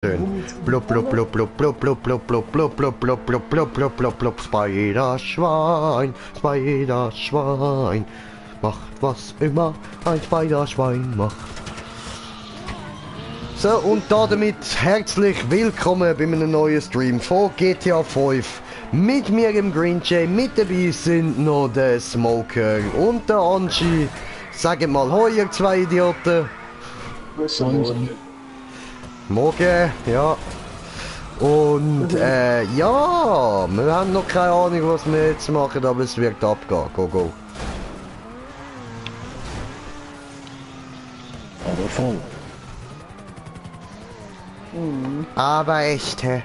Schön. Blub, blub, blub, blub, blub, blub, blub, blub, blub, blub, blub, blub, blub, blub, blub, blub, Spiderschwein, Spiderschwein, macht was immer ein Spiderschwein macht. So, und damit herzlich willkommen bei einem neuen Stream von GTA 5. Mit mir im Green Jay, mit dabei sind noch der Smoker und der Angie. Sagt mal hoi, ihr zwei Idioten. Morgen, ja. Und ja, wir haben noch keine Ahnung, was wir jetzt machen, aber es wird abgehen. Go, go. Aber voll. Aber echt, hä?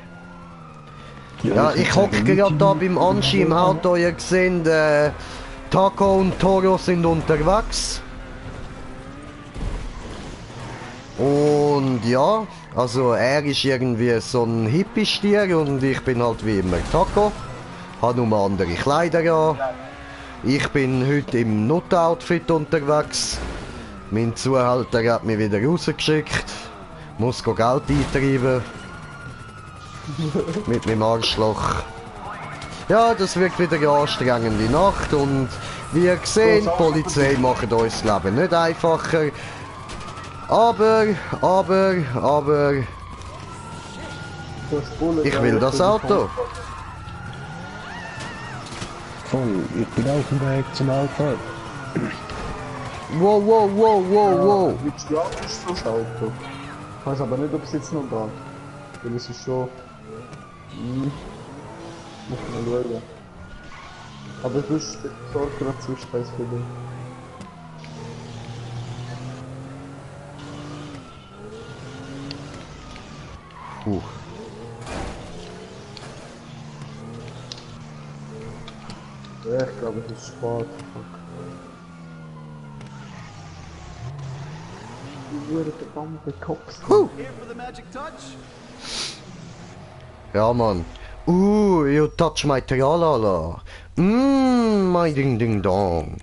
Ja, ich hocke gerade da beim Anschi im Auto. Ihr seht, Taco und Toro sind unterwegs. Und ja, also er ist irgendwie so ein Hippie-Stier und ich bin halt wie immer Taco. Habe nur andere Kleider an. Ich bin heute im Nut-Outfit unterwegs. Mein Zuhälter hat mich wieder rausgeschickt. Muss Geld eintreiben. Mit meinem Arschloch. Ja, das wird wieder eine anstrengende Nacht und wie ihr seht, die Polizei macht uns das Leben nicht einfacher. Aber, ich will das Auto. Voll, ich bin auf dem Weg zum Auto. Wow, wow, wow, wow, wow. Willst du auch das Auto? Ich weiß aber nicht, ob es jetzt noch geht. Weil es ist schon... Muss man mal schauen. Aber du sorgst gerade Zwischenpreis für dich. Ja, ich glaube, es ist spät. Fuck. Die wurde verdammte Cops. Ja, Mann. You touch my tralala. My ding ding dong.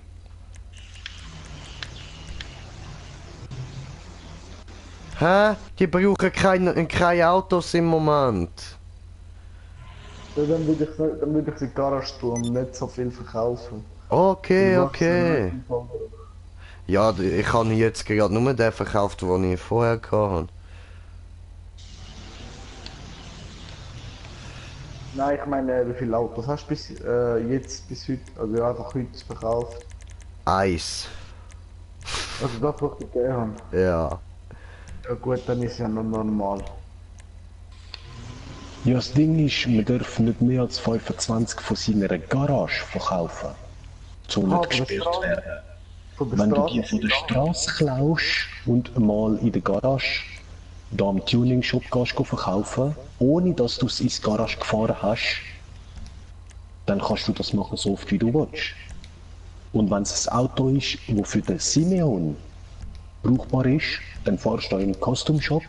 Hä? Die brauchen keine Autos im Moment. Ja, dann würde ich sie in die Garage tun und nicht so viel verkaufen. Okay, Die okay. wachsen nicht. Ja, ich habe jetzt gerade nur den verkauft, den ich vorher hatte. Nein, ich meine, wie viele Autos hast du bis jetzt, bis heute, also ja, einfach heute verkauft? Eis. Also das, was ich gegeben habe. Ja. Ja gut, dann ist ja noch normal. Ja, das Ding ist, man darf nicht mehr als 25 von seiner Garage verkaufen. So nicht gesperrt werden. Wenn du die von der Straße klaust und mal in der Garage, da am Tuning-Shop gehst verkaufen, ohne dass du es ins Garage gefahren hast, dann kannst du das machen, so oft wie du willst. Und wenn es ein Auto ist, das für den Simeon brauchbar ist, dann fahrst du in den Custom-Shop,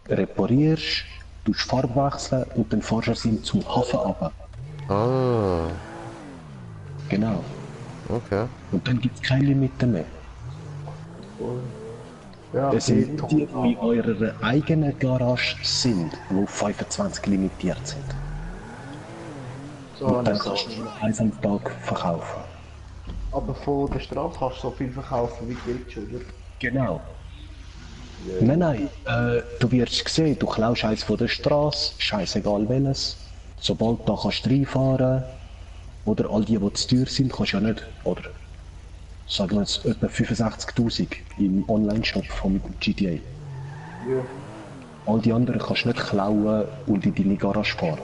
reparierst, tust Farbe wechseln und dann fahrst du es ihm zum Hafen runter. Ah. Genau. Okay. Und dann gibt es keine Limite mehr. Ja, Es sind die in eurer eigenen Garage sind, die auf 25 limitiert sind. so, Und dann kannst du nur eins am Tag verkaufen. aber von der Straße kannst du so viel verkaufen wie willst, oder? Genau. Nein, du wirst sehen, du klaust eins von der Straße, scheißegal welches. Sobald da kannst du reinfahren, oder all die zu teuer sind, kannst du ja nicht, oder sagen wir jetzt etwa 65.000 im Online-Shop von GTA. Ja. All die anderen kannst du nicht klauen und in deine Garage fahren.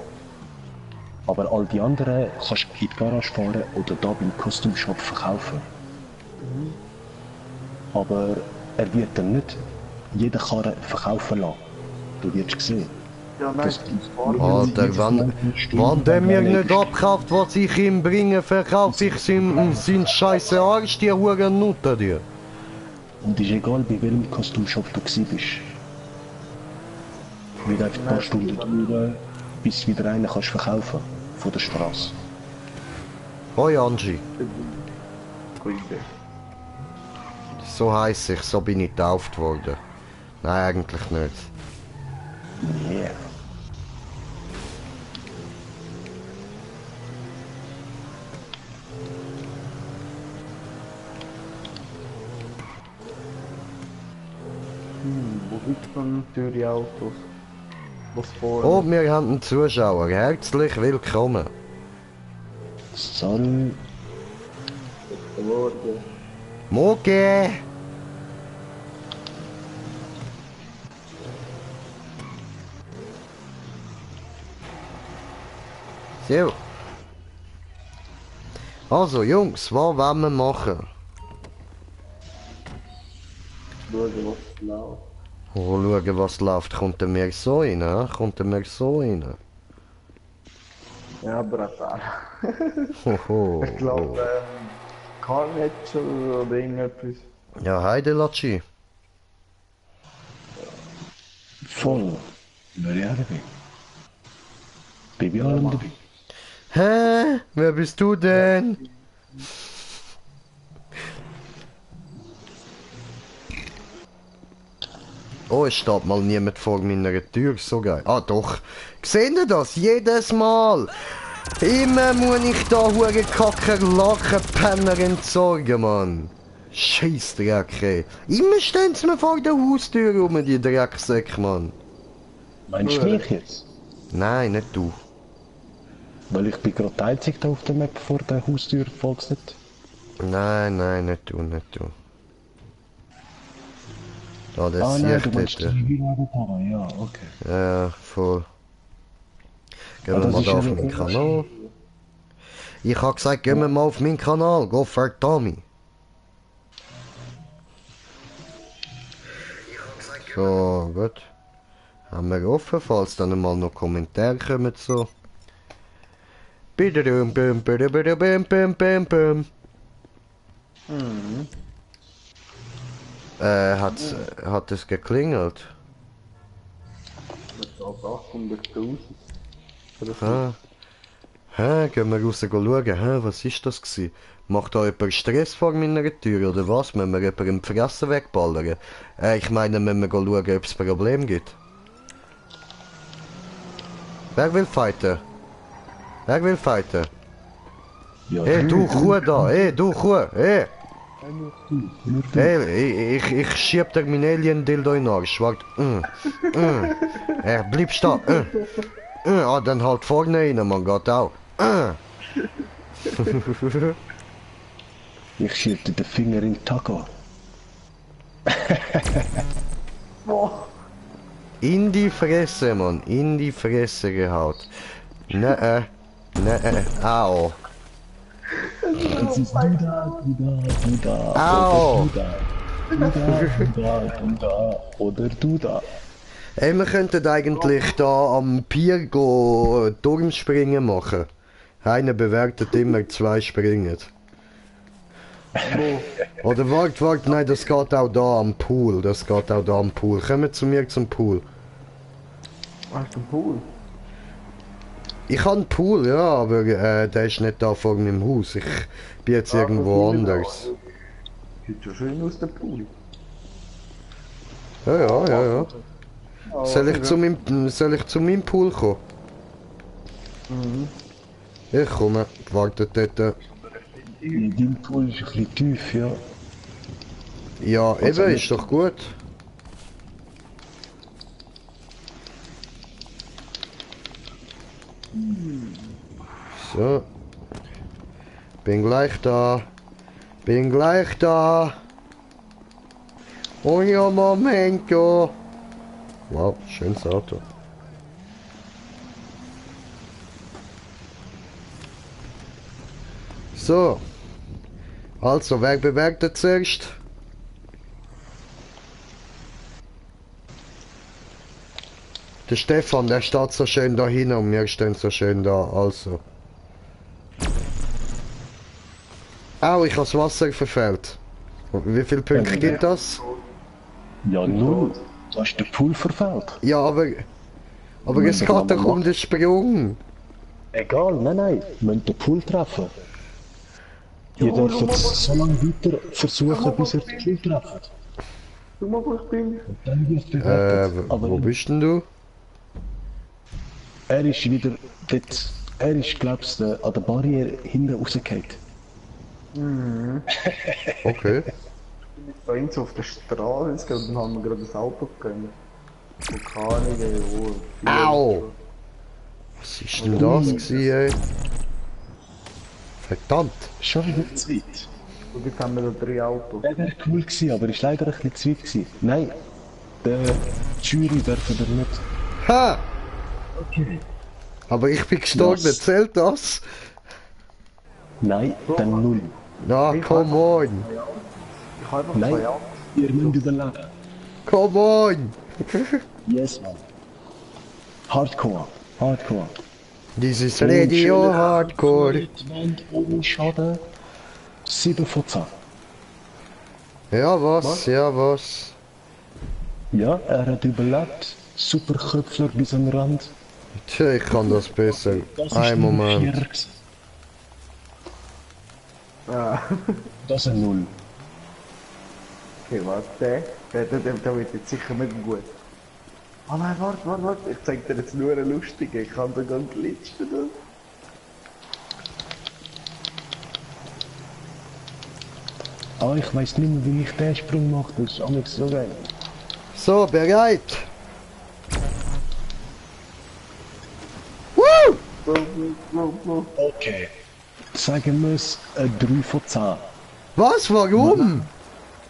Aber all die anderen kannst du in die Garage fahren oder da beim Custom Shop verkaufen. Aber er wird dann nicht jede Karre verkaufen lassen. Du wirst sehen. Ja, nein, Alter, wenn der mir nicht abkauft, was ich ihm bringe, verkaufe ich sein scheiße Arsch, die Huren Nutter dir. Und ist egal, bei welchem Custom Shop du bist. Wird einfach ein paar Stunden dauern, bis du wieder einen kannst verkaufen von der Straße. Hoi Angie. Grüße. So heiss ich, so bin ich getauft worden. Nein, eigentlich nicht. Yeah. Wo gibt's denn teure Autos? Was vorne? Oh, wir haben einen Zuschauer. Herzlich willkommen. Sorry. Geworden. Moge! So. Also Jungs, was wollen wir machen? Schauen, was läuft. Oh, schauen, was läuft. Kommt er mir so rein? Kommt er mir so rein? Ja, brutal. Hoho. Ich glaube, Carnage oder irgendetwas. Ja, heide Latschi. Voll. Wäre ich auch dabei. Baby allem dabei. Hä? Wer bist du denn? Oh, es steht mal niemand vor meiner Tür, so geil. Ah doch. Seht ihr das? Jedes Mal. Immer muss ich da hure Kacker, Lachen, Penner entsorgen, Mann. Scheissdreck, ey. Immer stehen sie mir vor der Haustür rum, die Drecksäcke, Mann. Meinst du mich jetzt? Nein, nicht du. Weil ich bin gerade der Einzige da auf der Map vor der Haustür, folgst nicht? Nein, nein, nicht du, nicht du. Da, der Ah nein, du sieht meinst dort. die Villa, ja, okay. Ja, voll. Gehen Ah, wir das mal ist da ja auf der meinen Unterschied. Kanal. Ich hab gesagt, gehen wir mal auf meinen Kanal. Go for Tommy. So, gut. Haben wir offen, falls dann mal noch Kommentare kommen so. Bidadum, bum, bidadum, bum, bum, bum, bum. Hat es geklingelt? Ich glaube 800.000. Hä? Hä? Gehen wir raus schauen? Hä? Was ist das gsi? Macht da jemand Stress vor meiner Tür oder was? Müssen wir jemanden Fressen wegballern? Ich meine, müssen wir schauen, ob es ein Problem gibt. Wer will fighten? Wer will fighten? Ja, Hey, du Kuh da! Hey, du Kuh! Hey! Hey, ich schieb dir meinen Alien-Dildo in den Arsch. Wart. Bleibst da. Ah, dann halt vorne rein, man geht auch. Ich schieb dir den Finger in den Taco. In die Fresse, Mann. In die Fresse gehaut. Ne, au. Das ist du da. Au. Du da. Oder du da. Hey, wir könnten eigentlich da am Pier go Turmspringen machen. Einer bewertet immer 2 Springen. Oder wart, nein, das geht auch da am Pool. Das geht auch da am Pool. Kommen zu mir zum Pool. Hast du einen Pool? Ich habe einen Pool, ja, aber der ist nicht da vor meinem Haus. Ich bin jetzt irgendwo anders. Sieht schon schön aus, der Pool. Ja. Soll ich zu meinem Pool kommen? Ich komme, wartet dort. Dein Pool ist ein bisschen tief, ja. Ja, eben, ist doch gut. So. Bin gleich da. Bin gleich da. Oh ja, Momento. Wow, schönes Auto. So. Also, wer bewertet zuerst? Der Stefan, der steht so schön da hin und wir stehen so schön da, also. Au, ich habe das Wasser verfehlt. Wie viele Punkte gibt das? Ja, 0. Du hast den Pool verfehlt. Ja, aber es geht doch um den Sprung. Egal, nein. Wir müssen den Pool treffen. Ihr dürft jetzt so lange weiter versuchen, bis ihr den Pool trefft. Schau mal, wo ich bin. Und dann wird bewertet. Wo bist denn du? Er ist wieder dort. Er ist, glaubst du, an der Barriere hinten rausgefallen. Okay. Bei uns auf der Straße und dann haben wir gerade das Auto gegeben. Und keine Ahnung, wo. Au! Was ist denn das gewesen, ey? Verdammt! Schon wieder zu weit. Und jetzt haben wir da 3 Autos. Der wäre cool gewesen, aber ist leider ein bisschen zu weit gewesen. Nein, die Jury dürfen wir nicht. Ha! Okay. Aber ich bin gestorben, Was? zählt das? Nein, dann 0. Na, come on! Ich habe einfach Nein, 2 Autos. ihr müsst überleben. Come on! Yes, man. Hardcore. Hardcore. This is Radio Hardcore. Wand ohne Schaden. 7 von 10. Ja, was? Ja, was? Ja, er hat überlebt. Super Köpfler bis am Rand. Tja, ich kann das besser. Ein nur Moment. 4 gewesen. Ja. Das ist ein 0. Okay, warte. Der wird jetzt sicher nicht gut. Ah nein, warte. Ich zeig dir jetzt nur eine lustige. Ich kann da gar nicht glitschen. Da. Ah, ich weiß nicht mehr, wie ich den Sprung mache. Das ist auch nicht so geil. So, bereit? Woo! Go. Okay. Sagen wir es, ein 3 von 10. Was? Warum?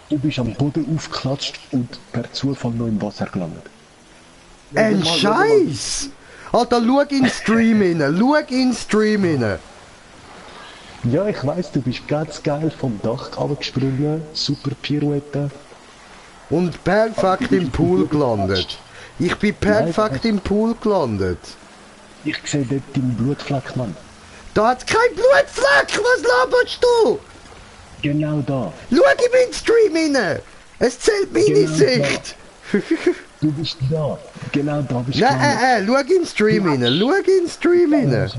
Du bist am Boden aufgeklatscht und per Zufall noch im Wasser gelandet. Ein Scheiß! Alter, schau in den Stream rein, schau in den Stream rein. Ja, ich weiß, du bist ganz geil vom Dach runtergesprungen, super Pirouette. Und perfekt im Pool gelandet. Ich bin perfekt im Pool gelandet. Ich sehe dort deinen Blutfleck, Mann. Da hat's kein Blutfleck, was laberst du? Genau da. Schau in meinen Stream rein. Es zählt meine Genau Sicht. Du bist da. Genau da bist du Nein, schau in den Stream rein, schau in den Stream rein.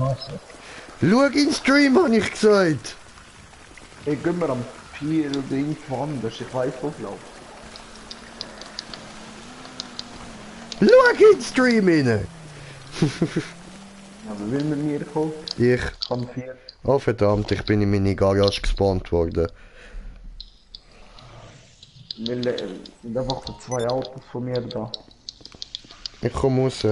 Schau in den Stream, hab ich gesagt. Ey, gehen wir am Pier oder irgendwo anders. Ich weiß, wo ich laufe. Schau in den Stream rein. Aber will mit mir kommen? Ich. Kann 4. Oh verdammt, ich bin in meine Garage gespawnt worden. Wir sind einfach so 2 Autos von mir da. Ich komm raus.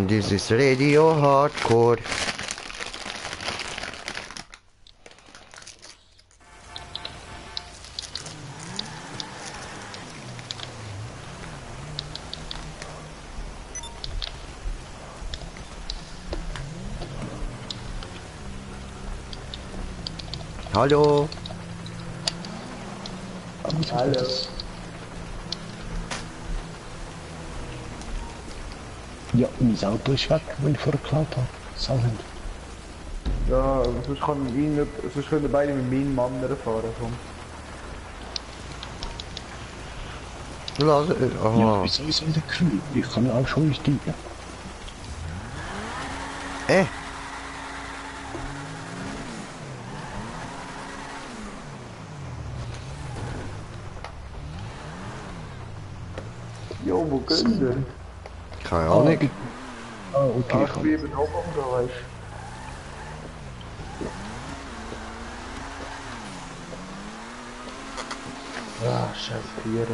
This is Radio Hardcore. Hallo. Hallo. Ja, mein Auto ist weg, wenn ich vorher geklaut habe. Sauhund. Ja, sonst können wir beide mit meinem Mann fahren. Komm. Lass, Ja, aha. wieso ist in der Crew? Ich kann auch schon einsteigen. Jo, wo gehen wir? Keine Ahnung. Ah, okay. Ich bin eben auch da, weißt du. Ja, scheiß Bier,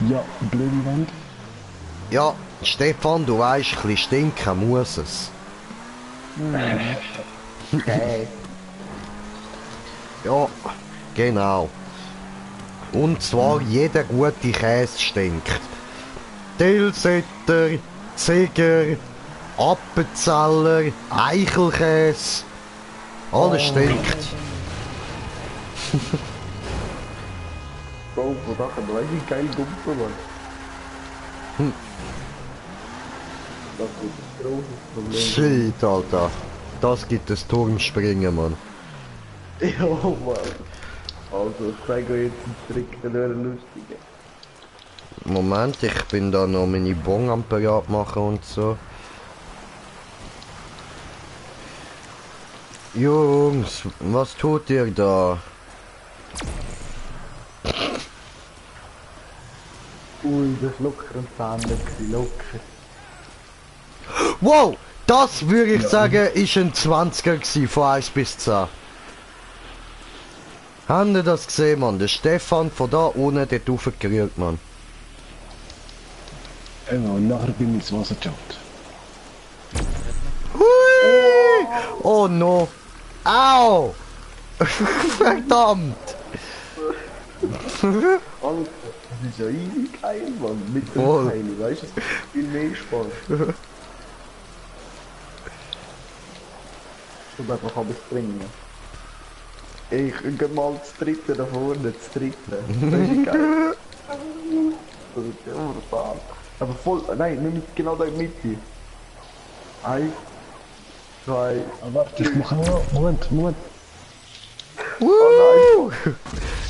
Ja, blöde Wand. Ja, Stefan, du weißt, ein bisschen stinken muss es. Okay. Ja, genau. Und zwar jeder gute Käse stinkt. Tilsiter, Ziger, Appenzeller, Eichelkäse. Alles stinkt. Bro, von da kann weißt du, wie geil Gumpel war. Das ist ein großes Problem. Shit, Alter. Das gibt es Turmspringen, Mann. Ja, Mann. Also, ich zeige euch jetzt einen Trick, der wäre lustig. Moment, ich bin da noch meine Bon am Parat machen und so. Jungs, was tut ihr da? Ui, das ist locker entfernt, locker. Wow! Das würde ich sagen, ist ein 20er gewesen, von 1 bis 10. Habt ihr das gesehen, Mann? Der Stefan von da unten dort raufgerührt, Mann. Und nachher bin ich ins Wasser gejumpt. Hui! Oh no! Au! Verdammt! Alter, das ist ja easy geil, Mann. Mit dem Voll. Teil, weißt du, es macht viel mehr Spaß. Ich will einfach alles bringen. Ich geh mal das dritte da vorne, das dritte. Das ist geil. Das ist ja brutal. Aber voll, nein, nicht genau da in der Mitte. 1, 2, Warte, ich mache auch. Moment. Woo!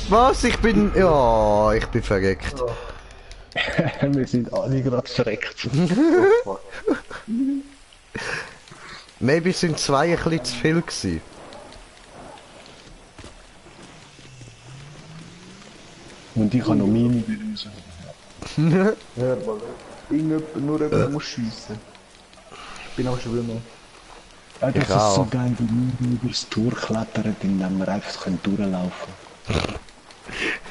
Was? Ich bin... Ja, ich bin verreckt. Wir sind alle gerade verreckt. Maybe sind 2 ein bisschen zu viel gewesen. Und ich habe noch meine Begrüßung. hör mal. Nur jemand muss schiessen. Ich bin auch schwimmen. Ja, das Ich ist so auch. geil, wie wir über das Tor klettern, indem wir einfach durchlaufen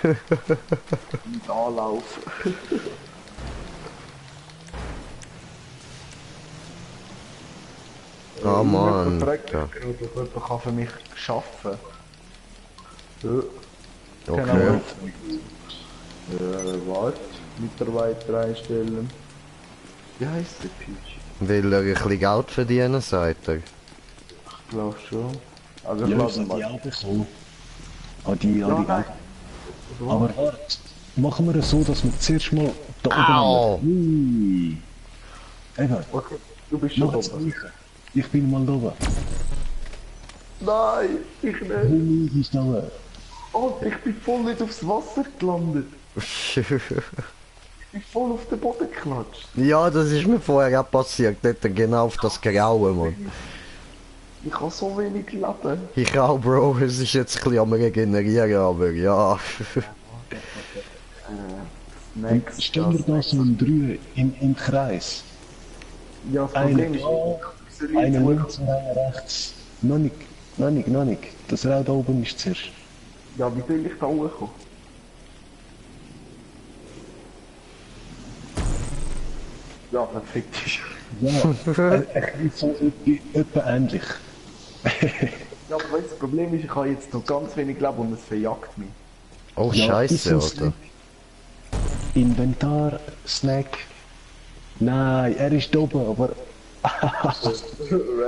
Nicht anlaufen. Ah, Mann. Jemand fragt Ja. mich gerade, ob jemand kann für mich arbeiten. Ja. Okay. Was? Mitarbeiter einstellen. Wie heisst der Pitch? Will er ein bisschen Geld verdienen, sagt er. Ich glaube schon. Also kann. ich Ja, lasse ich habe die mal. auch bekommen. An die nein. Geld. Aber warte, machen wir es so, dass wir zuerst mal da Au! oben landen. Eben, Okay, du bist schon mach das oben. Gleiche. Ich bin mal da oben. Nein, ich nicht. Wie ist da oben? Alter, ich bin voll nicht aufs Wasser gelandet. Ich bin voll auf den Boden geklatscht. Ja, das ist mir vorher auch passiert. Nicht genau auf das Graue, Mann. Ich habe so wenig Leben. Ich auch, Bro. Es ist jetzt ein bisschen am Regenerieren, aber ja. Next. Stellen wir da so ein 3 im Kreis. Ja, das Einer Problem ist, da, einer links und einer rechts. Noch nicht. Das Rad da oben ist zuerst. ja, wie soll ich da hochkommen? Ja, perfekt ist. Ja, ich so etwa ähnlich. Ja, aber weißt, das Problem ist, ich habe jetzt noch ganz wenig Leben und es verjagt mich. Oh, Ja, Scheiße, ist so Alter. Snack. Inventar, Snack. Nein, er ist da oben, aber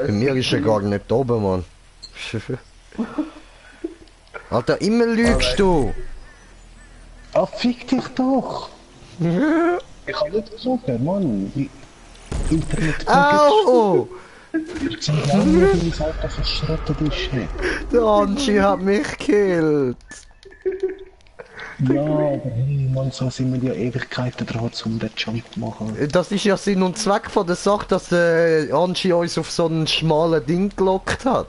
Bei mir ist er gar nicht oben, Mann. Alter, immer lügst du! fick dich doch! Ich habe nicht gesagt, Mann. Internet Au! Ich sehe gar nicht, wie das Auto verschrottet ist. Hey. Der Anchi hat mich gekillt! Ja, aber hey, Mann, so sind wir ja Ewigkeiten dran, um den Jump zu machen. Das ist ja Sinn und Zweck von der Sache, dass der Anchi uns auf so ein schmales Ding gelockt hat.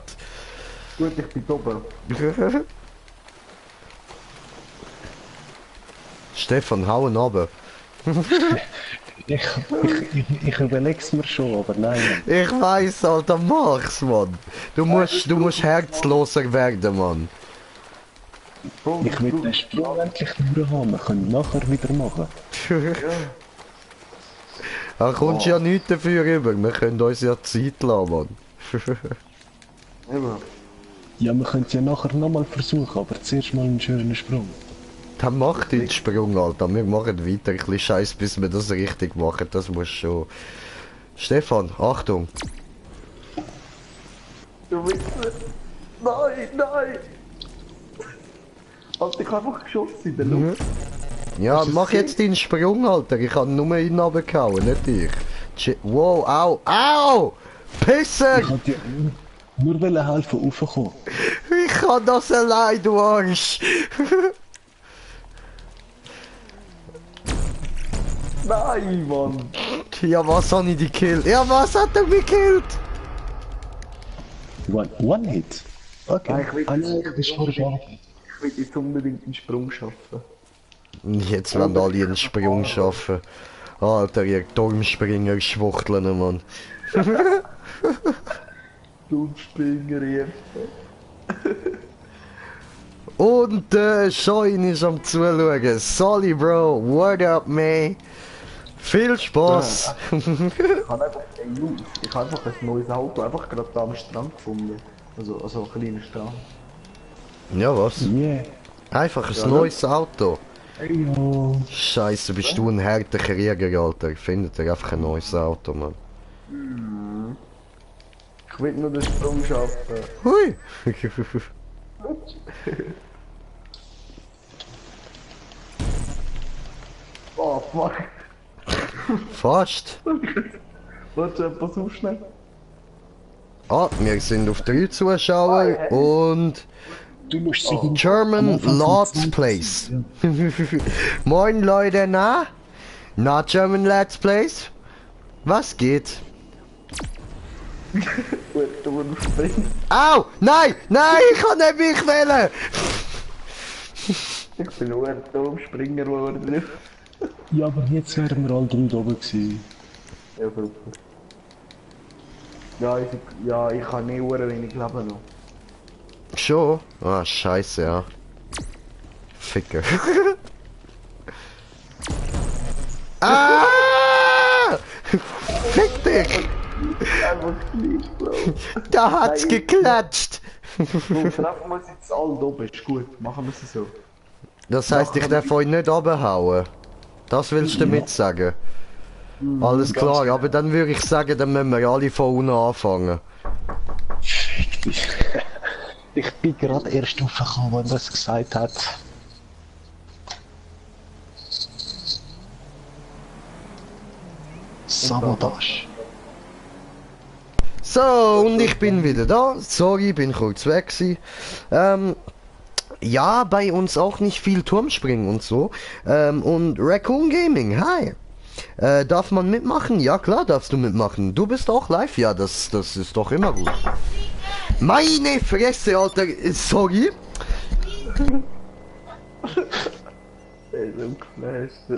Gut, ich bin oben. Stefan, hauen runter. Ich überleg's mir schon, aber nein. Ich weiss, Alter, mach's, Mann. Du musst herzloser werden, Mann. Bro, Ich will den Sprung endlich durchhaben, wir können nachher wieder machen. Da kommst ja nichts dafür rüber. Wir können uns ja Zeit lassen, Mann. Eben. Ja, wir können es ja nachher nochmal versuchen, aber zuerst mal einen schönen Sprung. Dann mach den Sprung, Alter. Wir machen weiter. Ein bisschen Scheiß, bis wir das richtig machen. Das muss schon. Stefan, Achtung. Du Wichser. Nein, nein. Alter, ich habe einfach geschossen in der Luft. Ja, Hast du mach es jetzt deinen Sprung, Alter. Ich habe nur ihn runtergehauen, nicht dich. Wow, au, au! Pisser! Ich wollte dir nur helfen, raufkommen. Ich kann das allein, du Arsch! Nein, Mann. Ja, was habe ich dich gekillt? Ja, was hat er mich gekillt? One Hit? Okay. Nein, ich will will jetzt unbedingt einen Sprung schaffen. Jetzt werden alle einen Sprung schaffen. Alter, ihr Turmspringer schwuchteln, Mann. Turmspringer, ja. Und Scheun ist am Zuschauen. Sorry, Bro. What up, man? Viel Spaß. Ich habe einfach ein neues Auto einfach gerade da am Strand gefunden. Also ein kleiner Strand. Ja, was? Yeah. Einfach ein neues Auto. Ja. Scheiße, bist du ein harter Krieger, Alter. Findet ihr einfach ein neues Auto, Mann. Ich will nur den Sprung schaffen. Hui. Oh, fuck. Fast. Warte, pass auf schnell. Ah, wir sind auf 3 Zuschauer und Du musst sie German Let's Plays. Moin Leute, na? Na German Let's Plays? Was geht? Gut, du springst. Au! Nein! Nein! Ich kann nicht mich wählen! Ich bin nur ein Turmspringer geworden. Ja, aber jetzt wären wir alle drei da oben gewesen. Ja, super. Ja, ich habe nie wenig Leben noch. Schon? Ah, scheiße, ja. Ficker. Ah! Fick dich! Einfach nicht, Bro. Da hat's geklatscht! So, treffen wir uns jetzt alle da oben, ist gut. Machen wir es so. Das heisst, ich darf euch nicht runterhauen. Das willst du damit sagen? Alles klar, aber dann würde ich sagen, dann müssen wir alle von unten anfangen. Fick dich. Ich bin gerade erst aufgekommen, wenn das gesagt hat. Sabotage. So, und ich bin wieder da. Sorry, bin kurz weg gewesen. Ja, bei uns auch nicht viel Turmspringen und so. Und Raccoon Gaming, hi. Darf man mitmachen? Ja, klar darfst du mitmachen. Du bist auch live? Ja, das ist doch immer gut. Meine Fresse, Alter. Sorry. Der ist so geflasht.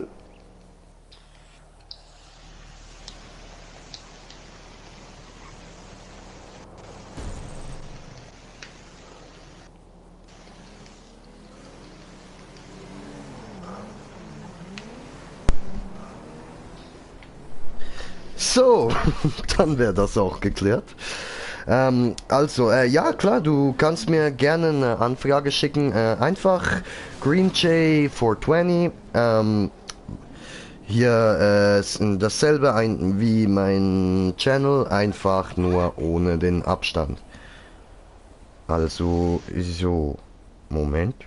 So, dann wäre das auch geklärt. Also, ja klar, du kannst mir gerne eine Anfrage schicken. Einfach GreenJ420. Hier dasselbe wie mein Channel, einfach nur ohne den Abstand. Also, so, Moment.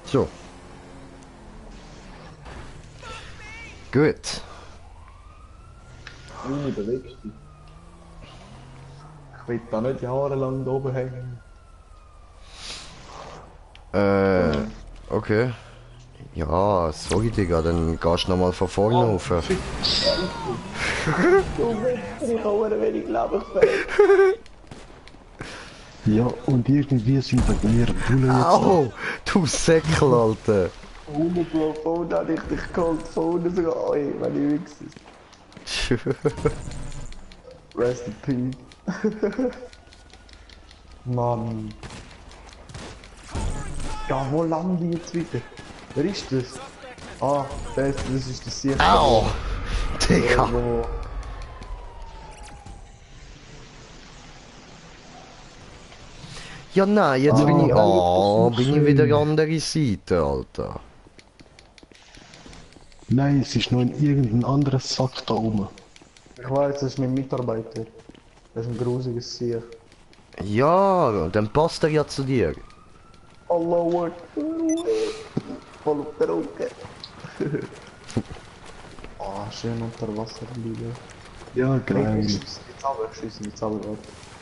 So. Gut. Wie bewegst du dich? Ich will da nicht jahrelang da oben hängen. Okay. Ja, sorry, Digga, dann gehst du nochmal von vorne rauf. Du willst, ich habe wenig Leben gefällt. Ja, und irgendwie sind bei mir Bullen jetzt. Au! Du Säckel, Alter! Ohne Bro, vorne habe ich dich geholt, vorne sogar, oi, wenn ich wichse. Rest in peace. Mann. Ja, wo landen die jetzt wieder? Wer ist das? Ah, das ist das Sieg. Au! Digga! Ja nein, jetzt bin ich... Oh, bin ich wieder an der andere Seite, Alter. Nein, es ist noch in irgendein anderes Sack da oben. Ich weiß, das ist mein Mitarbeiter. Das ist ein grusiges Sieg. Ja, dann passt er ja zu dir. Allahu Akbar. Voll auf der Rücke. Ah, schön unter Wasser liegen. Ja, geil. Schießen jetzt aber,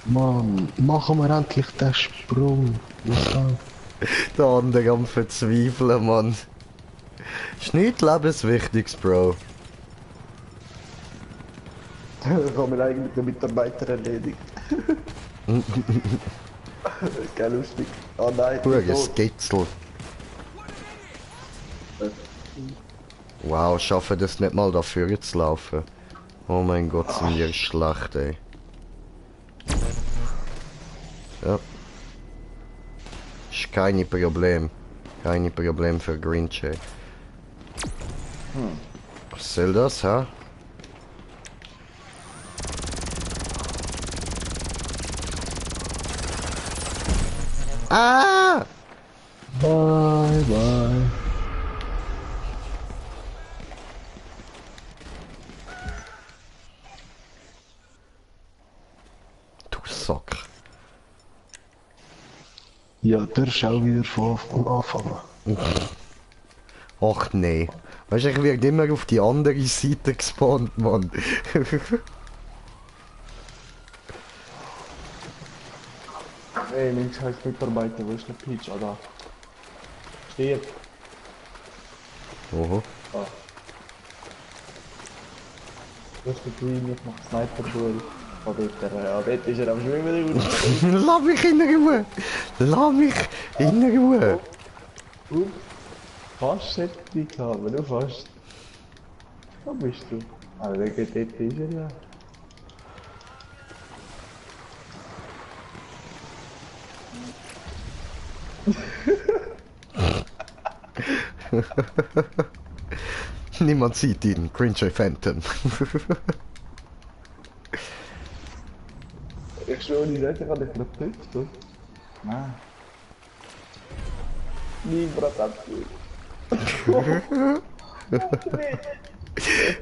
Mann, machen wir endlich den Sprung. Ja. Der andere am Verzweifeln, Mann. Ist nicht lebenswichtiges, Bro. Das haben wir eigentlich den Mitarbeiter erledigt. Geil lustig. Oh nein, Pures Skitzel. Wow, schaffen das nicht mal dafür zu laufen. Oh mein Gott, sind wir schlecht, ey. Ja. Ist keine Problem. Keine Problem für Green Jay. Was soll das, ha? Ah! Bye, bye. Du Sack. Ja, der ist auch wieder von Anfang an. Ach nee. Weißt du, ich werde immer auf die andere Seite gespawnt, Mann. Ey, mein scheiß Mitarbeiter, wo ist der Peach? Ah, da. Steht. Oho. Ah. Wo ist der Green? Ich mach Sniper-Duel. Oh, dort ist er am Schwimmen. Lass mich in Ruhe! Lass mich in Ruhe! Fast hätte ich dich gehabt, aber du fast. Wo bist du? Ah, dort ist er ja. Niemand sieht ihn, Cringe Phantom. Ich schwöre, die Seite kann ich noch getötet, oder? Nein. Nie Bratatouille.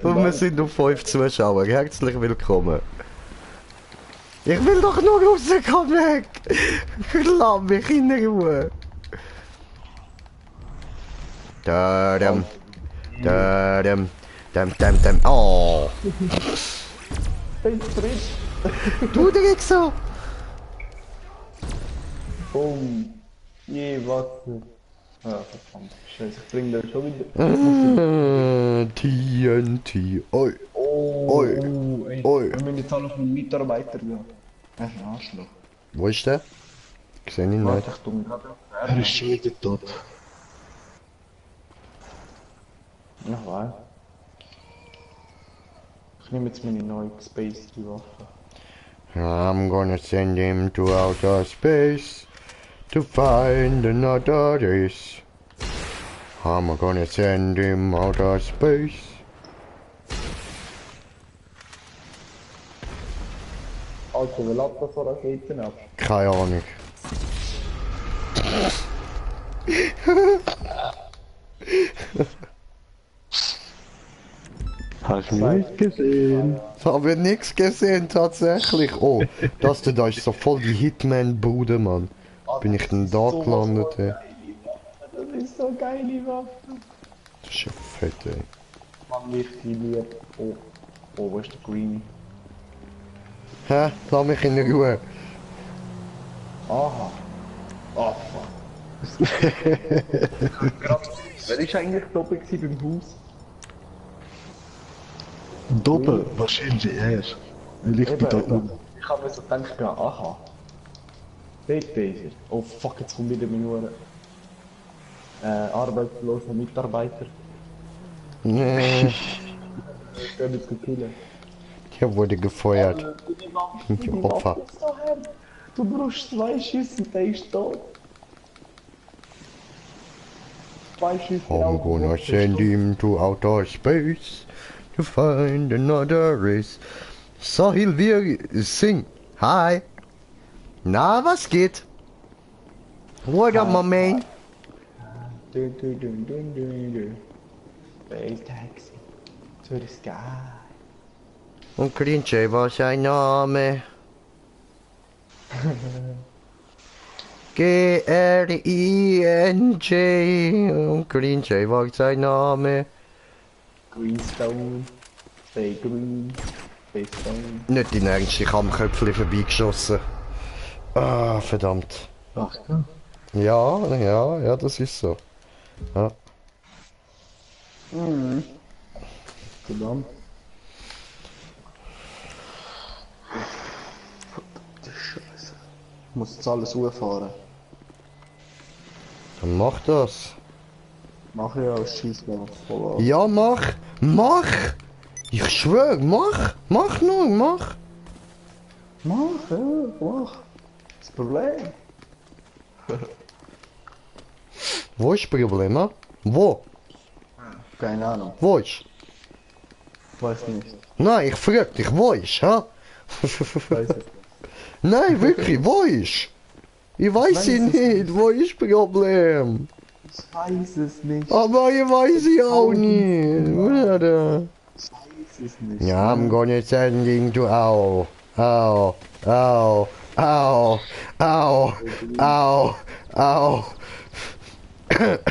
Und wir sind auf 5 Zuschauer. Herzlich willkommen. Ich will doch nur raus, komm weg! Lass mich in Ruhe! Da-dam. Da-dam. Dam. Oh! Hey, frisch! Du Drecksau! Boom! Je, warte! Ah, verdammt. Scheiße, ich bring den schon wieder. TNT. Oi. Oh, Oi. ey. Oi. Wir müssen jetzt alle auf einen Mitarbeiter gehen. Er ist ein Arschloch. Wo ist der? Ich sehe ihn nicht. Warte, ich tu ihn gerade. Er ist schon wieder tot. Ja, weil. Ich nehme jetzt meine neue gespacete Waffe. I'm gonna send him to outer space to find another race. I'm gonna send him outer space. Alter, wer lädt das so Raketen ab? Keine Ahnung. Hast du nicht gesehen? Ich habe nichts gesehen, tatsächlich. Oh, das da ist so voll die Hitman-Bude, Mann. Bin ich denn da gelandet, ey? Das ist so geile Waffe. Das ist ja fett, ey. Mann, wie ich die liebe. Oh, wo ist der Green? Hä? Lass mich in Ruhe. Aha. Oh, fuck. Wer ist eigentlich doppelt beim Haus? Doppel, wahrscheinlich er. Weil ich bin da oben. Ich habe mir so gedacht, ja, aha. Dort ist er. Oh fuck, jetzt kommt wieder mein Uhr. Arbeitsloser Mitarbeiter. Nee, Ich kann jetzt killen. hier wurde gefeuert. Die Opfer. Waffe ist so hart. Du brauchst 2 Schüsse und der ist tot. 2 Schüsse. I'm gonna send him to outer space to find another race. Sahil, wir sing. Hi. Na, was geht? What up, my man? Space Taxi to the sky. Und Cringe war sein Name. G-R-I-N-J. Und Cringe war sein Name. Greenstone. Stay green. Stay stone. Nicht in Ernst, ich habe am Köpfchen vorbeigeschossen. Ah, verdammt. Ach ja. Ja, das ist so. Ja. Verdammt. Ich muss jetzt alles hochfahren. Dann mach das. Mach ich auch, schieß mir voll an. Ja, mach! Mach! Ich schwör, mach! Mach nur, mach! Mach, ja, mach. Das Problem. Wo ist das Problem, ha? Wo? Keine Ahnung. Wo ist? Weiß nicht. Nein, ich frag dich, wo ist, ha? Weiß ich. Nein, wirklich, wo ist? Ich weiß Weiß es es nicht, wo ist das Problem? Ich weiß es nicht. Aber ich weiß es auch nicht, oder? Ich weiß es nicht. Ja, I'm gonna sending to Au. Au. Au. Au. Au. Au. Au.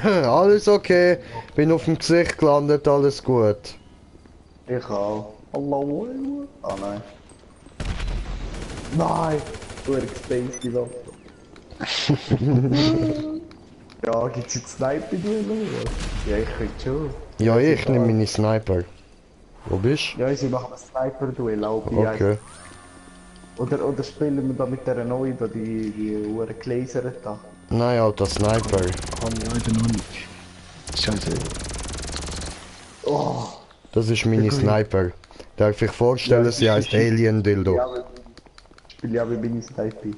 Alles okay. Bin auf dem Gesicht gelandet, alles gut. Ich auch. Hallo. Ah nein. Nein! Du hast gespaced, die Waffe. Ja, gibt's jetzt Sniper-Duell oder was? Ja, ich könnte schon. Ja, ich nehme meine Sniper. Wo bist Ja, sie machen ein Sniper-Duell auch du? bei Okay. Oder spielen wir da mit der neuen, da die Uhren Gläser da. Nein, Alter, Sniper. Kann ich heute noch nicht. Scheiße. Oh! Das ist meine Sniper. Darf ich vorstellen, sie heißt Alien Dildo. Ja, aber ich spiele ja wie bin ich Sniper.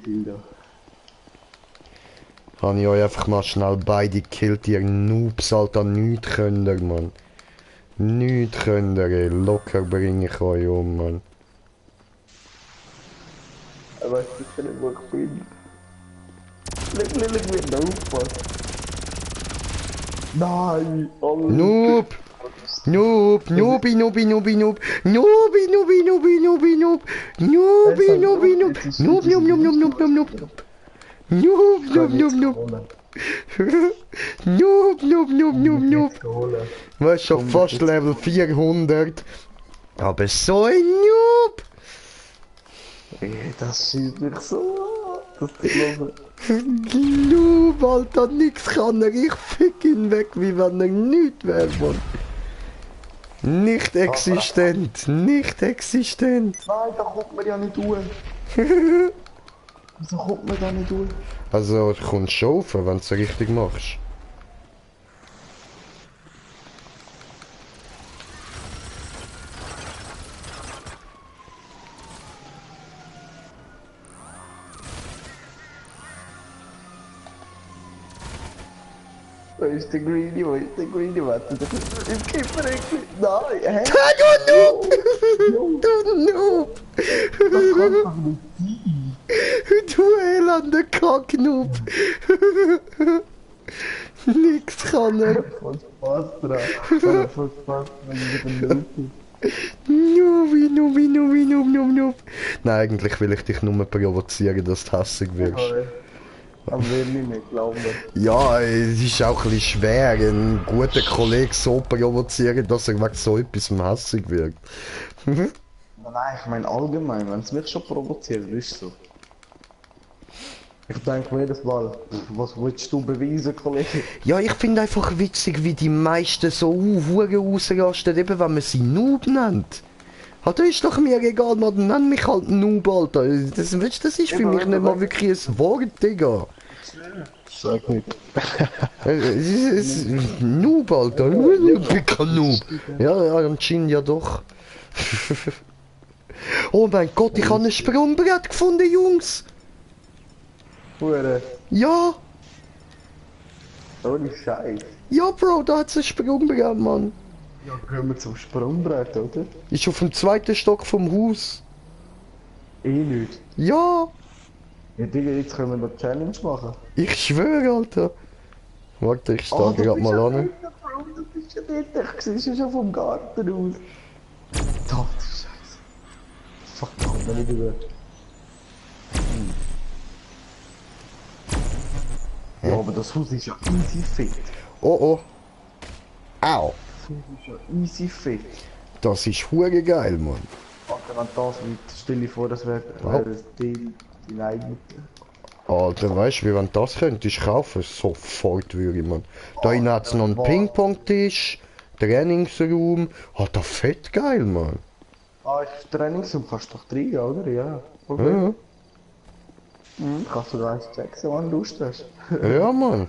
Dildo. Habe ich euch einfach mal schnell beide gekillt, ihr Noobs, Alter, nichts könnt ihr, Mann. Nichts könnt ihr, ey. Locker bringe ich euch um, Mann. Er weiß sicher nicht, wo ich bin. Leck wird da aufpassen. Nein! Alles Noob! Noob! Noobi, Noobi, Noobi, Noob! Noobi, Noobi, Noobi, Noobi, Noob! Noobi, Noobi, Noob! Noob, Noob, Noob, Noob, Noob, Noob, Noob! Noob, Noob, Noob, Noob! Noob, Noob, Noob, Noob, Noob! Weißt schon, fast Level 400. Aber so ein Noob! Ey, das schießt mich so an. Das glaube Noob, Alter, nix kann er. Ich fick ihn weg, wie wenn er nichts wäre, Mann. Nicht existent, nicht existent. Nein, da kommt man ja nicht durch. Wieso kommt man da nicht durch? Also, du kommst schon rauf, wenn du es richtig machst. Wo ist der Greenie? Wo ist der Greenie? Warte, im Kipper irgendwie. Nein, hä? Du Noob! Du Noob! Das kann doch nicht sein. Du elender Kacknoob! Nix kann er. Voll Spaß dran. Voll Spaß, wenn ich mit dem Noob bin. Nubi, Nubi, Nubi, Nub, Nub, Nub. Nein, eigentlich will ich dich nur provozieren, dass du hässig wirst. Aber wir nicht mehr glauben. Ja, es ist auch ein bisschen schwer, einen guten Kollegen so provozieren, dass er wegen so etwas hässig wird. Nein, ich meine allgemein, wenn es mich schon provoziert, ist so. Ich denke mir jedes Mal, was willst du beweisen, Kollege? Ja, ich finde einfach witzig, wie die meisten so Huren ausrasten, eben wenn man sie Noob nennt. Das ist doch mir egal, man nennt mich halt Noob, Alter. Das ist für mich nicht mal wirklich ein Wort, Digga. Sag nicht. Noob, Alter. Ich bin kein Noob. Ja, anscheinend ja doch. Oh mein Gott, ich habe ein Sprungbrett gefunden, Jungs. Hure, Ja, ohne Scheiß. ja, Bro, da hat's ein Sprungbrett, Mann. Ja, gehen wir zum Sprungbrett, oder? Ist auf dem zweiten Stock vom Haus. Eh nicht. Ja, Ja, Digga, jetzt können wir noch Challenge machen. ich schwöre, Alter. Warte, ich stehe gerade mal an. Bro, du bist ja dort. Ich sehe es ja schon vom Garten aus. Doch, du Scheiße. Fuck, da kommt man nicht über. Ja, aber das Haus ist ja easy fit. Oh oh. Au. Das Haus ist ja easy fit. Das ist hure geil, Mann. Warte, wenn das mit, stell dir vor, das wäre das Ding, die eigene. Alter, weißt du, wie wenn du das könntest kaufen? Sofort würde ich, Mann. Da innen hat's noch einen Ping-Pong-Tisch, Trainingsraum. Alter, fett geil, Mann. Ah, Trainingsraum kannst du doch rein, oder? Ja. Okay. Ja. Kannst du da eins checken, wenn du Lust hast? Ja, Mann.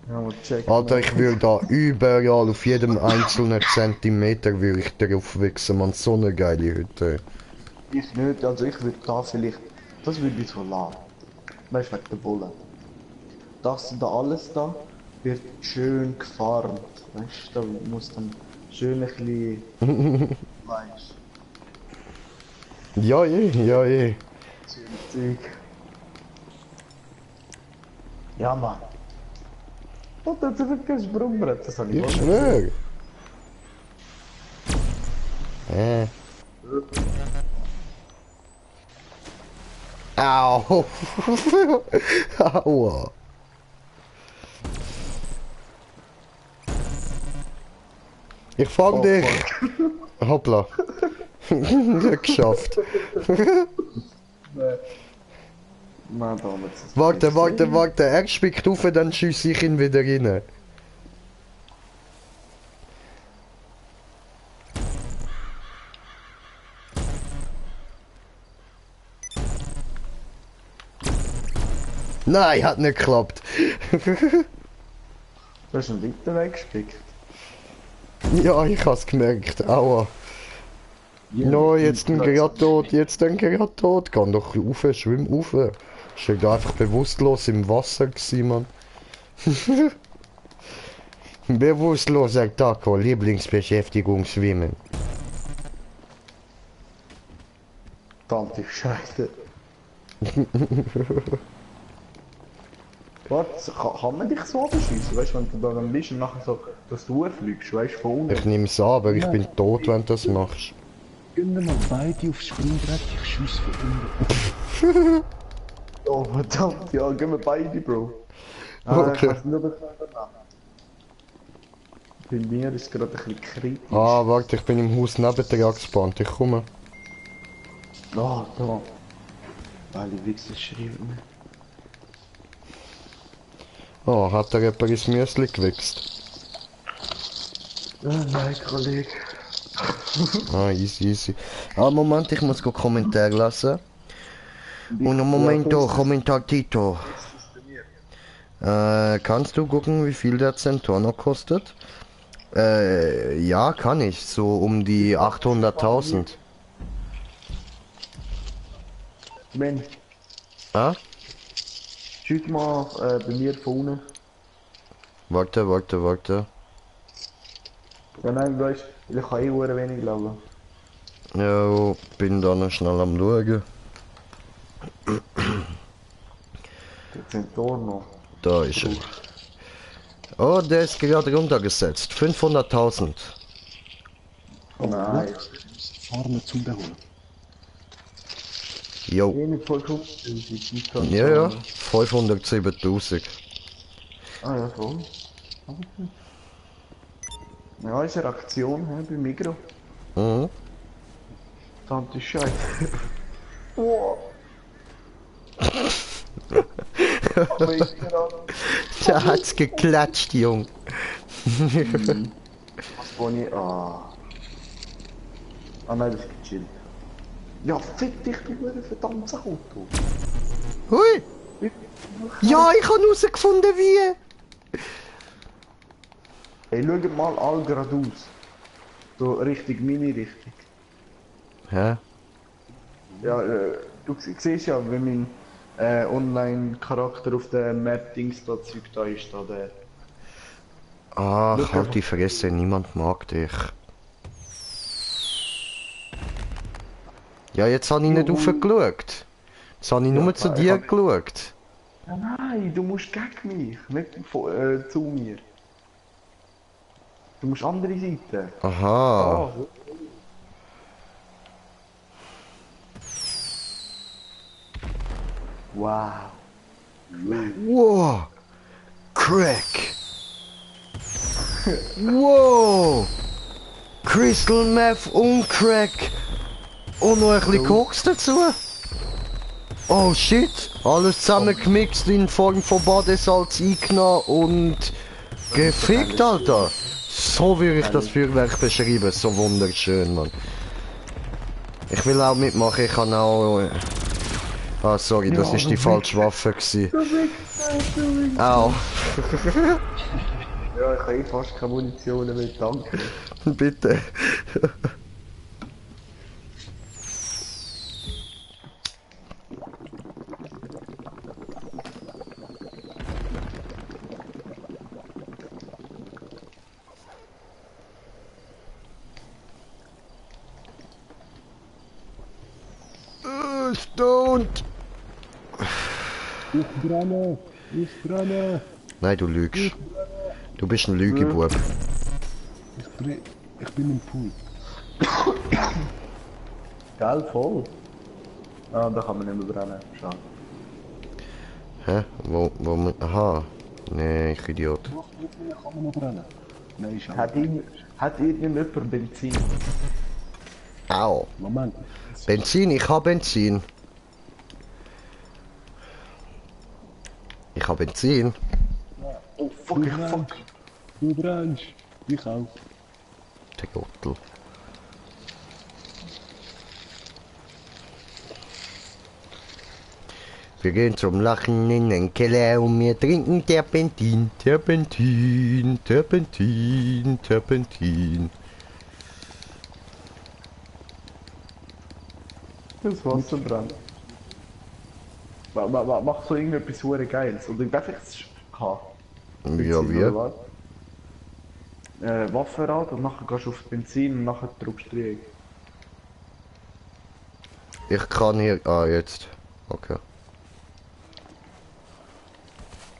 Ja, mal checken. Alter, ich würde da überall, auf jedem einzelnen Zentimeter würde ich drauf wichsen, man. So eine geile Hütte. Ich nicht, also ich würde da vielleicht... Das würde ich so lassen. Weißt du, wegen der Bulle. Das da alles da wird schön gefarmt. Weißt du, da muss dann schön ein bisschen... weißt Ja, ja, du, Zeug. Ja, Mann. Und dann zurück ins Sprungbrett, das habe ich Ich gar nicht schwör. Au. Aua. Ich fang Oh, dich. fuck. Hoppla. Geschafft. Nein, damals. Warte. Er spickt auf, dann schieße ich ihn wieder rein. Nein, hat nicht geklappt. Du hast einen weiter weggespickt. Ja, ich hab's gemerkt. Aua. No, jetzt ein gerade tot, Geh doch rauf, schwimm rauf. Ich war da einfach bewusstlos im Wasser gewesen, Mann. Bewusstloser Taco, Lieblingsbeschäftigung schwimmen. Tante Scheiße. Warte, kann man dich so beschießen? Weißt du, wenn du da dann bist und nachher so, dass du fliegst, weißt du, von unten? Ich nehm's an, aber ich bin tot, wenn du das machst. Gehen wir mal beide aufs Sprungbrett, ich schiess von unten. Oh verdammt, ja, gehen wir beide, Bro. Okay. Kannst du nur das nehmen? Bei mir ist es gerade ein bisschen kritisch. Ah, warte, ich bin im Haus nebendran gespannt, ich komme. Oh, da. Weil ich Wichser schreiben. Oh, hat er jemand ins Müsli gewichst? Oh nein, Kollege. Ah, easy. Ah, Moment, ich muss go Kommentar lassen. Un momento, Kommentartito. Kannst du gucken, wie viel der Zentorno kostet? Ja, kann ich. So um die 800.000. Mensch, Ah? schieß mal bei mir vorne. Warte. Ja, nein, weißt du, ich kann eh wenig glauben. Ja, bin da noch schnell am Schauen. Der Zentorno. Da ist er. Oh, der ist gerade runtergesetzt. 500.000. Oh nein. Farmen zum Beholen. Jo. Eh nicht voll gut. Ja. 507.000. Ah ja, voll. Ja, ist eine Aktion bei Migros. Mhm. Tante Scheiße. Wow. Aber ich gerade. Da hat's geklatscht, Jung. Was war ich? Ah. Ah nein, das ist gechillt. Ja, fick dich, du verdammtes Auto. Hui! Ja, ich habe herausgefunden, wie. Hey, schau mal all geradeaus. So Richtung meine Richtung. Hä? Ja, du siehst ja, wie mein Online-Charakter auf der Map-Dings da Zeug da ist, da der. Ach, halt die Fresse, niemand mag dich. Ja, jetzt habe ich nicht raufgeschaut. Jetzt habe ich nur zu dir geschaut. Ja, nein, du musst gegen mich, nicht zu mir. Du musst andere Seite. Aha. Oh. Wow. Wow. Crack. Wow. Crystal Meth und Crack. Und noch ein bisschen Koks dazu. Oh shit. Alles zusammen gemixt in Form von Badesalz eingenommen und gefickt, Alter. So würde ich das Feuerwerk beschreiben. So wunderschön, Mann. Ich will auch mitmachen. Ich kann auch Ah, sorry, das Ja, ist die du falsche Waffe gewesen. Du Wichser. Au. Ja, ich habe eh fast keine Munition mehr, danke. Bitte. Stoned. Ich brenne! Ich brenne! Nein, du lügst. Du bist ein Lügebub. Ich bin im Pool. Geil, voll. Ah, da kann man nicht mehr brennen. Schade. Hä? Aha. Nee, ich Idiot. Doch, hier kann man noch brennen. Nein, schau. Hat irgendjemand Benzin? Au. Moment. Benzin, ich habe Benzin. Ich habe Benzin. Oh fuck, fuck. Du brennst. Ich auch. Der Gottel. Wir gehen zum Lachen in den Keller und wir trinken Terpentin, Terpentin, Terpentin, Terpentin. Das Wasser brennt. Mach so irgendetwas hure Geiles. Oder darf ich es haben? Ja, wie? Waffenrad und nachher gehst du auf Benzin und nachher drückst du Dreieck. Ich kann hier... Ah, jetzt. Okay.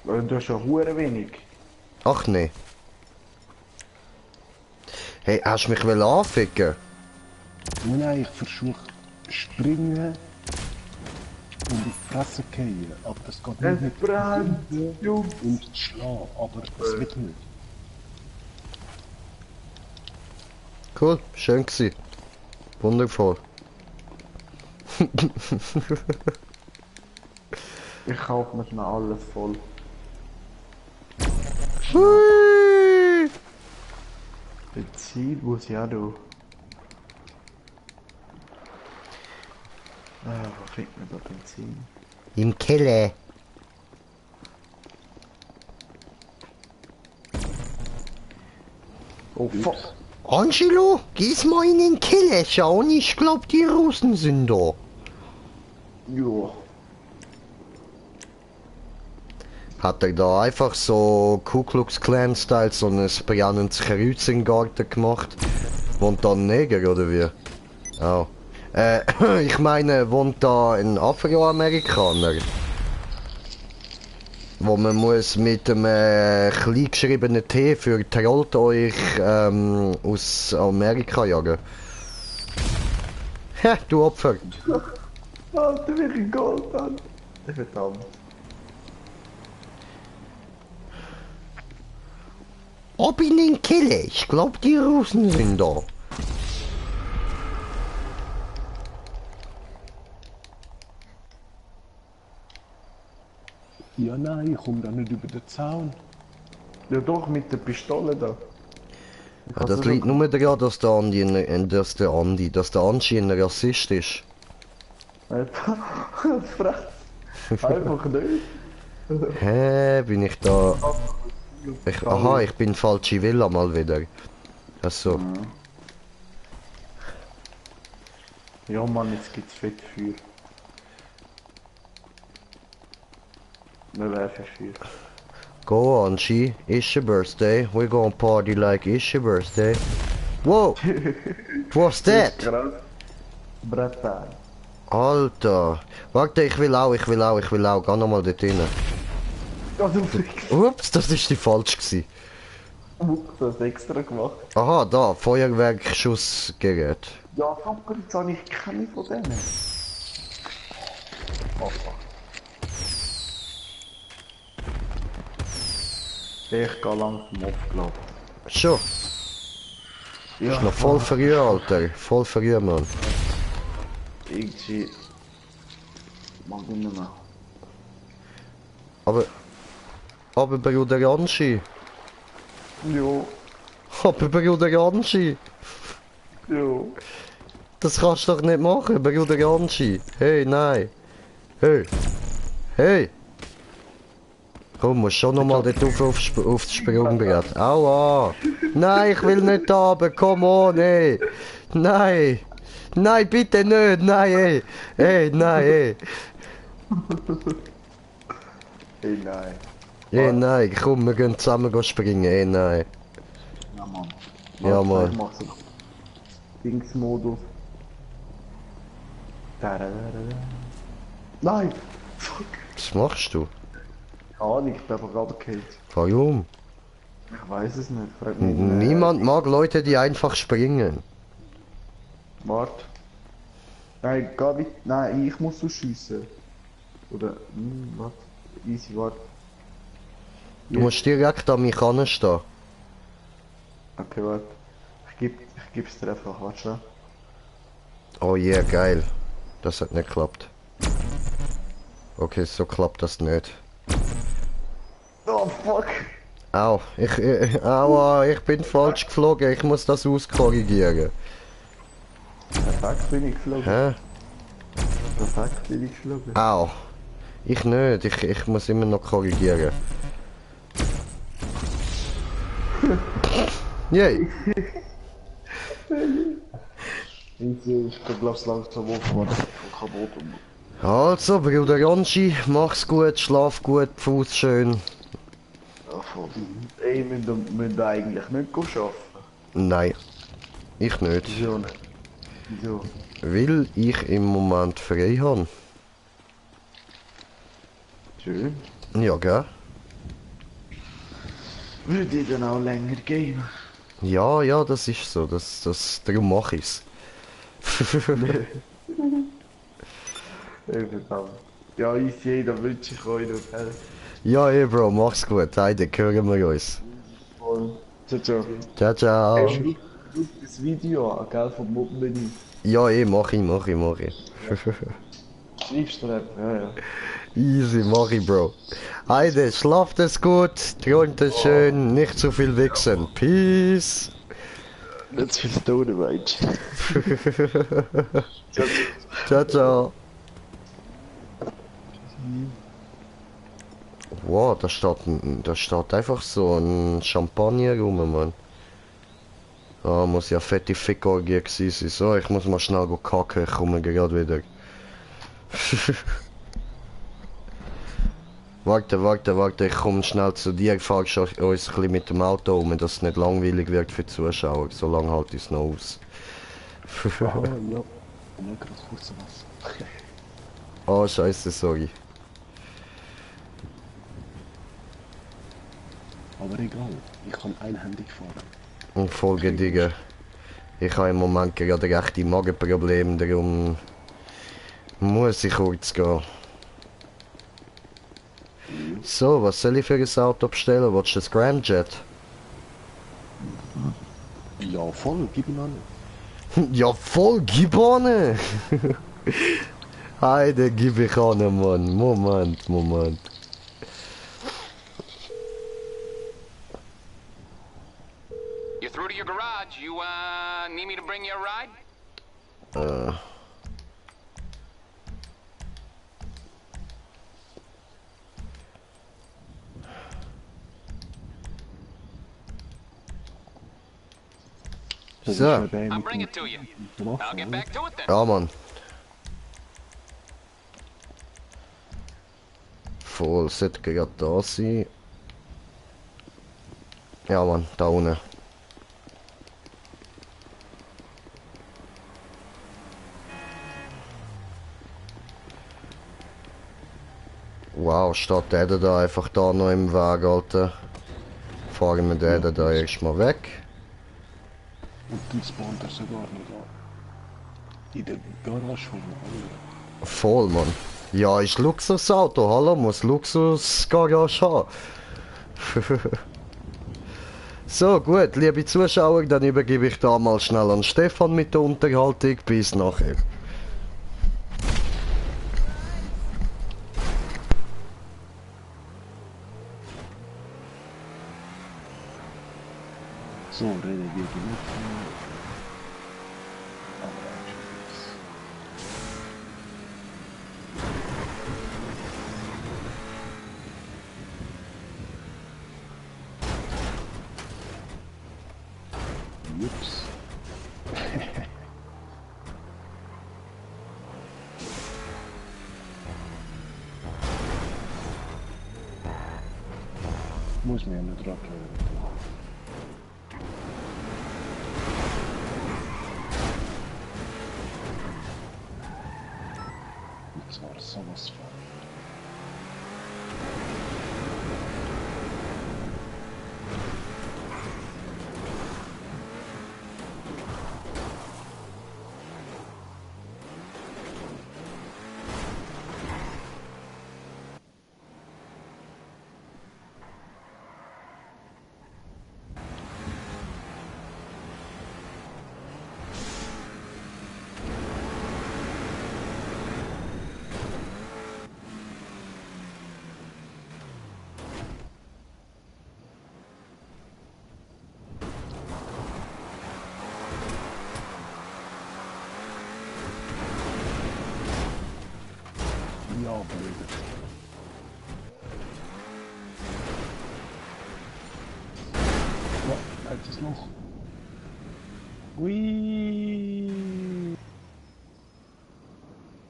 Du hast ja hure wenig. Ach nee. Hey, hast du mich anficken? Nein, ich versuche springen und auf die Fresse fallen. Aber das geht nicht mit brennt, Jungs. Und schlagen, aber es wird nicht. Cool, schön gewesen. Wundervoll. Ich kaufe mir schnell alles voll. Hui! Benzin, wo ist ja du? Wo kriegt man da Benzin? Im Keller. Oh fuck! Angelo, geh's mal in den Keller schauen. Ich glaub, die Russen sind da. Jo. Hat er da einfach so Ku Klux Klan Style so ein brennendes Kreuz in den Garten gemacht? Wohnt da ein Neger oder wie? Oh. Ich meine, wohnt da ein Afroamerikaner? Wo man muss mit dem klein geschriebenen T für trollt euch aus Amerika jagen. Hä, du Opfer. Alter, wie ein Gold an. Verdammt. Ab in den Keller. Ich glaub, die Russen sind da. Ja, nein, ich komme da nicht über den Zaun. Ja doch, mit der Pistole da. Ja, das liegt nur daran, dass der Andi ein Rassist ist. Alter, frech. Einfach nicht. Hä, bin ich da... Aha, ich bin falsche Villa mal wieder. Achso. Ja Mann, jetzt gibt's fett Feuer. Wir werfen Feuer. Go on, She. It's your birthday. We're gonna party like it's your birthday. Whoa! What's that? Bretter. Alter. Warte, ich will auch. Geh nochmal dort rein. Ja, du Fick. Ups, das ist die falsch gewesen. Das extra gemacht. Aha, da, Feuerwerkschussgerät. Ja, fuck, jetzt habe ich keine von denen. Oh, fuck. Ich gehe langsam aufgeladen. Schon. Ja, Ist noch voll früh, Alter. Voll früh, Mann. irgendwie... Mag ich nicht mehr. Aber Bruder Anschi. Jo, Aber Bruder Anschi. jo. Das kannst du doch nicht machen, Bruder Anschi. Hey, nein. Hey! Hey! Komm, musst schon nochmal dort aufs Sprungbrett. Aua! Nein, ich will nicht runter, komm on, ey! Nein! Nein, bitte nicht! Nein, ey! Ey, nein, ey! Ey, nein. Ey, nein, komm, wir gehen zusammen springen, ey, nein. Ja, Mann. Ja, Warte, Mann. Ich mach so Dingsmodus. Nein! Fuck! Was machst du? Keine Ahnung, ich bin einfach runtergefallen. Warum? Ich weiß es nicht. Frag mich Niemand mag Leute, die einfach springen. Warte. Nein, geh weiter. Nein, ich muss so schiessen. Oder, warte. Easy, warte. Du musst direkt an mich anstehen. Okay, warte. Ich geb's dir einfach, warte schon. Oh yeah, geil. Das hat nicht geklappt. Okay, so klappt das nicht. Oh, fuck! Au, aua, ich bin falsch geflogen. Ich muss das auskorrigieren. Perfekt bin ich geflogen. Hä? Perfekt bin ich geflogen. Au. Ich nicht, ich muss immer noch korrigieren. Yay. Ich glaube, es langsam auf, warte. Ich kann kaputt. Also, Bruder Ronchi, mach's gut, schlaf gut, Fuß schön. Ja, voll. Ey, müssen wir eigentlich nicht arbeiten? Nein, ich nicht. Wieso nicht? Wieso? Weil ich im Moment frei habe. Schön. Ja, gell? Würde ich dann auch länger gehen? Ja, ja, das ist so. Darum mache ich's. Ja, easy, da wünsche ich euch noch. Ja, ey, Bro, mach's gut. Heide, hören wir uns. Voll. Ciao, ciao. Ciao, ciao. Hey, schau das Video an, gell, vom Mobbenmenü. Ja, mach ich. Schreibst du einfach, ja. Easy, mach ich, Bro. Heide, schlaft es gut, träumt es schön, nicht zu viel wichsen. Peace. Nicht zu viel Tode, meinst du? Ciao, ciao. Wow, da steht einfach so ein Champagner rum, Mann. Ah, muss ja fette Fickorgie gewesen sein. So, ich muss mal schnell kacken, ich komme gerade wieder. Warte, ich komme schnell zu dir, fahrst uns ein bisschen mit dem Auto um, dass es nicht langweilig wird für die Zuschauer. So lange halte ich es noch aus. Ja. Und dann gerade kurz was. Oh, scheiße, sorry. Aber egal, ich kann einhändig fahren. Und folge dir. Ich habe im Moment gerade rechte Magenprobleme, darum muss ich kurz gehen. So, was soll ich für ein Auto bestellen? Willst du das Scramjet? Ja, voll, gib ihn an. Ja, voll, gib an! Heide, gib ich an, Mann. Moment. You're through to your garage. You, need me to bring you a ride? Das So. ist ja der I'll mit bring dem it to you. Waffe, I'll get oder? back to it then. Ja, Mann. Voll, sollte gerade da sein. Ja, Mann, da unten. Wow, steht der da einfach da noch im Weg, Alter. Fahren wir den da erstmal weg. Und du spawnt er sogar nicht an. In der Garage von mir. Voll, Mann. Ja, ist Luxusauto, hallo, muss Luxusgarage haben. So, gut, liebe Zuschauer, dann übergebe ich da mal schnell an Stefan mit der Unterhaltung. Bis nachher. So, reden wir genug. Aber Jups. Muss mir nicht dran hören. Und zwar sowas von. Ja, blöd. Oh, halt das Loch. Ui.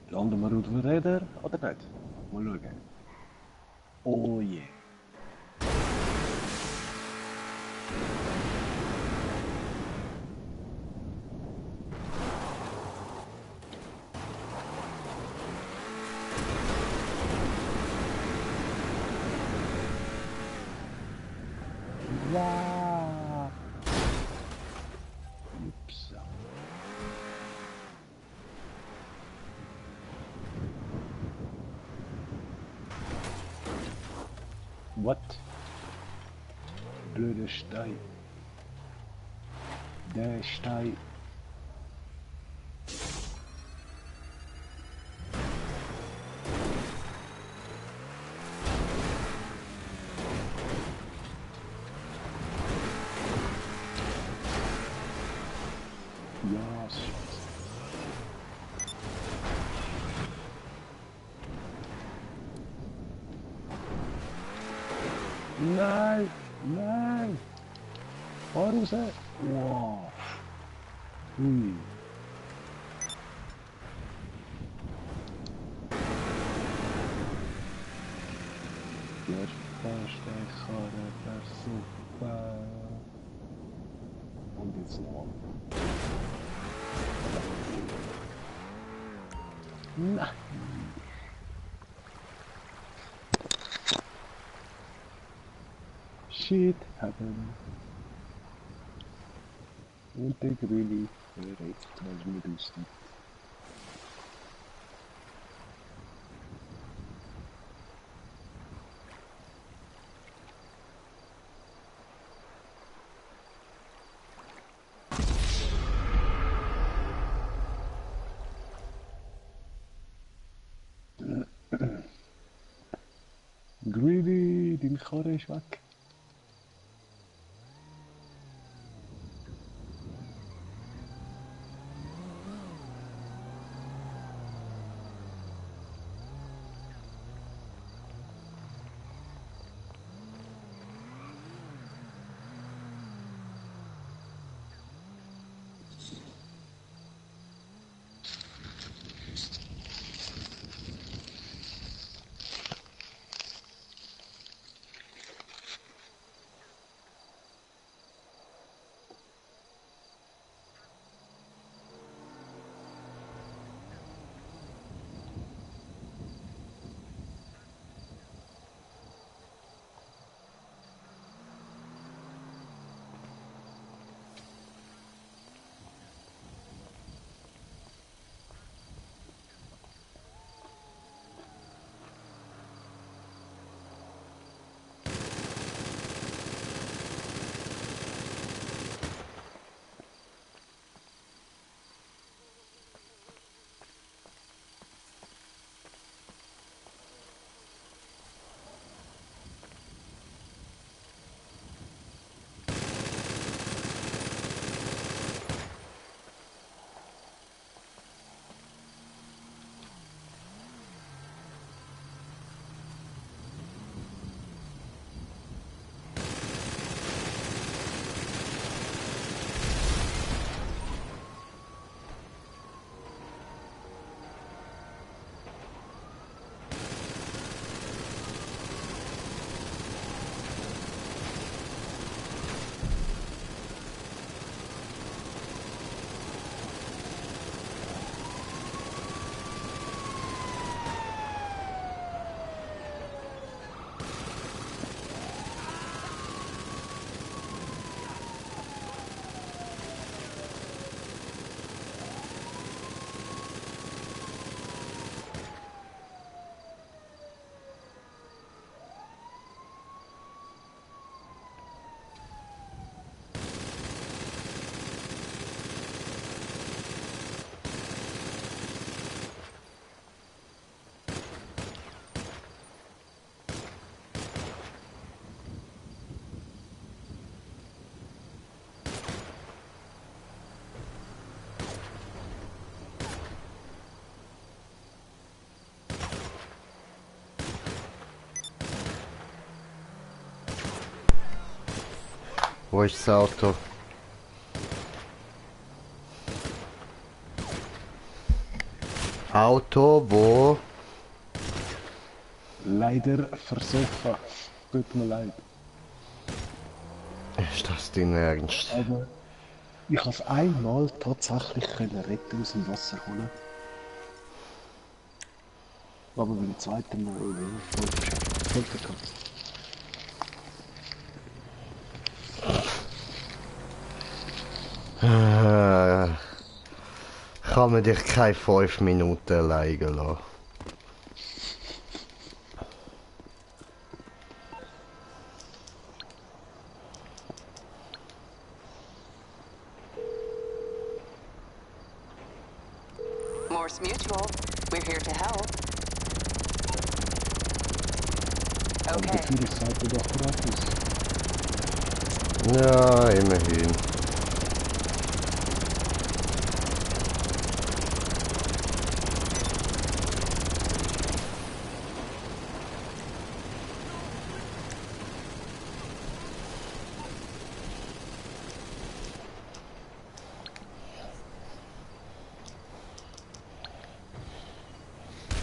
Landen wir auf dem Räder oder nicht? Mal schauen. Oh je. Yeah. Wow. Ups. What? Blöder Stein. Der Stein. Ja, Scheiße. Nein! Nein! Fahr raus! Wow! Ui! Der Fahrsteinkarre, der ist super! Und jetzt noch. Nein! Shit happened. Und der Grüne verreckt, weil es nicht aussieht. Greedy, dein Karre ist weg. Wo ist das Auto? Auto, wo? Leider versoffen. Tut mir leid. Ist das dein Ernst? Aber ich habe es einmal tatsächlich retten aus dem Wasser holen. Aber beim zweiten Mal voll verkackt. Kann man dich keine 5 Minuten alleine lassen. Morse Mutual, we're here to help. Aber Okay. dafür ist Seite doch gratis. Ja, immerhin.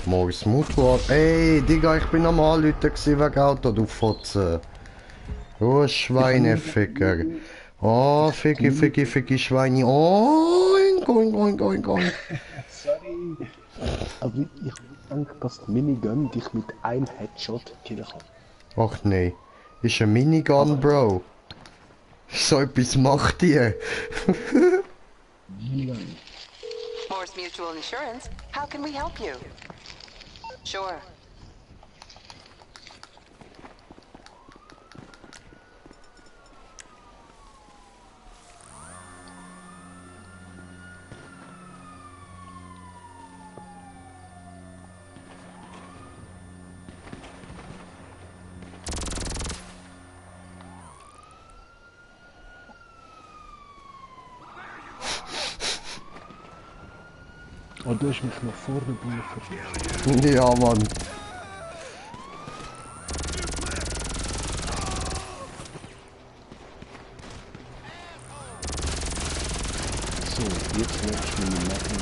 Morgens Mutual. Ey, Digga, ich bin am Anrufen wegen Auto, du Fotze. Du Schweineficker. Oh, Ficki, Schweine. Oh, oink. Sorry. Aber ich denke, dass die Minigun dich mit einem Headshot killen kann. Ach nee. Ist ein Minigun, Bro. So etwas macht ihr. Morse Mutual Insurance, how can we help you? Sure. Oh, du hast mich nach vorne gerufen. Ja, Mann. So, jetzt merkst du meine Merkung.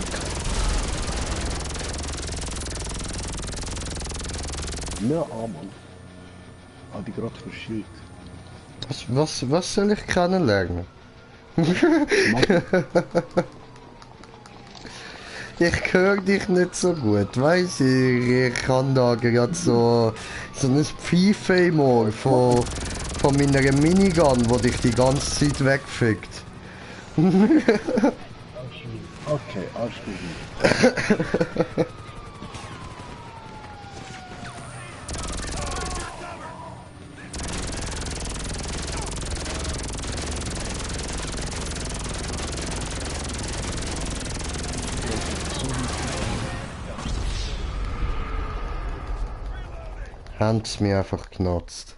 Ja, Mann. Hab ich gerade verschillt. Was soll ich kennenlernen? Ich höre dich nicht so gut, weißt du? Ich kann da gerade so ein Pfeife im Ohr von meiner Minigun, wo dich die ganze Zeit wegfickt. Okay, alles gut. Haben sie mir einfach genutzt.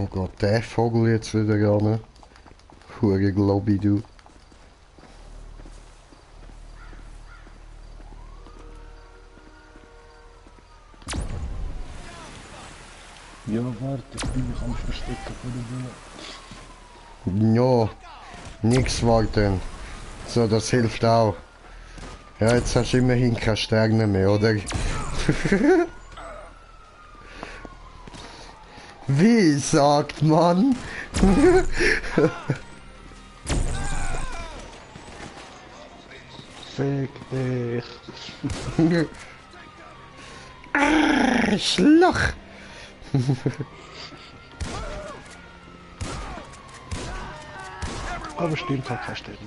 Oh Gott, der Vogel jetzt wieder ran. Hure Globi, du. Ja, warte, ich bin mich am Verstecken von der Bühne. Ja, nix warten. So, das hilft auch. Ja, jetzt hast du immerhin keine Sterne mehr, oder? Wie sagt man? Fick dich. Arschloch! Aber stimmt, hat keine Sterne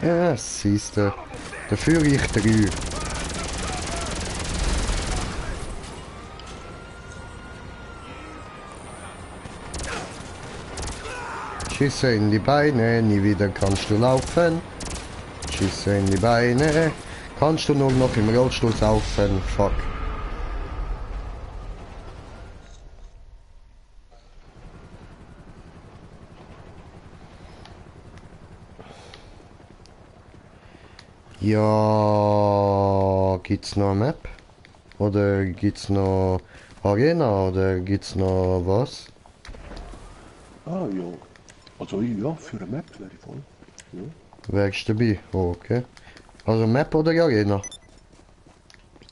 mehr. Ja, siehst du. Dafür ich 3. Schüsse in die Beine, nie wieder kannst du laufen. Schüsse in die Beine. Kannst du nur noch im Rollstuhl laufen? Fuck. Ja, gibt's noch eine Map? Oder gibt's noch Arena? Oder gibt's noch was? Ah ja. Also ja, für eine Map wäre ich voll. Ja. Wärst du dabei? Oh, okay. Also Map oder Arena?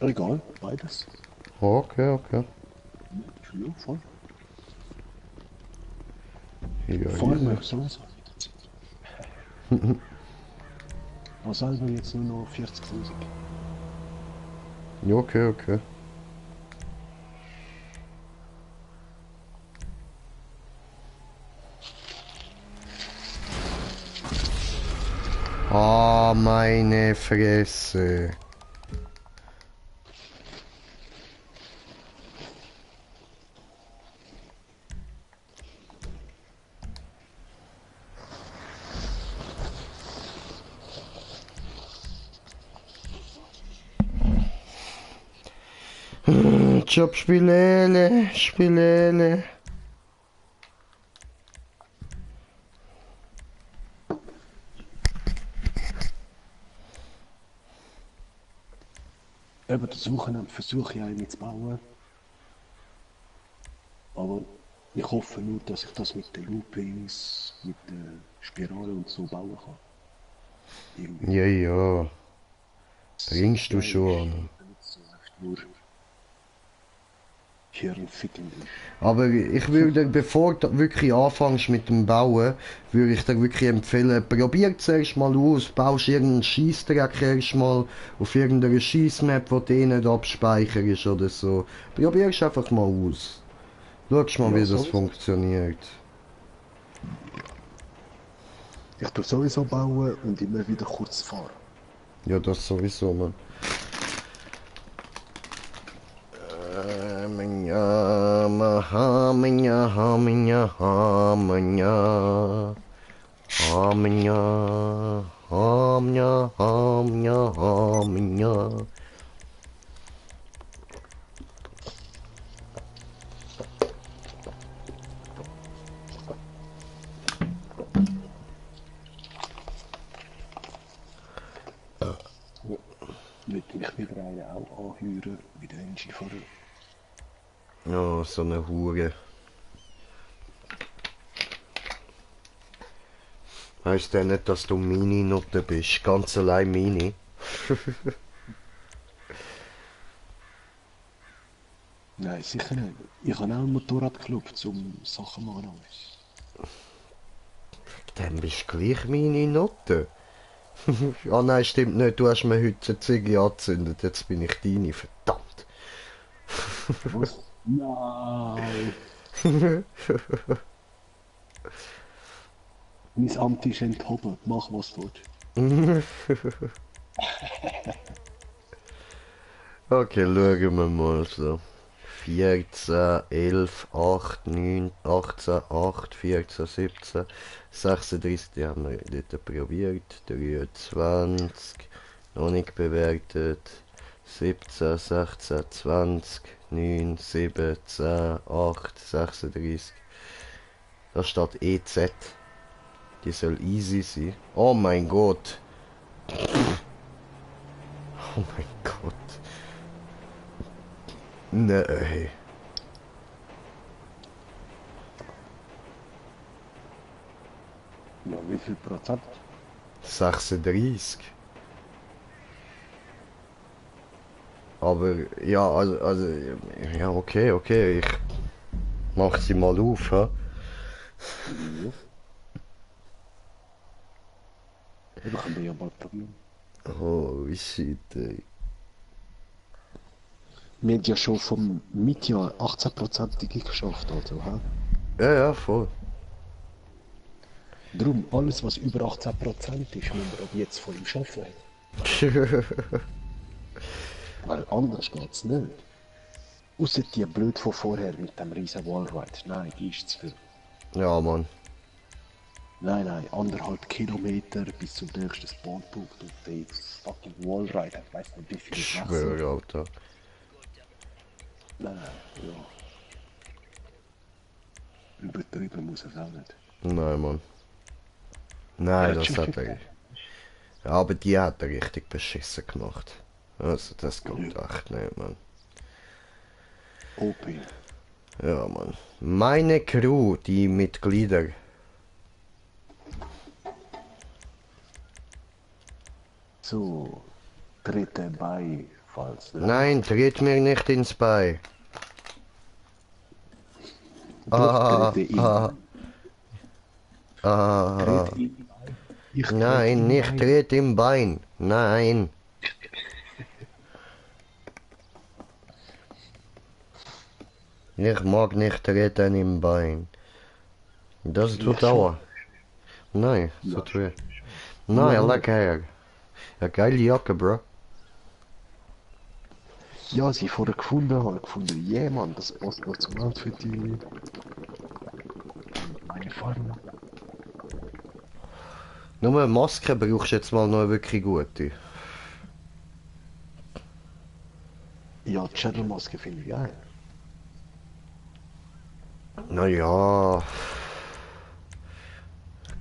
Egal, beides. Oh, okay, okay. Ja, voll. Ja, Voll ja. mehr sowieso. Was selber jetzt nur noch 40.000. Ja, okay, okay. Ah, meine Fresse. Job Spilele, Spilele. Eben das Wochenende versuche ich eine zu bauen. Aber ich hoffe nur, dass ich das mit den Loopings, mit den Spiralen und so bauen kann. Irgendwie. Ja, ja. Bringst du schon. So echt nur Hirnficking ist. Aber ich würde, bevor du wirklich anfängst mit dem Bauen, würde ich dir wirklich empfehlen, probier zuerst mal aus, baust irgendeinen Scheissdreck erstmal auf irgendeiner Scheissmap, die du eh nicht abspeicherst oder so. Probier's einfach mal aus. Schau mal, Ja, wie das sowieso. funktioniert. Ich tue sowieso bauen und immer wieder kurz fahren. Ja, das sowieso, man. Hamenya, Hamenya, Hamenya, Hamenya. Hamenya, Hamenya, Hamenya, Hamenya. Würde mich wieder einen auch anhören, wie der Engine-Fahrer. Ja, so eine Hure. Heisst ja nicht, dass du Mini-Nutte bist. Ganz allein Mini. Nein, sicher nicht. Ich habe auch einen Motorradclub zum Sachen machen. Dann bist du gleich Mini-Nutte. Ah nein, stimmt nicht. Du hast mir heute eine Ziege angezündet. Jetzt bin ich deine. Verdammt. Was? Nein! Mein Amt ist enthoben. Mach was du willst. Okay, schauen wir mal so. 14, 11, 8, 9, 18, 8, 14, 17, 36, die haben wir dort probiert. 23, noch nicht bewertet. 17, 16, 20, 9, 7, 10, 8, 36. Da steht EZ. Die soll easy sein. Oh mein Gott. Oh mein Gott. Nee. Ja, wie viel Prozent? 36. Aber ja, also ja, okay, ich mach sie mal auf, hä? Ja. Ja, dann können wir ja mal probieren. Oh shit, ey. Wir haben ja schon vom Mitjahr 18%ige geschafft, also, hä? Ja, voll. Darum, alles was über 18% ist, müssen wir ab jetzt von ihm schaffen. Weil anders geht's nicht. Ausser die blöd von vorher mit dem riesen Wallride. Nein, die ist zu viel. Ja, Mann. Nein, 1,5 Kilometer bis zum nächsten Spawnpunkt und der fucking Wallride, ich weiß nicht wie viel Ich Wasser. schwöre, Alter. Nein, ja. Übertrieben muss es auch nicht. Nein, Mann. Nein, Ja, das tschüss. hat er. Ja, aber die hat er richtig beschissen gemacht. Also, das geht echt nicht, Mann. OP. Ja, Mann. Meine Crew, die Mitglieder. So, dritte bei, falls du... Nein, tritt mir nicht ins Bein. Doch, trete ihn. Ah. Trete ihn ein. Ich trete Nein, ihn nicht ein. tritt im Bein. Nein. Ich mag nicht treten im Bein. Das tut Ja, Dauer. Nein, so tut. Nein, Ja. leck her. Ja, geile Jacke, Bro. Ja, sie vorher gefunden, habe gefunden, yeah, Mann, das passt noch zum Outfit irgendwie. Meine Farbe. Nur eine Maske brauchst du jetzt mal noch eine wirklich gute. Ja, die Shadowmaske finde ich geil. Naja.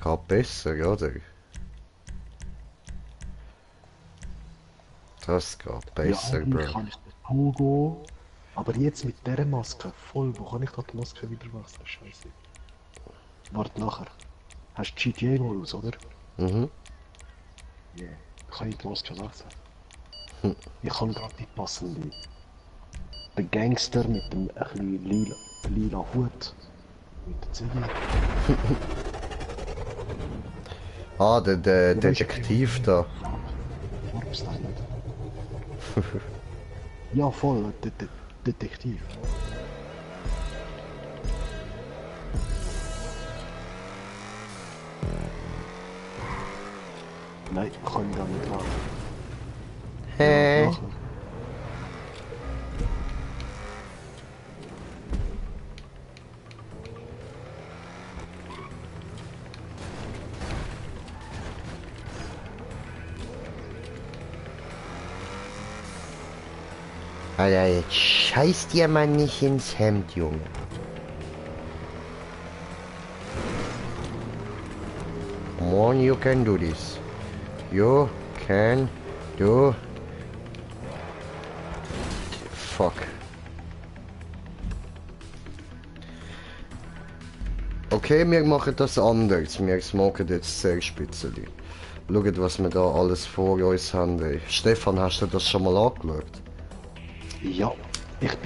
Geht besser, oder? Das geht besser, ja, eigentlich Bro. kann ich nicht Pogo, aber jetzt mit dieser Maske, voll, wo kann ich da die Maske wieder wechseln? Scheiße. Warte nachher. Hast du GTA-Modus, oder? Mhm. Yeah. Kann ich die Maske wechseln? Ich habe gerade die passende. Der Gangster mit dem ein bisschen lila Hut. Mit der Zivil. Ah, der Detektiv da. Farbstyle. Ja, voll, Detektiv. Nein, kann ich gar nicht machen. Hä? Nachher. Alter, jetzt scheiß dir mal nicht ins Hemd, Junge. Come on, you can do this. You can do... Fuck. Okay, wir machen das anders. Wir smoken jetzt sehr spitzeli. Schaut, was wir da alles vor uns haben. Ey. Stefan, hast du das schon mal angeschaut? Ja, ich habe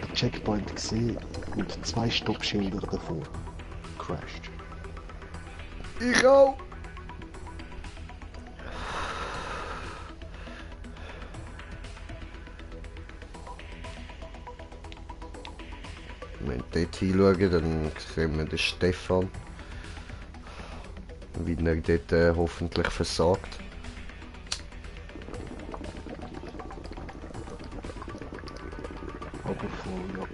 den Checkpoint gesehen und 2 Stoppschilder davor. Crashed. Ich auch. Wenn wir dort hinschauen, dann sehen wir den Stefan. Wie er dort hoffentlich versagt. Aber voll, ja.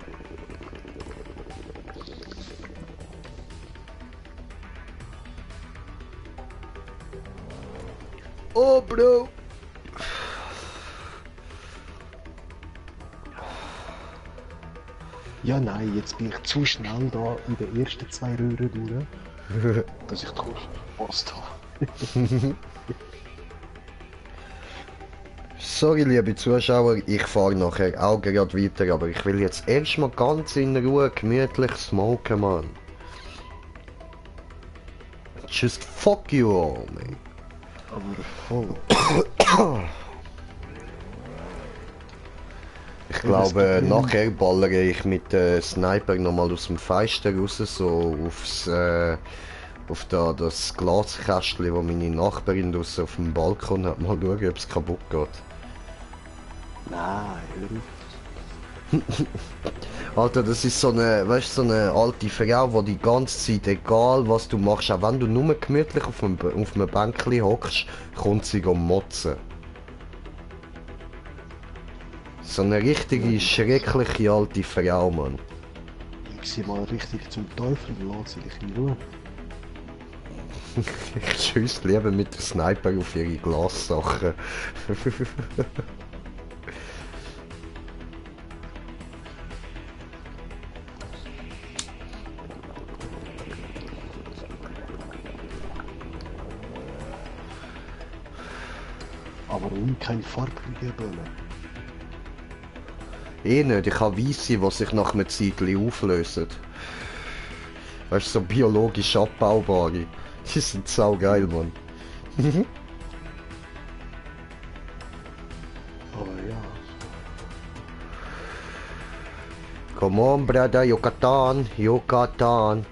Oh, Bro! Ja, nein, jetzt bin ich zu schnell da in den ersten 2 Röhren durch, dass ich kurz verpasst habe. Sorry, liebe Zuschauer, ich fahre nachher auch gerade weiter, aber ich will jetzt erstmal ganz in Ruhe gemütlich smoken, Mann. Just fuck you all, man. Aber voll. Ich glaube, nachher ballere ich mit Sniper nochmal aus dem Fenster raus, so aufs, auf das Glaskästchen, wo meine Nachbarin draussen auf dem Balkon hat. Mal schauen, ob es kaputt geht. Nein, hör auf. Alter, das ist so eine, weißt, so eine alte Frau, die ganze Zeit, egal was du machst, auch wenn du nur gemütlich auf einem Bänkchen hockst, kommt sie motzen. So eine richtige, schreckliche alte Frau, Mann. Ich sie mal richtig zum Teufel, lass sie dich in Ruhe. Ich schieße lieber mit dem Sniper auf ihre Glassachen. Aber ohne keine farbrige Bälle. Eh nicht, ich habe Weisse, die sich nach einer Zeit auflösen. Weißt du, so biologisch abbaubare. Die sind saugeil, Mann. Aber ja. Come on, brother, Yucatan, Yucatan.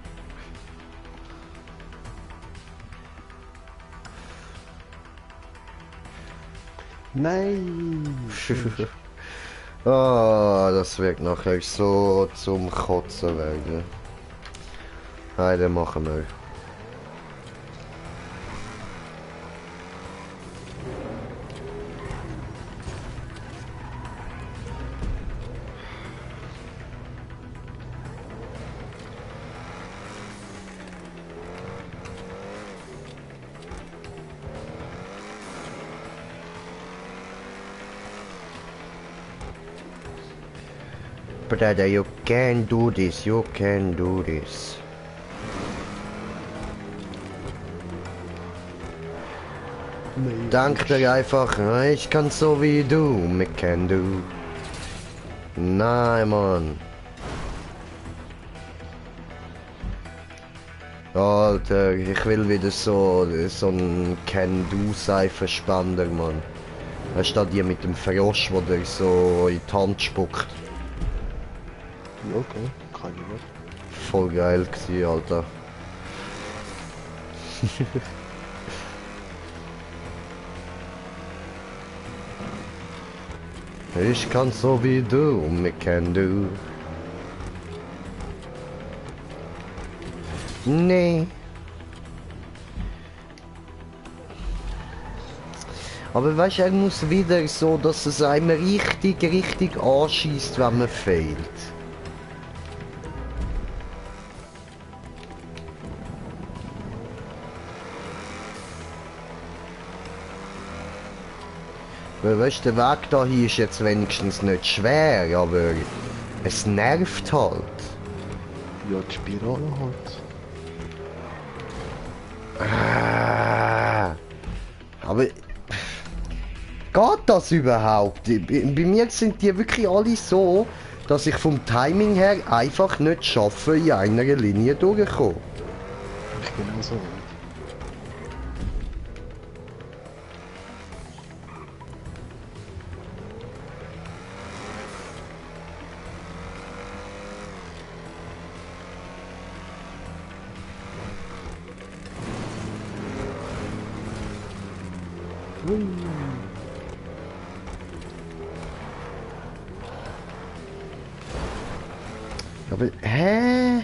Nein! Ah, das wird nachher so zum Kotzen werden. Nein, den machen wir. Brother, you can do this, you can do this. Nein. Dank dir einfach, ich kann so wie du, me can do. Nein, Mann. Alter, ich will wieder so ein Can-Do-Seifenspander, Mann. Weißt du, die mit dem Frosch, wo der so in die Hand spuckt. Ja, okay, kann ich nicht. Voll geil gewesen, Alter. Ich kann so wie du, me can do. Nee. Aber weißt du, er muss wieder so, dass es einem richtig anschießt, wenn man fehlt. Weil weißt du, der Weg dahin ist jetzt wenigstens nicht schwer, aber es nervt halt. Ja, die Spirale halt. Aber geht das überhaupt? Bei mir sind die wirklich alle so, dass ich vom Timing her einfach nicht schaffe, in einer Linie durchzukommen. Ich genau so. Aber, hä?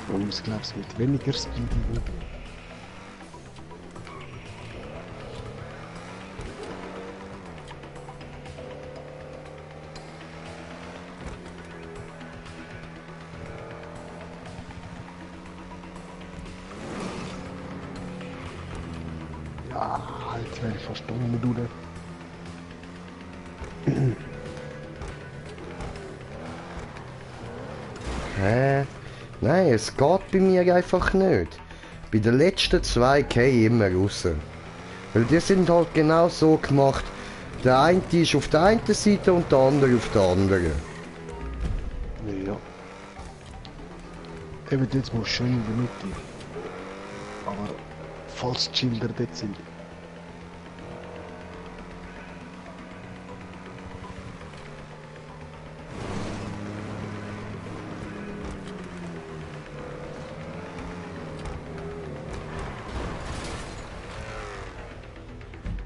Man muss, glaubst du, mit weniger Speed üben. Ja, halt, wäre ich verstanden, du. Hä? Nein, es geht bei mir einfach nicht. Bei den letzten zwei gehe ich immer raus. Weil die sind halt genau so gemacht. Der eine ist auf der einen Seite und der andere auf der anderen. Ja. Eben jetzt muss schön in der Mitte. Aber falls die Schilder dort sind.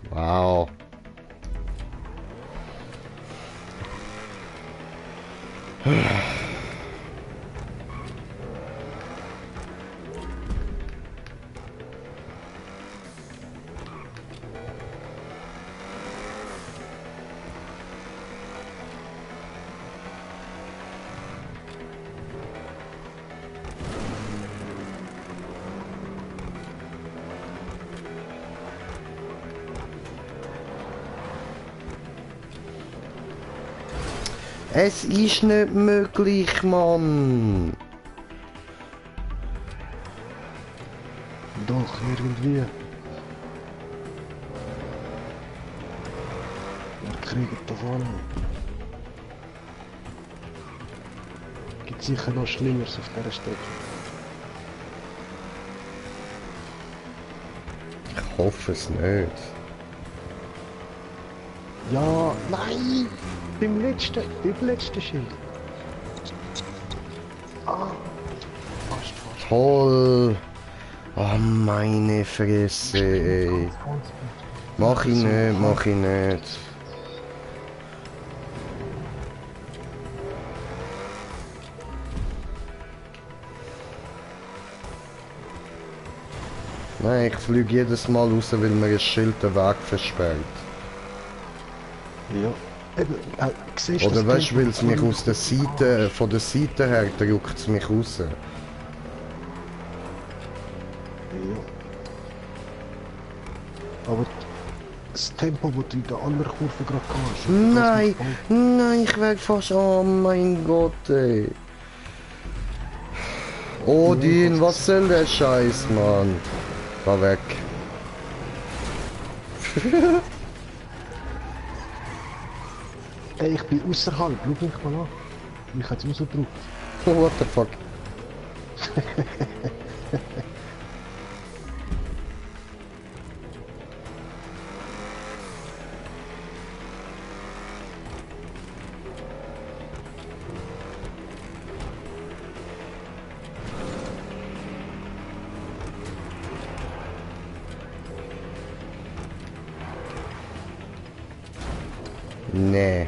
Wow. Es ist nicht möglich, Mann. Doch, irgendwie. Wir kriegen davon. Gibt sicher noch Schlimmeres auf dieser Strecke. Ich hoffe es nicht. Ja, nein! Beim letzten Schild. Ah, fast. Toll. Oh meine Fresse, ey. Mach ich nicht, mach ich nicht. Nein, ich fliege jedes Mal raus, weil mir ein Schild den Weg versperrt. Ja. Eben, siehst du Oder das weißt du, Tempo weil es mich von- aus der Seite, von der Seite her drückt es mich raus. Ja. Aber das Tempo, das du in der anderen Kurve gerade hast. Nein, nein, ich werde fast, oh mein Gott, ey. Odin, was soll der Scheiß, Mann? Fahr weg. Ey, ich bin außerhalb, schau mich mal an. Mich hat es rausgedrückt. What the fuck? Nee.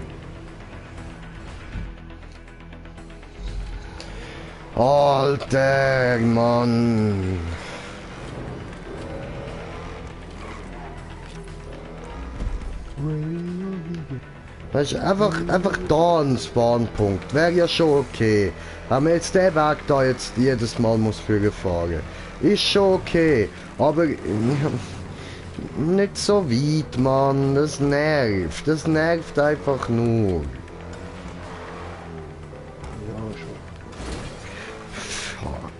Alter, Mann. Weißt du, einfach da ein Spawnpunkt. Wäre ja schon okay. Wenn man jetzt den Weg da jetzt jedes Mal muss fahren. Ist schon okay. Aber nicht so weit, Mann. Das nervt. Das nervt einfach nur. Ja, schon. Fuck.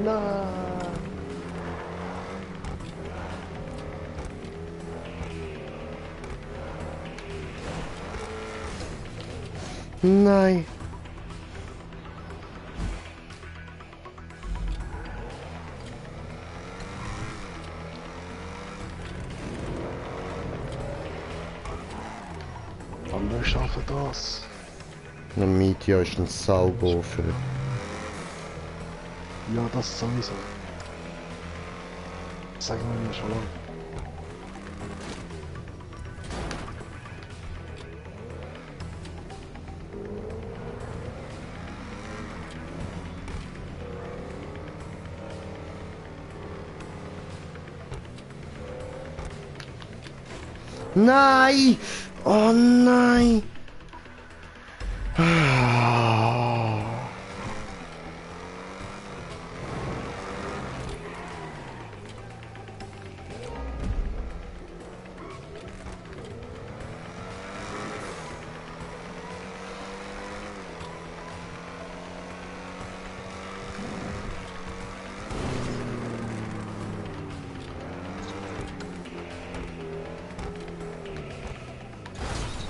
Nein! Nein. Andere schaffen das. Ein Meteor ist ein Saugofen. Ja, das sowieso. Sagen wir mir schon lange. Nein! Oh nein! Ah.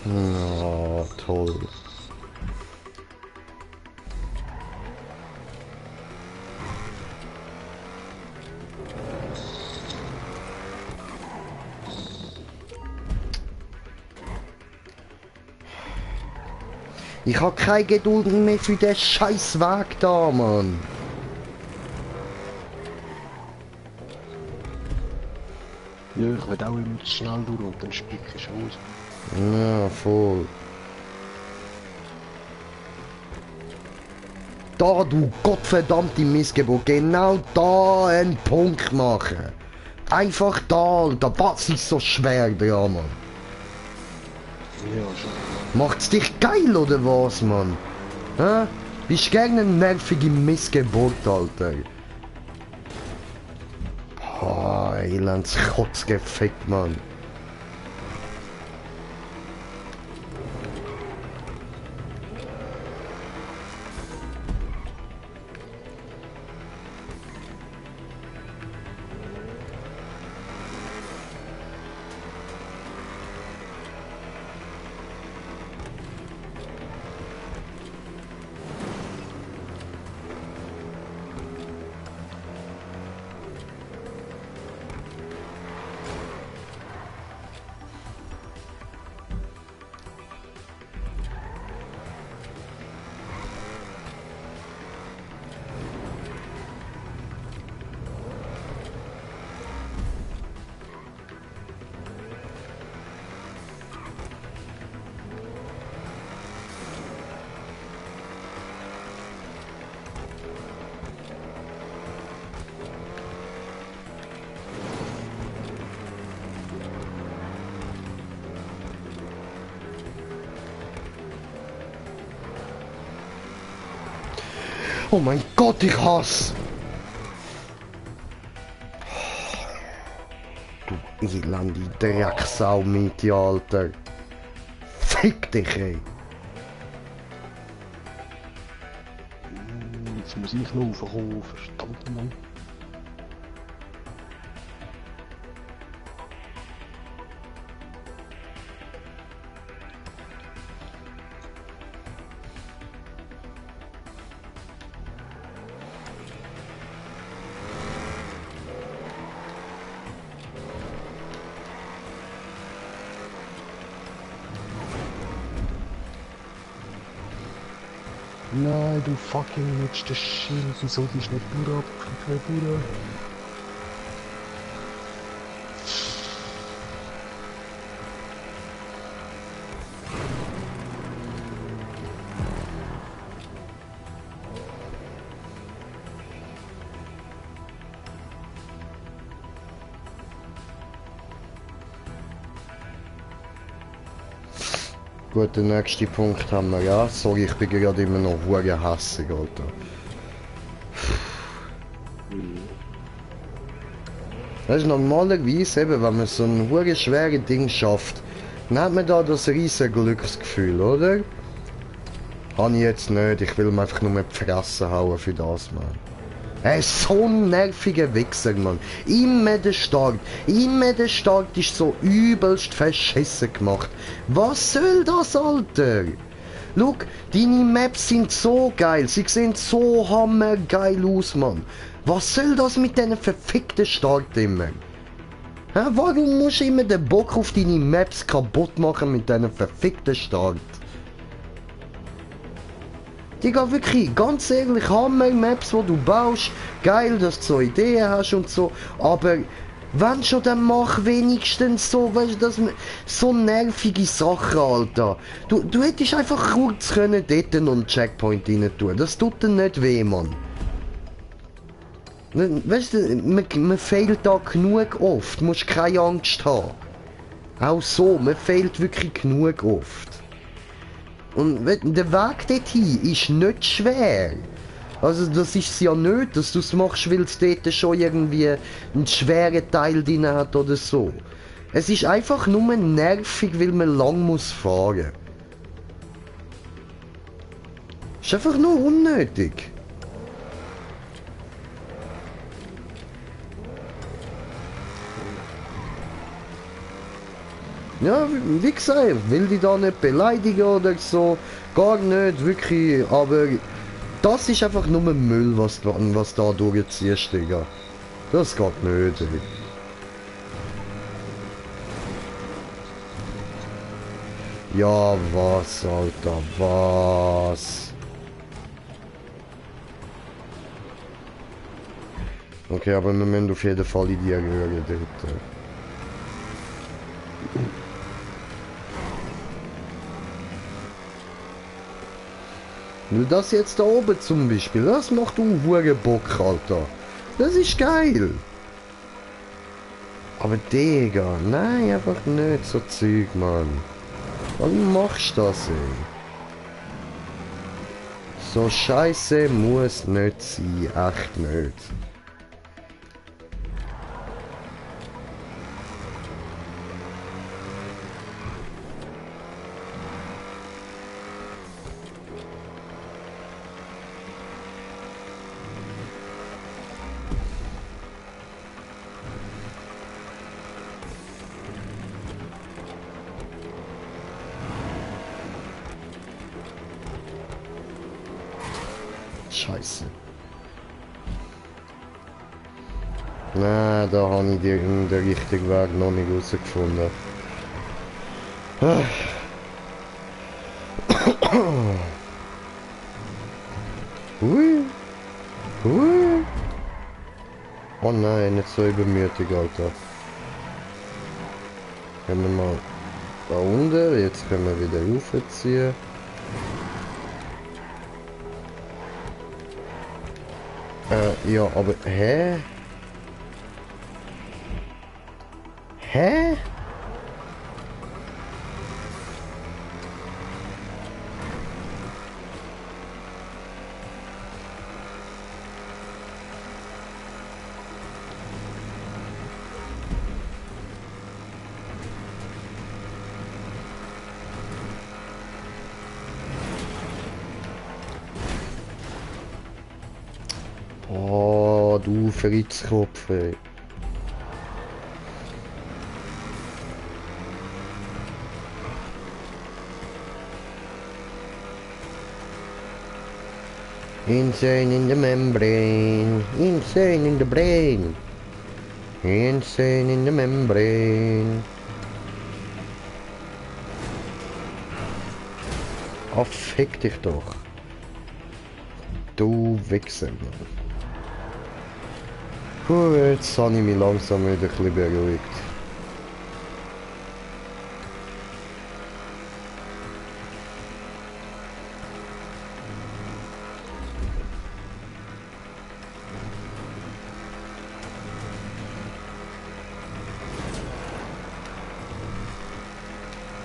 Oh, toll. Ich hab keine Geduld mehr für den scheiß Weg da, Mann. Ja, ich will auch immer zu schnell durch und dann spicke ich aus. Ja, voll. Da, du gottverdammte Missgeburt, genau da einen Punkt machen. Einfach da, Alter, was ist so schwer dran, Mann? Ja, schon. Macht's dich geil, oder was, Mann? Hä? Bist gerne eine nervige Missgeburt, Alter. Oh, elends Kotzgefickt, Mann. Oh mein Gott, ich hasse! Du elende Drecksau mit dir, Alter. Fick dich, ey. Jetzt muss ich noch raufkommen, verdammt Mann. Nein, du fucking letzter Schild, wieso bist du nicht durchgefallen, Bruder? Gut, den nächsten Punkt haben wir, ja. Sorry, ich bin gerade immer noch hure hässig, Alter. Das ist normalerweise eben, wenn man so ein hure schweres Ding schafft, dann hat man da das riesige Glücksgefühl, oder? Habe ich jetzt nicht, ich will mir einfach nur die Fresse hauen für das, Mann. Er ist so ein nerviger Wichser, Mann. Immer der Start ist so übelst verschissen gemacht. Was soll das, Alter? Schau, deine Maps sind so geil, sie sehen so hammergeil aus, Mann. Was soll das mit diesen verfickten Start immer? Hä, warum musst du immer den Bock auf deine Maps kaputt machen mit diesen verfickten Start? Digga, wirklich, ganz ehrlich, Hammer-Maps, die du baust, geil, dass du so Ideen hast und so, aber wenn schon, dann mach wenigstens so, weißt du, das, so nervige Sachen, Alter. Du hättest einfach kurz können dort noch einen Checkpoint rein tun, das tut dir nicht weh, Mann. Weißt du, man fehlt da genug oft, du musst keine Angst haben. Auch so, man fehlt wirklich genug oft. Und der Weg dorthin ist nicht schwer. Also das ist es ja nicht, dass du es machst, weil es dort schon irgendwie einen schweren Teil drin hat oder so. Es ist einfach nur nervig, weil man lang muss fahren. Es ist einfach nur unnötig. Ja, wie gesagt, ich will die da nicht beleidigen oder so, gar nicht, wirklich, aber das ist einfach nur Müll, was da durchziehst, Digga. Das geht nicht, ey. Ja, was, Alter, was? Okay, aber wir müssen auf jeden Fall in die Röhre dort. Weil das jetzt da oben zum Beispiel, das macht hure Bock, Alter. Das ist geil. Aber Digga, nein, einfach nicht so Zeug, Mann. Warum machst du das, ey? So scheiße muss nicht sein, echt nicht. Scheiße. Na, da habe ich den richtigen Weg noch nicht herausgefunden. Hui. Hui. Oh nein, nicht so übermütig, Alter. Können wir mal da unten, jetzt können wir wieder raufziehen. Ja, aber, hä? Hä? Oh, du Fritzkopf, ey. Insane in the membrane, insane in the brain, insane in the membrane. Oh, fick dich doch. Du Wichser, Mann. Puh, jetzt habe ich mich langsam wieder ein bisschen beruhigt.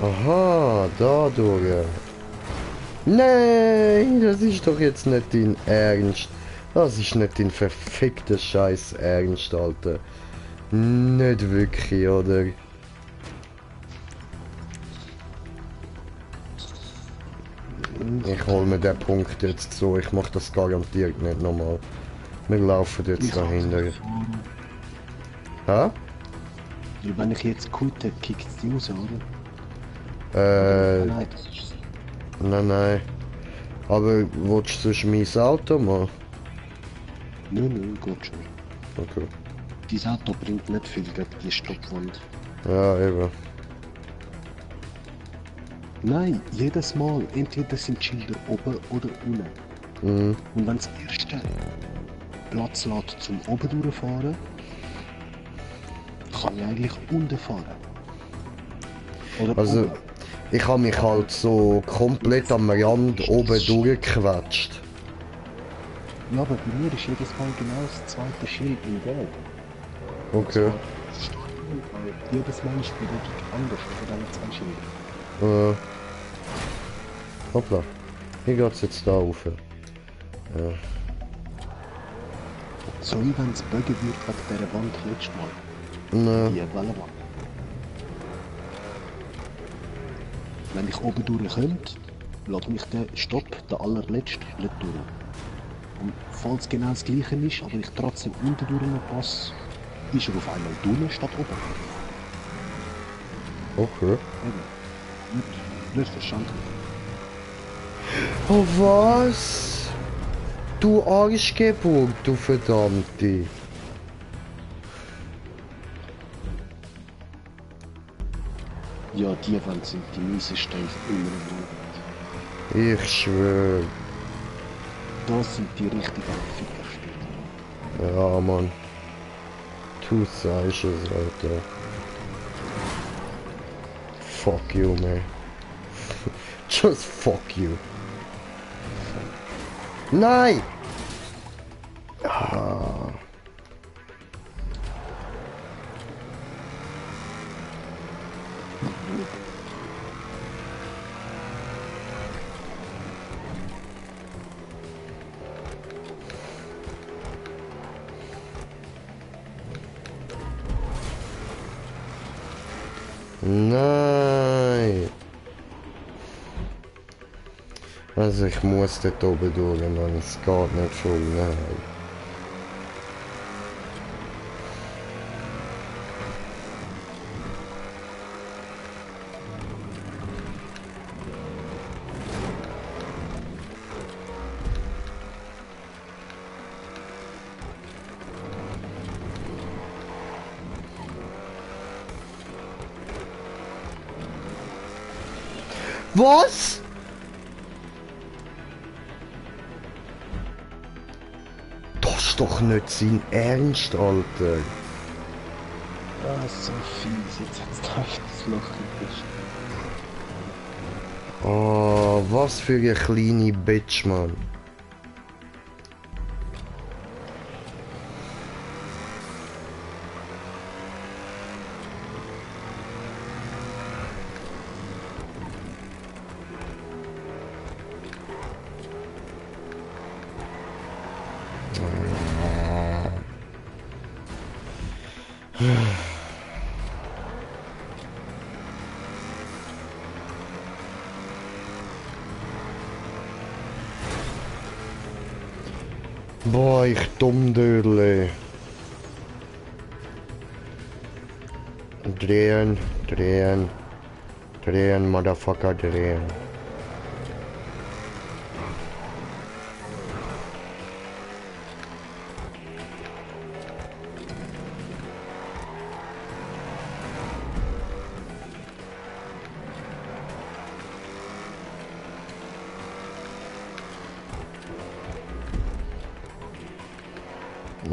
Aha, dadurch. Nein, das ist doch jetzt nicht dein Ernst. Das ist nicht dein verfickter Scheiß Ernst, Alter. Nicht wirklich, oder? Ich hol mir den Punkt jetzt so. Ich mach das garantiert nicht nochmal. Wir laufen jetzt dahinter. Hä? Wenn ich jetzt kutte, kickt es die raus, oder? Nein, das ist... Nein. Aber willst du sonst mein Auto mal? Nein, geht schon. Okay. Dein Auto bringt nicht viel gegen die Stoppwand. Ja, eben. Nein, jedes Mal. Entweder sind Schilder oben oder unten. Mhm. Und wenn das erste Platz lässt zum oben durchfahren, kann ich eigentlich unten fahren. Oder Also, oben. ich habe mich halt so komplett am Rand oben durchgequetscht. Ja, aber bei mir ist jedes Mal genau das zweite Schild in Gelb. Okay. Jedes Mal ist die Bewegung anders oder dann zwei Schilder. Hoppla. Hier geht's jetzt da rauf. So wie wenn es bögen wird wegen dieser Wand letztes Mal. Nein. Die Wellenwand. Wenn ich oben durch könnte, lässt mich der Stopp, der allerletzte, nicht durch. Und falls genau das gleiche ist, aber ich trotzdem unten durch noch passe, ist er auf einmal drunter statt oben. Okay. Eben. Nicht verstanden. Oh was? Du Arschgeburt, du verdammte. Ja, die Wände sind die miesesten immer im Moment. Ich schwöre. Das sind die richtigen Fickerstellen. Ja, Mann. Du sagst es, Alter. fuck you, man. Just fuck you. Nein! Ah. Nein! Also ich muss dort oben durch und dann es geht nicht schon, nein. Was? Das ist doch nicht sein Ernst, Alter. Ah, so fies, jetzt hat's da das Loch gekriegt. Oh, was für eine kleine Bitch, Mann. Boah, ich Dummdödel. Drehen, drehen, drehen, Motherfucker, drehen.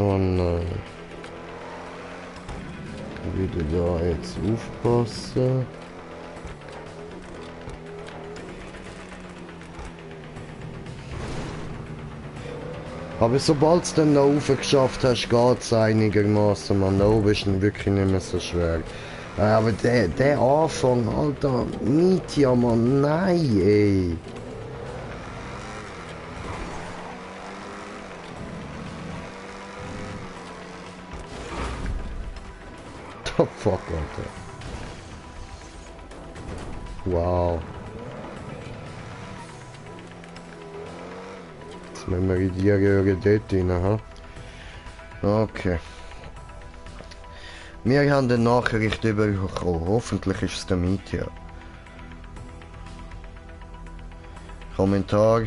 Oh nein. Wieder da jetzt aufpassen. Aber sobald es dann da rauf geschafft hast, geht es einigermaßen. Man, da oben ist dann wirklich nicht mehr so schwer. Aber der Anfang, Alter, nicht ja, Mann, nein, ey. Oh fuck, Alter. Wow. Jetzt müssen wir in die Röhre dort rein, ha? Okay. Wir haben eine Nachricht bekommen. Hoffentlich ist es der Mietja. Kommentar.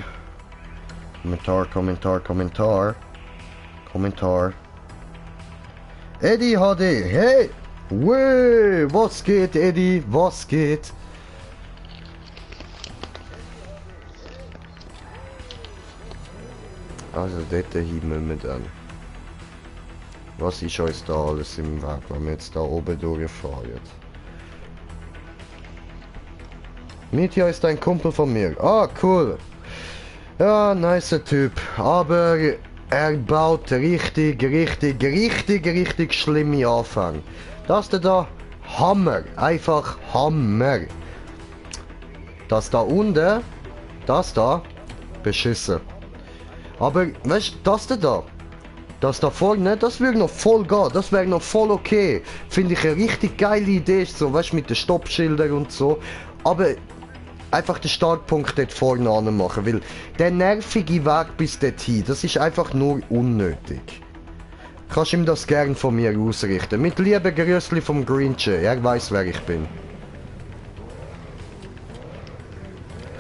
Kommentar, Kommentar, Kommentar. Kommentar. Eddie HD, hey! Wee, was geht, Eddie? Was geht? Also dort hin müssen wir dann. Was ist uns da alles im Weg, wenn wir jetzt da oben durchfahren? Mitya ist ein Kumpel von mir. Ah, cool. Ja, nicer Typ. Aber er baut richtig schlimme Anfänge. Das da, Hammer. Einfach Hammer. Das da unten, das da, beschissen. Aber, weißt du, das da vorne, das würde noch voll gehen, das wäre noch voll okay. Finde ich eine richtig geile Idee, so, weißt du, mit den Stoppschildern und so. Aber einfach den Startpunkt dort vorne anmachen, weil der nervige Weg bis dorthin, das ist einfach nur unnötig. Kannst ihm das gern von mir ausrichten. Mit lieben Grüßli vom Grinche, er weiß wer ich bin.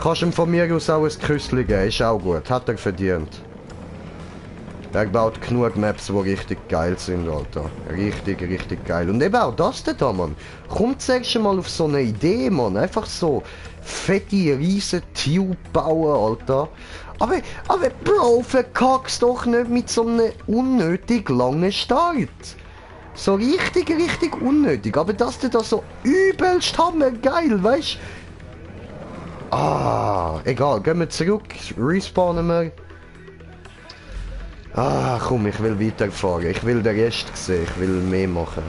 Kannst ihm von mir aus auch ein Küssli geben, ist auch gut, hat er verdient. Er baut genug Maps, die richtig geil sind, Alter. Richtig geil. Und eben auch das da, Mann. Kommt zuerst mal auf so eine Idee, Mann. Einfach so fette, riesen Tube bauen, Alter. Aber Bro, verkack's doch nicht mit so einem unnötig langen Start. So richtig unnötig. Aber das da so übelst hammergeil, weißt du? Ah, egal, gehen wir zurück, respawnen wir. Ah, komm, ich will weiterfahren. Ich will den Rest sehen, ich will mehr machen.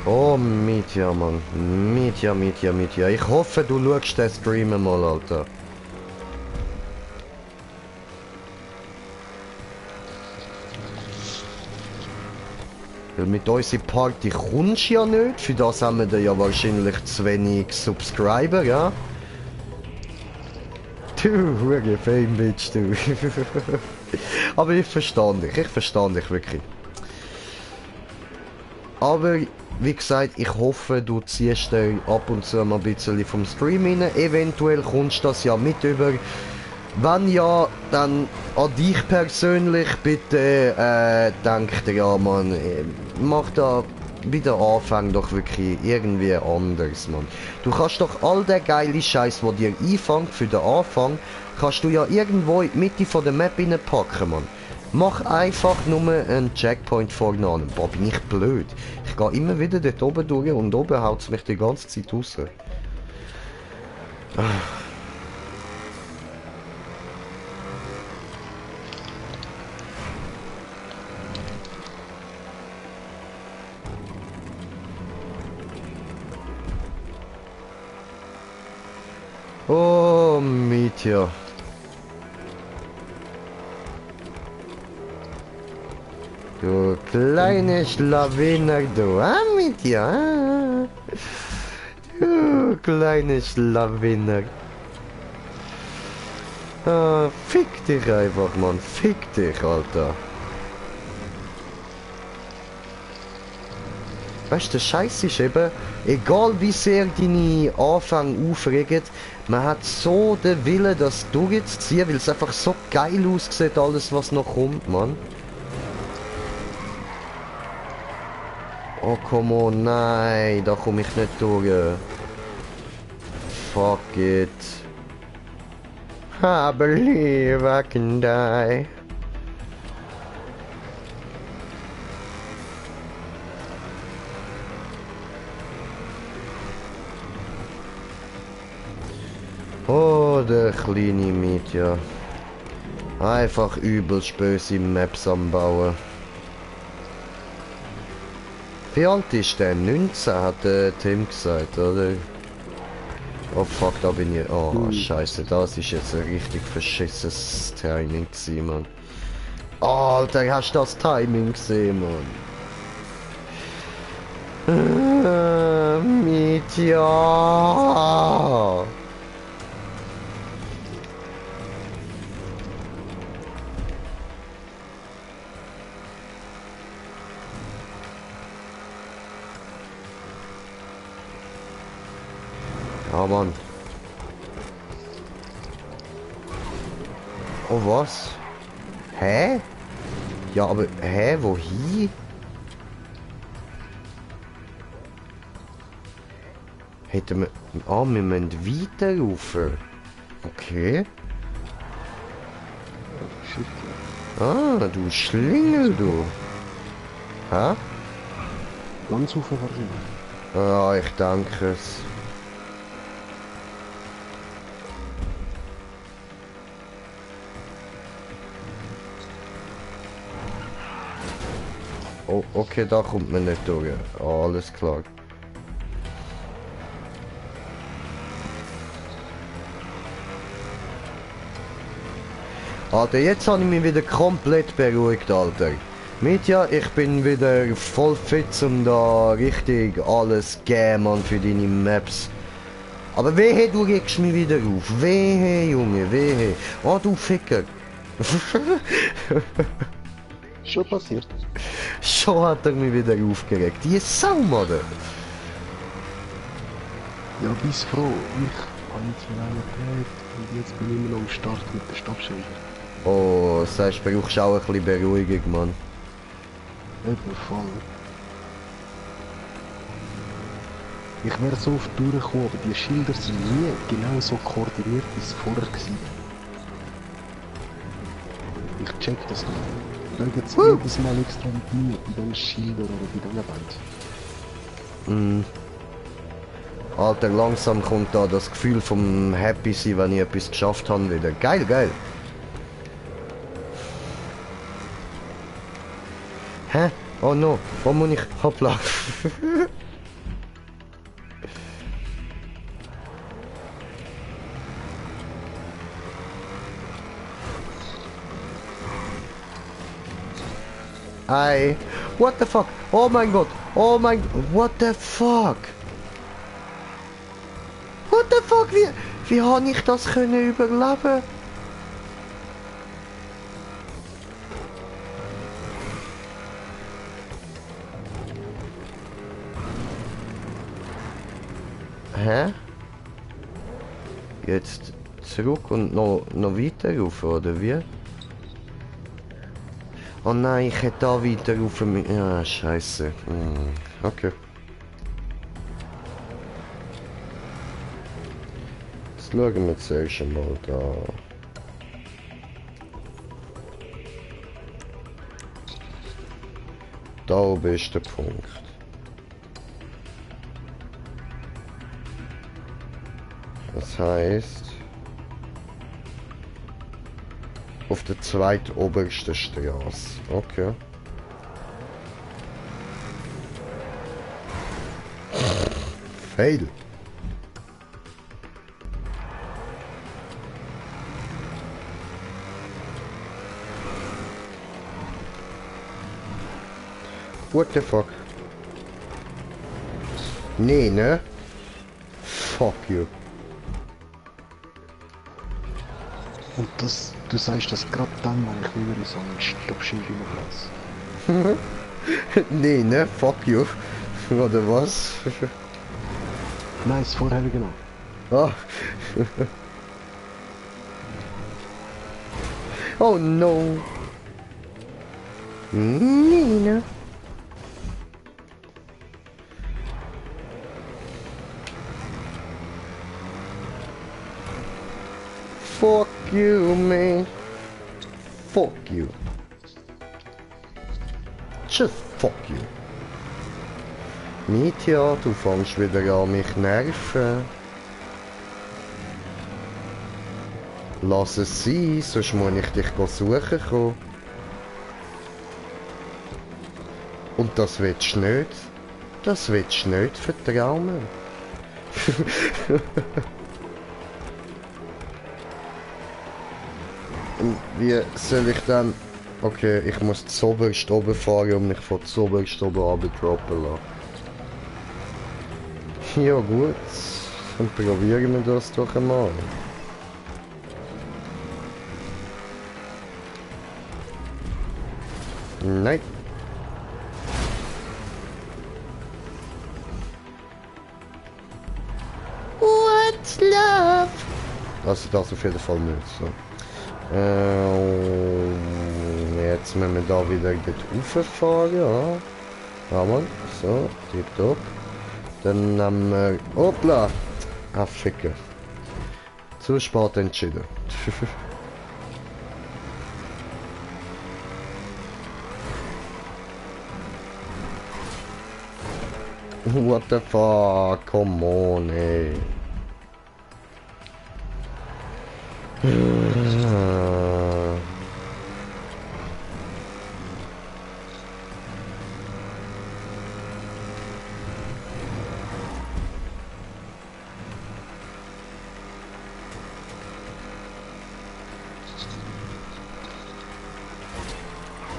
Oh, Mitya, Mann. Mitya. Ich hoffe, du schaust den Stream mal, Alter. Weil mit unserer Party kommst du ja nicht. Für das haben wir ja wahrscheinlich zu wenig Subscriber, ja? Du, hure Fame, Bitch, du. Aber ich verstehe dich wirklich. Aber, wie gesagt, ich hoffe, du ziehst dir ab und zu mal ein bisschen vom Stream rein. Eventuell kommst du das ja mit über. Wenn ja, dann an dich persönlich bitte, denk dir ja, Mann, mach da wieder Anfang doch wirklich irgendwie anders, Mann. Du kannst doch all der geile Scheiß, der dir einfängt für den Anfang, kannst du ja irgendwo in die Mitte von der Map reinpacken, Mann. Mach einfach nur einen Checkpoint vorne an. Boah, bin ich blöd. Ich gehe immer wieder dort oben durch und oben haut es mich die ganze Zeit raus. Oh, Mitya. Du kleine Schlawiner, du, Mitya. Du kleine Schlawiner. Ah, fick dich einfach, Mann. Fick dich, Alter. Weißt du, der Scheiß ist eben, egal wie sehr deine Anfänge aufregen, man hat so den Willen, das durchzuziehen, weil es einfach so geil aussieht, alles was noch kommt, Mann. Oh, come on, nein, da komme ich nicht durch. Fuck it. I believe I can die. Oh, der kleine Mitya. Einfach übelst böse Maps am Bauen. Wie alt ist der? 19 hat der Tim gesagt, oder? Oh fuck, da bin ich... Oh, scheiße, das ist jetzt ein richtig verschissenes Timing gewesen, Mann. Oh, Alter, hast du das Timing gesehen, Mann? Mitya! Ja, Mann. Oh, was? Hä? Ja, aber... Hä? Wohin? Hätten wir... Ah, wir müssen weiter rauf. Okay. Ah, du Schlingel, du. Hä? Ganz rauf wahrscheinlich. Ja, ich danke es. Oh, okay, da kommt man nicht durch. Ah, alles klar. Alter, jetzt habe ich mich wieder komplett beruhigt, Alter. Mitya, ich bin wieder voll fit, um da richtig alles geben, Mann, für deine Maps. Aber wehe, du regst mich wieder auf. Wehe, Junge, wehe. Oh, du Ficker. Schon passiert. Schon hat er mich wieder aufgeregt. Die Sau, Mann. Ja, bis froh. Ich habe jetzt schon lange gehört und jetzt bin ich immer noch am Start mit den Stoppschildern. Oh, das heißt, du brauchst auch ein bisschen Beruhigung, Mann. Eben voll. Ich wäre so oft durchgekommen, aber die Schilder sind nie genau so koordiniert, wie es vorher war. Ich check das nicht. Da gibt's jedes Mal extra mit mir, bei den Schildern oder bei den Band. Alter, langsam kommt da das Gefühl vom Happy sein, wenn ich etwas geschafft habe, wieder. Geil, geil. Hä? Oh no, wo muss ich? Hoppla. Ei, what the fuck? Oh mein Gott, oh mein, what the fuck? What the fuck, wie habe ich das können überleben? Hä? Jetzt zurück und noch weiter rauf, oder wie? Oh nein, ich hätte da weiter rauf mit... Ja, scheiße. Okay. Jetzt schauen wir zuerst mal da. Da oben ist der Punkt. Das heißt, auf der zweitobersten Straße. Okay. Fail. What the fuck? Nee, ne? Fuck you. Und das, du sagst das gerade dann, wenn ich wieder so ein Stoppschild überlasse. Nee, ne? Fuck you. Oder was? Nein, das vorher genau. Ah. Oh no. Nee, ne? Fuck you, man. Fuck you. Just fuck you. Mitya, du fängst wieder an mich nerven. Lass es sein, sonst muss ich dich suchen kommen. Und das willst du nicht. Das willst du nicht, vertrau mir. Wie soll ich dann... Okay, ich muss zoberst oben fahren und mich von zoberst oben runter-droppen lassen. Ja gut, dann probieren wir das doch einmal. Nein. What's love? Also das auf jeden Fall nicht so. Jetzt müssen wir da wieder dort rauffahren, ja. Aber so, tipptopp. Dann nehmen wir... Hoppla! Ah, ficken. Zu spät entschieden. What the fuck? Come on, ey.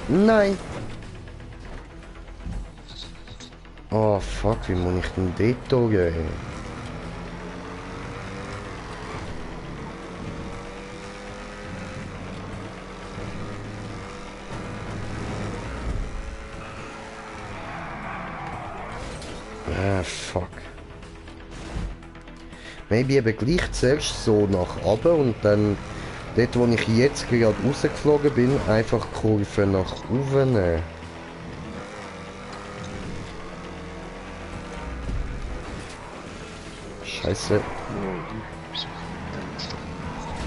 Nein! Oh fuck, wie muss ich denn dort gehen? Ah, fuck. Maybe eben gleich zuerst so nach oben und dann dort, wo ich jetzt gerade rausgeflogen bin, einfach Kurve nach oben nehmen. Scheiße.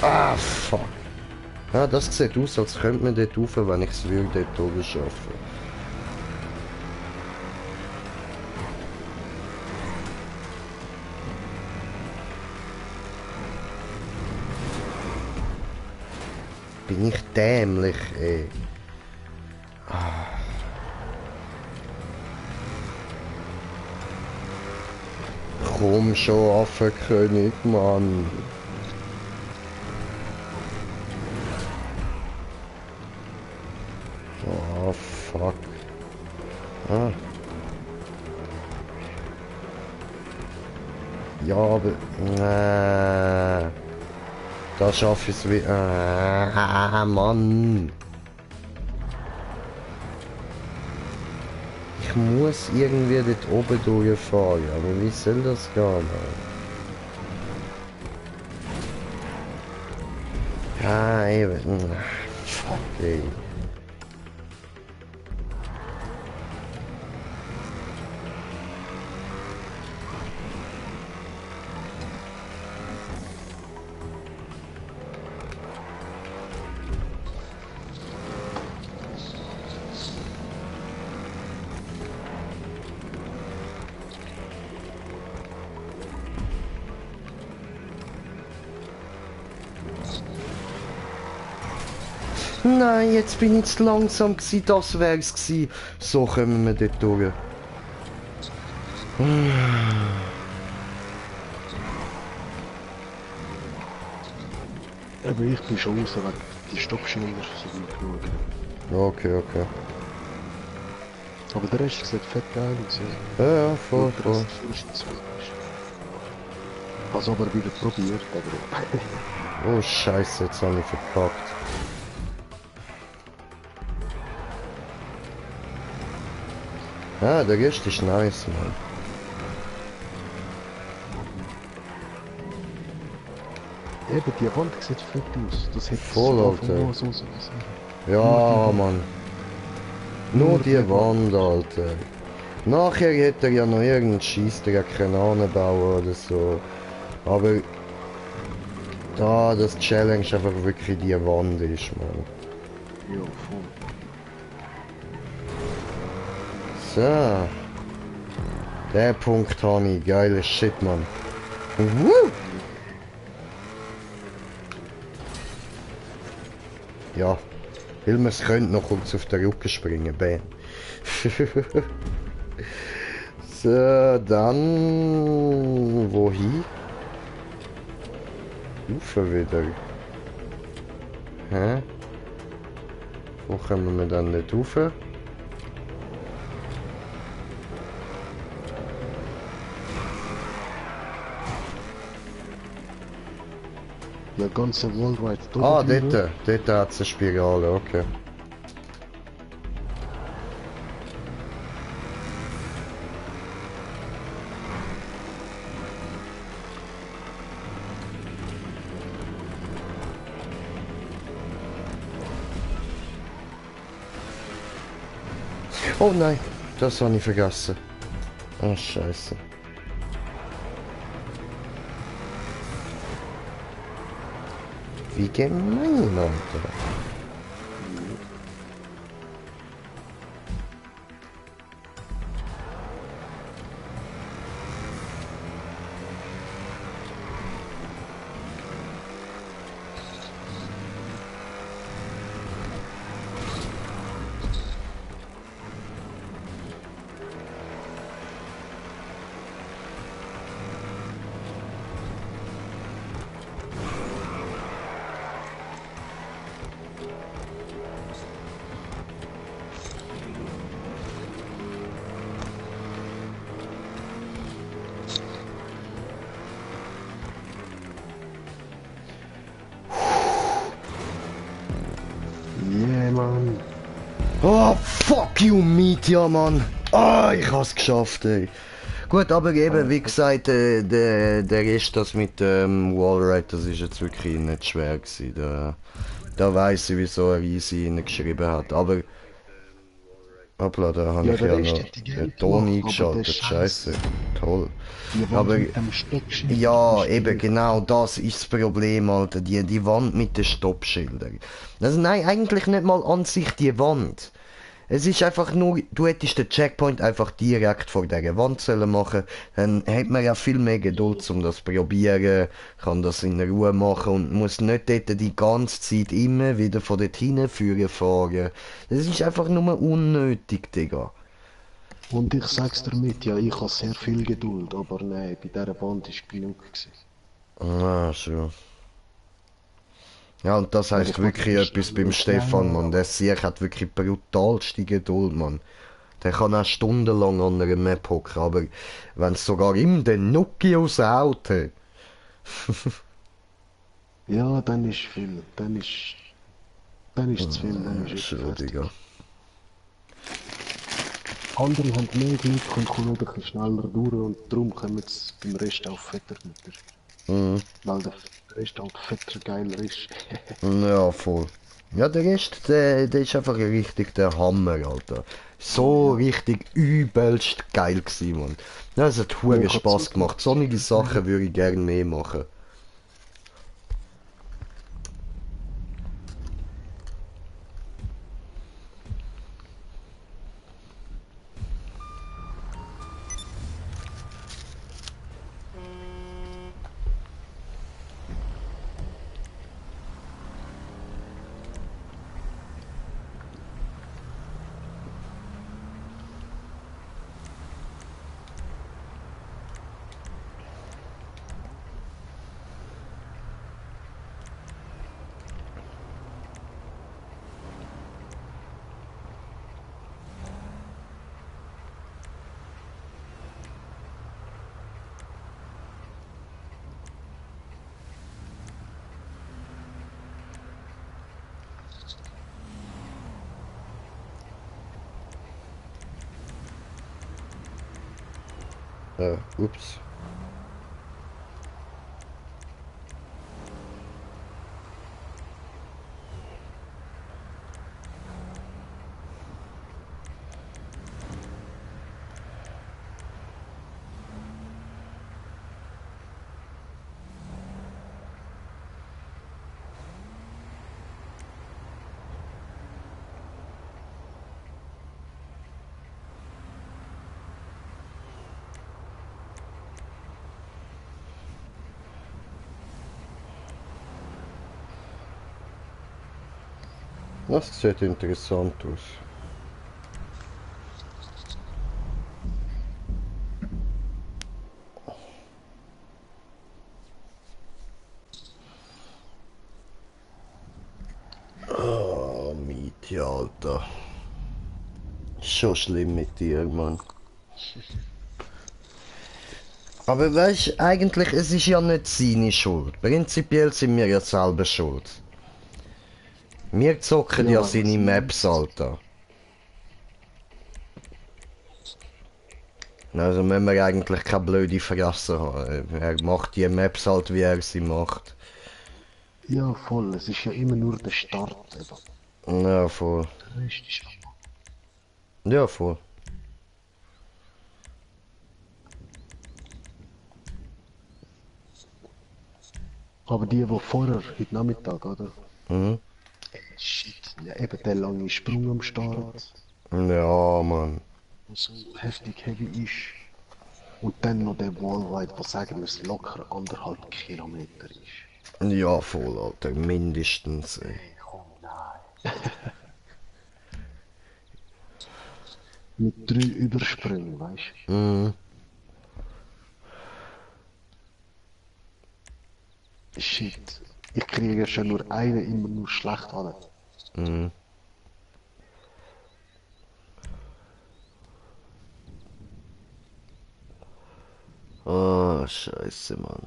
Ah, fuck. Ja, das sieht aus, als könnte man dort rauf, wenn ich es würde, dort oben schaffen. Bin ich dämlich, ey. Komm schon, Affenkönig, Mann. Oh, fuck. Ah. Ja, aber... Da schaffe ich es wie... Mann. Ich muss irgendwie dort oben durchfahren, aber wie soll das gehen? Mann? Ja, eben. Fuck, ey. Nein, jetzt bin ich zu langsam gewesen, das wär's gewesen. So kommen wir dort durch. Aber ich bin schon raus, weil die Stoppschilder sind nicht genug. Okay, okay. Aber der Rest sieht fett geil aus. Ja, voll, Der voll. Rest ist zu. Also aber wieder probiert, aber... Oh Scheiße, jetzt habe ich verkackt. Ja, der Rest ist nice, Mann. Eben, die Wand sieht fett aus. Das hätte Voll, Alter. so sein. Ja, Mann. Nur die Wand, Alter. Nachher hätte er ja noch irgendeinen Scheissdreck anbauen oder so. Aber... Da das Challenge einfach wirklich die Wand ist, Mann. Ja, voll. So. Der Punkt habe ich. Geiles Shit, Mann. Woo! Ja. Weil man es könnte, noch kurz auf den Rücken springen. Bam. So, dann... Wohin? Rauf wieder. Hä? Wo kommen wir dann nicht rauf? Ja, ganze Worldwide. Ah, dort hat es eine Spirale, okay. Oh nein, das habe ich vergessen. Ah, Scheiße. Wie gemein, Alter. Yeah, Mann. Oh, fuck you, Meteor, Mann. Ah, ich hab's geschafft, ey. Gut, aber eben, wie gesagt, der Rest, das mit dem Wallride, das ist jetzt wirklich nicht schwer gewesen. Da weiss ich, wieso er easy geschrieben hat. Aber Hoppla, da habe Ja, ich der ja Rest noch hätte ich den gerne Ton gemacht, aber der eingeschaltet. Scheiße. Toll. Die Wand Aber mit dem Stockschild. ja, ist eben blöd. genau das ist das Problem, Alter. Die Wand mit den Stoppschildern. Also nein, eigentlich nicht mal an sich die Wand. Es ist einfach nur, du hättest den Checkpoint einfach direkt vor dieser Wand sollen machen. Dann hat man ja viel mehr Geduld, um das zu probieren, kann das in Ruhe machen und muss nicht dort die ganze Zeit immer wieder von dort hinführen fahren. Das ist einfach nur unnötig, Digga. Und ich sag's dir mit, ja, ich habe sehr viel Geduld, aber nein, bei dieser Band ist genug gewesen. Ah, schon. Ja, und das Weil heisst ich wollte wirklich so etwas schnell beim und schnell Stefan, Mann. Der machen. Sieg hat wirklich brutalste Geduld, Mann. Der kann auch stundenlang an einer Map hocken, aber wenn es sogar ihm den Nuki aus Auto. Ja, dann ist viel, dann ist zu viel, dann ist eben Schon, Digga. fertig. Andere haben mehr Glück und kommen ein bisschen schneller durch und darum kommen sie beim Rest auf fetter Güter. Weil der Rest halt fetter geiler ist. Ja, voll. Ja, der Rest, der ist einfach richtig der Hammer, Alter. So Ja. richtig übelst geil gewesen, Mann. Ja, es hat Ja, hure ich hab Spaß zugegeben, gemacht. Sonnige Sachen würde ich gerne mehr machen. Ups. Das sieht interessant aus. Oh, Mietje, Alter. Schon schlimm mit dir, Mann. Aber weißt, eigentlich, es ist ja nicht seine Schuld. Prinzipiell sind wir ja selber schuld. Wir zocken Ja, ja weil seine was Maps, Alter. Also müssen wir eigentlich keine blöde Fresse haben. Er macht die Maps halt, wie er sie macht. Ja, voll, es ist ja immer nur der Start eben. Ja, voll. Der Rest ist einfach. Ja, voll. Aber die vorher, heute Nachmittag, oder? Mhm. Shit, ja eben der lange Sprung am Start, Ja, Mann. der so heftig heavy ist. Und dann noch der Wallride, was sagen wir es locker 1,5 Kilometer ist. Ja, voll, Alter. Mindestens. Ey. Hey, komm, nein. Mit 3 Übersprüngen, weißt Mhm. du? Shit. Ich kriege schon nur einen immer nur schlecht an. Mhm. Oh, scheiße, Mann.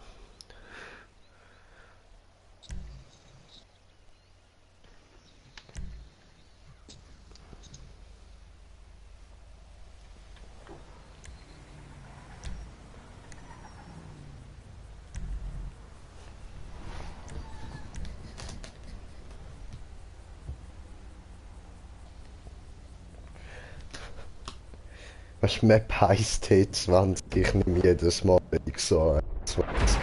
Was Map heisst T20, ich nehme jedes Mal XO 21.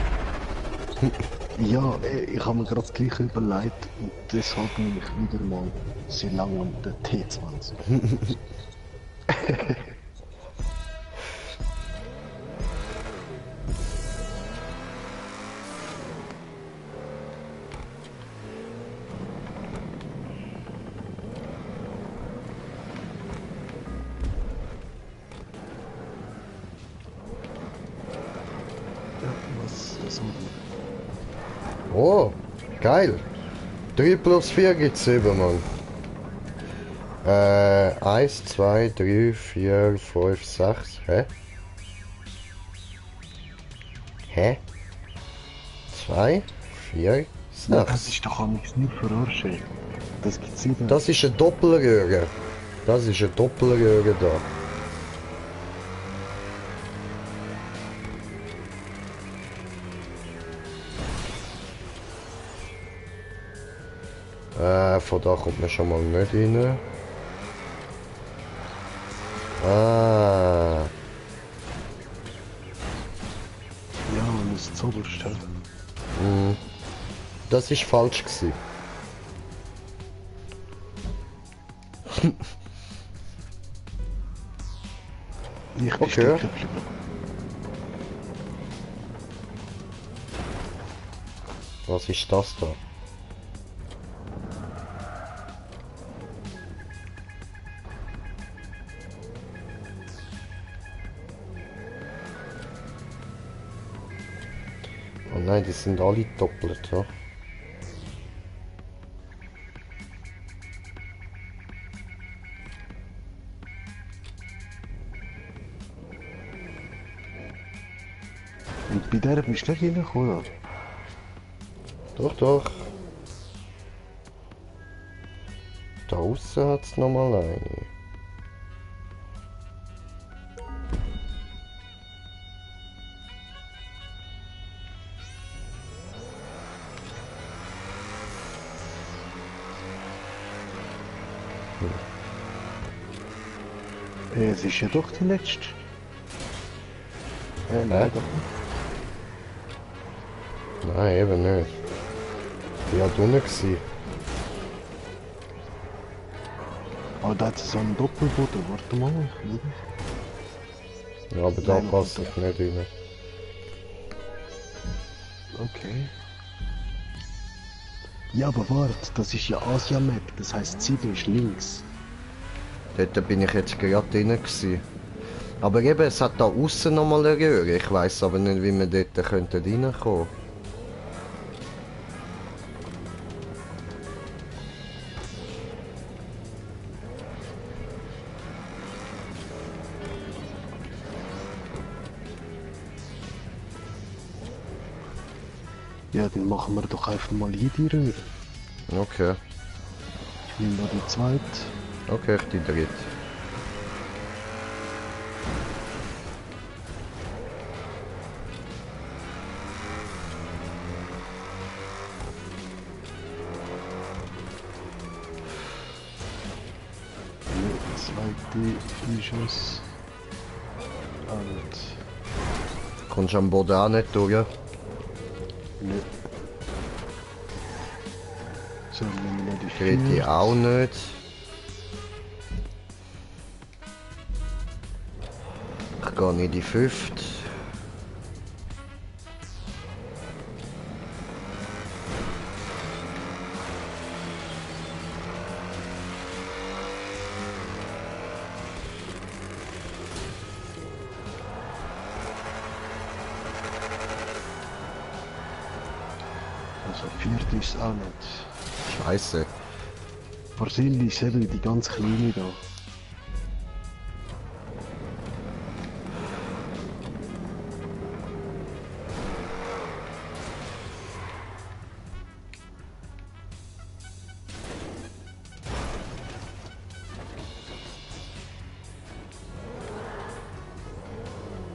Ja, ich habe mir gerade das gleiche überlegt und deshalb nehme ich wieder mal sehr lange den T20. Ja, was haben wir? Oh, geil. 3 plus 4 gibt 7, Mann. 1, 2, 3, 4, 5, 6. Hä? Hä? 2, 4, Ja, das 6. ist doch nichts nicht verarschen. Das gibt 7. Das ist eine Doppelröhre. Das ist eine Doppelröhre da. Von da kommt man schon mal nicht rein. Ah, Ja, und das Zoberst, hä? das ist falsch gewesen. Ich bin Okay. stecken geblieben. Was ist das da? Oh nein, die sind alle doppelt, ja. Und bei der bist du nicht reingekommen, oder? Doch, doch. Da außen hat es nochmal eine. Es ist ja doch die letzte. Nein, doch nicht. Nein, eben nicht. Die hat unten gewesen. Aber da hat es so einen Doppelboden. Warte mal, ich schau. Ja, aber da Nein, passe ich nicht rein. Okay. Ja, aber warte, das ist ja Asia-Map, das heißt 7 ist links. Dort bin ich jetzt gerade drin gewesen. Aber eben, es hat da außen nochmal eine Röhre. Ich weiss aber nicht, wie wir dort könnten reinkommen. Ja, dann machen wir doch einfach mal hier die Röhre. Okay. Ich nehme da die zweite. Okay, ich die dritte. Die zweite ist es. Und... Kommst am Boden auch nicht durch? Ne. So, nehmen wir noch die Dritte vierte. auch nicht. Ich gehe in die fünfte. Also vierte ist es auch nicht. Scheiße. Brasilien ist eben die ganz kleine da.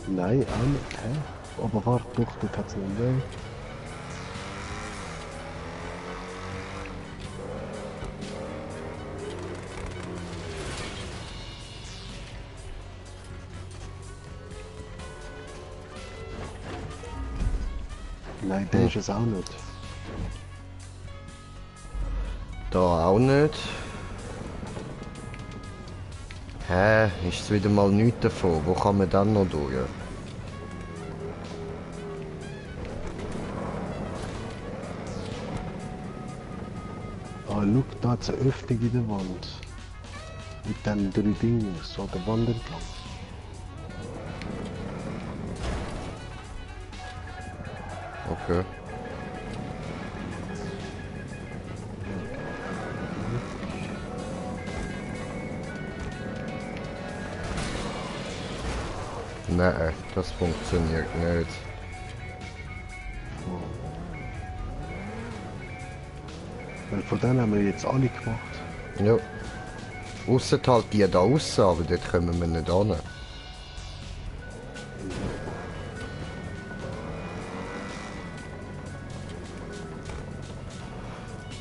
Nein, auch nicht. Hä? Aber warte, doch, dort hat es noch einen Weg. Nein, der ist es auch nicht. Da auch nicht. Hä? Ist es wieder mal nichts davon? Wo kann man dann noch durch? Ah, schau, da hat es eine Öffnung in der Wand. Mit diesen 3 Dingen, so der Wand entlang. Okay. Nein, das funktioniert nicht. Weil von denen haben wir jetzt alle gemacht. Ja. Ausser halt die da aussen, aber dort kommen wir nicht hin.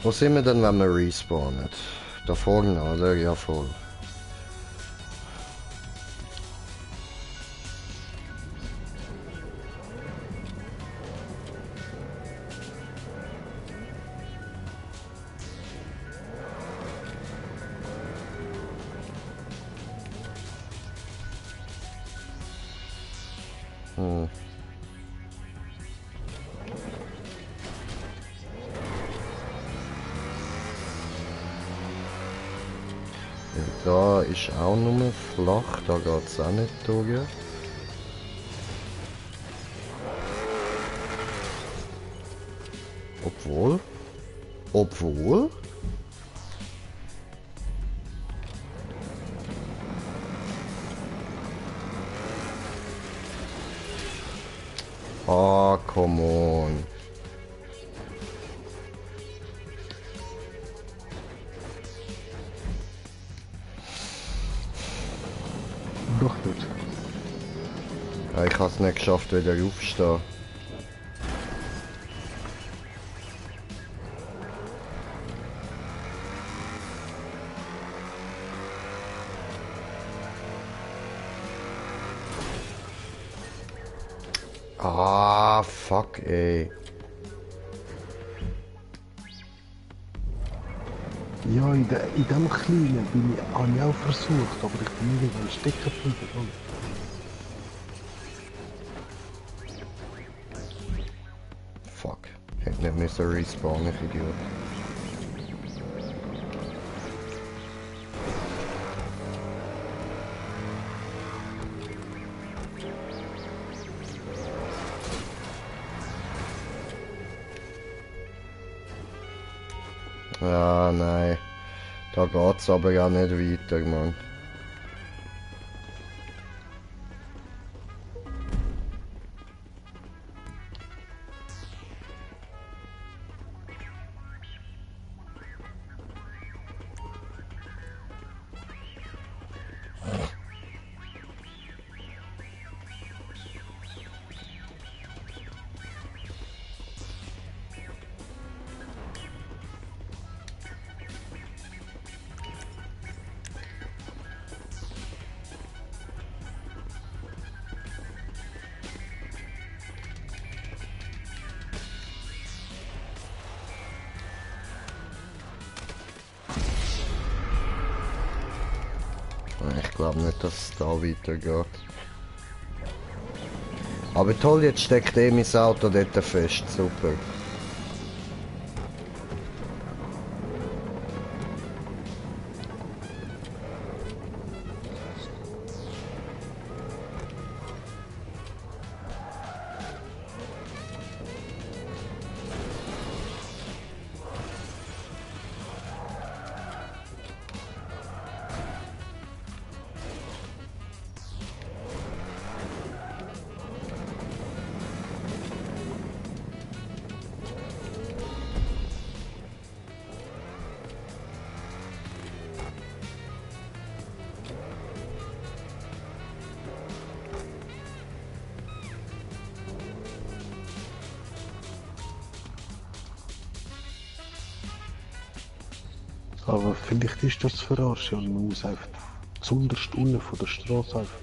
Wo sind wir denn, wenn wir respawnen? Da vorne, oder? Ja, voll. Hm. Ja, da ist auch nur flach, da geht es auch nicht durch. Obwohl? Obwohl? Ah, come on. Doch nicht. Ja, ich habe es nicht geschafft, wieder aufzustehen. Ah, fuck, ey. Ja, in dem Kleinen habe ich auch versucht, aber ich bin irgendwann stecken geblieben. Fuck. Ich hätte nicht müssen respawnen, ich Idiot. Ja, nein. Da geht's aber ja nicht weiter, Mann. Ich glaube nicht, dass es da weitergeht. Aber toll, jetzt steckt mein Auto dort fest. Super. Aber vielleicht ist das verarschen und man muss einfach zunderst unten von der Straße einfach.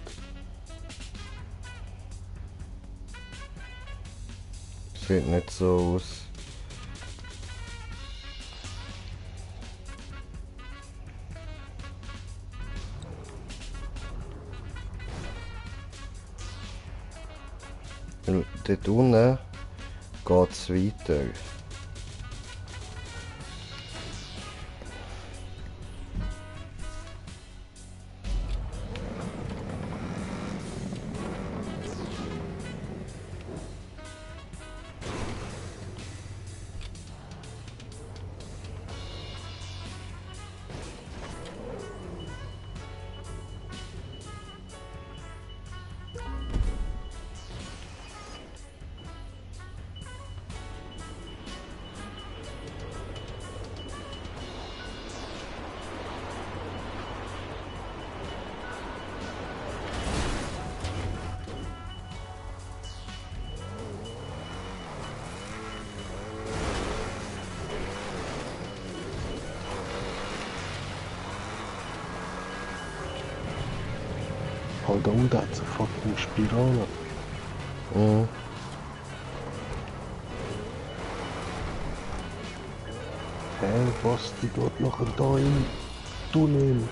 Sieht nicht so aus. Und dort unten geht's weiter. Halt da unten hat es eine fucking Spirale. Mhm. Hä, was? Die geht nachher da im Tunnel.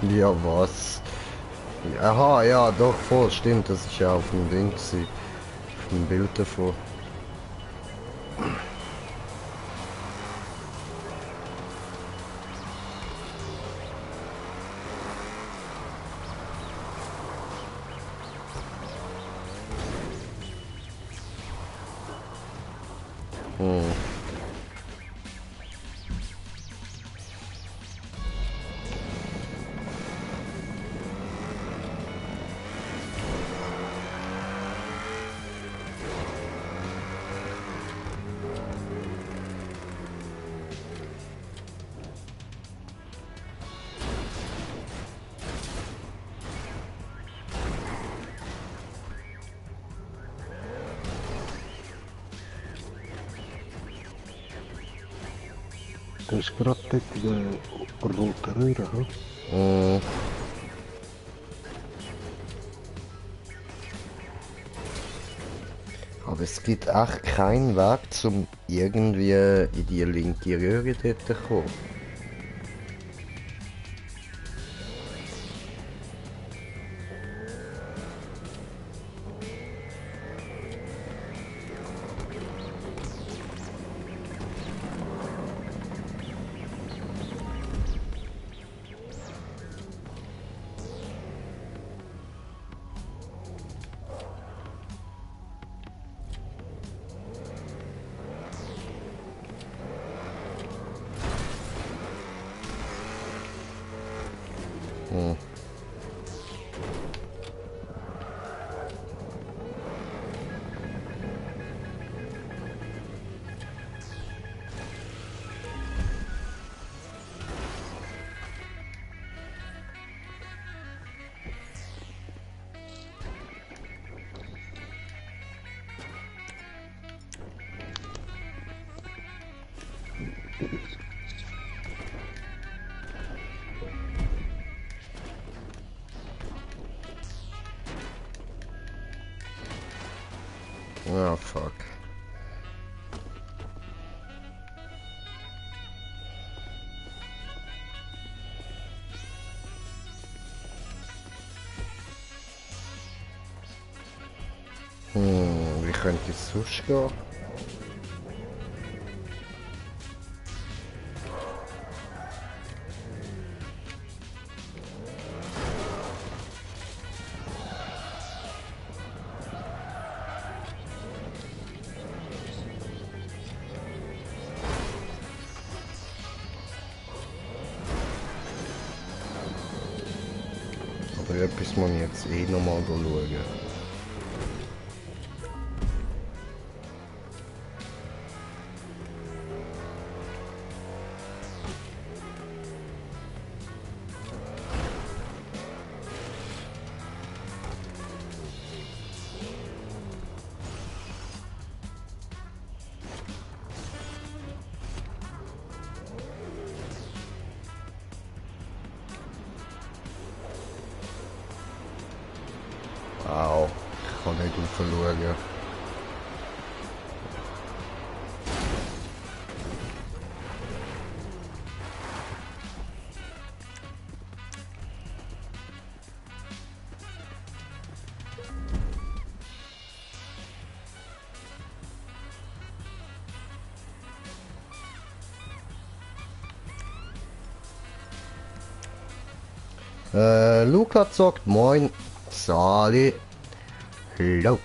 Ja, was? Aha, ja, doch, voll, stimmt, das ist ja auf dem Ding gewesen. Auf dem Bild davon. Hm. Du bist gerade dort in der roten Röhre, hm? Hm. Aber es gibt echt keinen Weg, um irgendwie in die linke Röhre dort zu kommen. Hm. Ah, fuck. Wie könnte es sonst gehen? Aber etwas muss ich jetzt eh nochmal schauen. Wow, ich kann nicht aufschauen. Luca sagt moin. Sali. Hallo.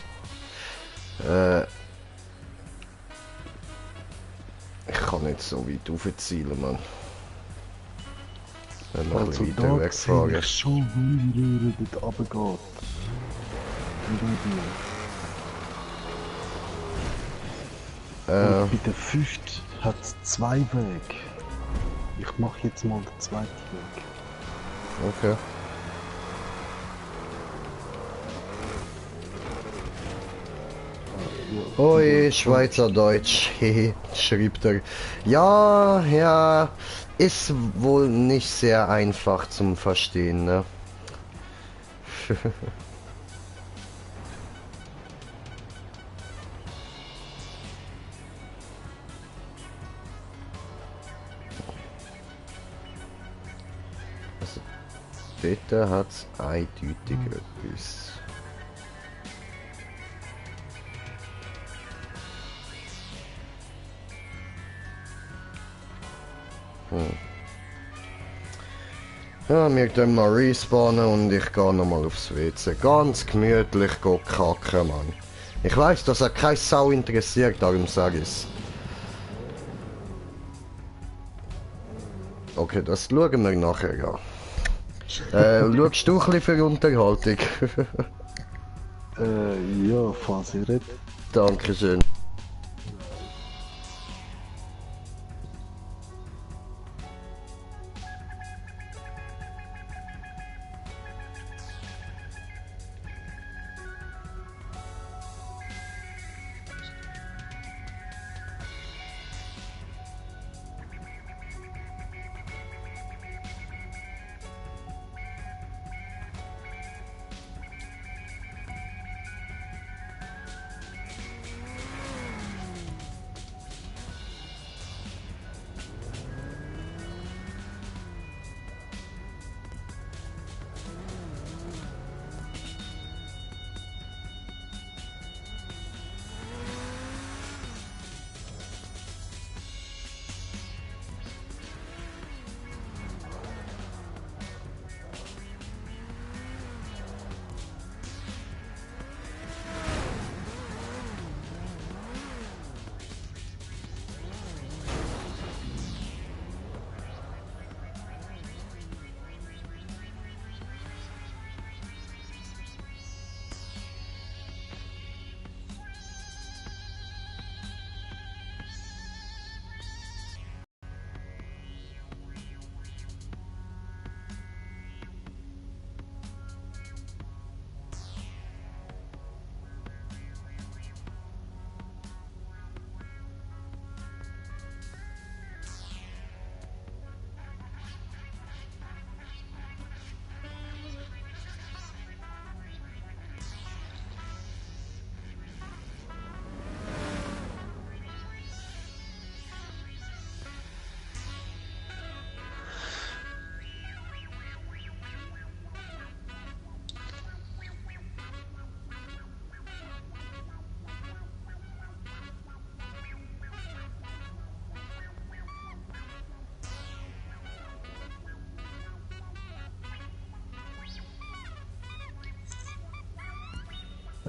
Ich kann nicht so weit aufzielen, Mann. Wenn wir ein Also bisschen da weiter sehe wegfahren. ich schon, wie er dort runtergeht. Und bei der 5. hat es 2 Wege. Ich mache jetzt mal den zweiten Weg. Okay. Oi, Schweizerdeutsch, hehe, schrieb er. Ja, ja, ist wohl nicht sehr einfach zum Verstehen, ne? Also, dort hat's eindeutig etwas. Ja, wir gehen mal respawnen und ich gehe nochmal aufs WC. Ganz gemütlich kacken, Mann. Ich weiß, dass er keine Sau interessiert, darum sage ich's. Okay, das schauen wir nachher an. Schaust du ein bisschen für Unterhaltung? Ja, falls ihr redet. Dankeschön.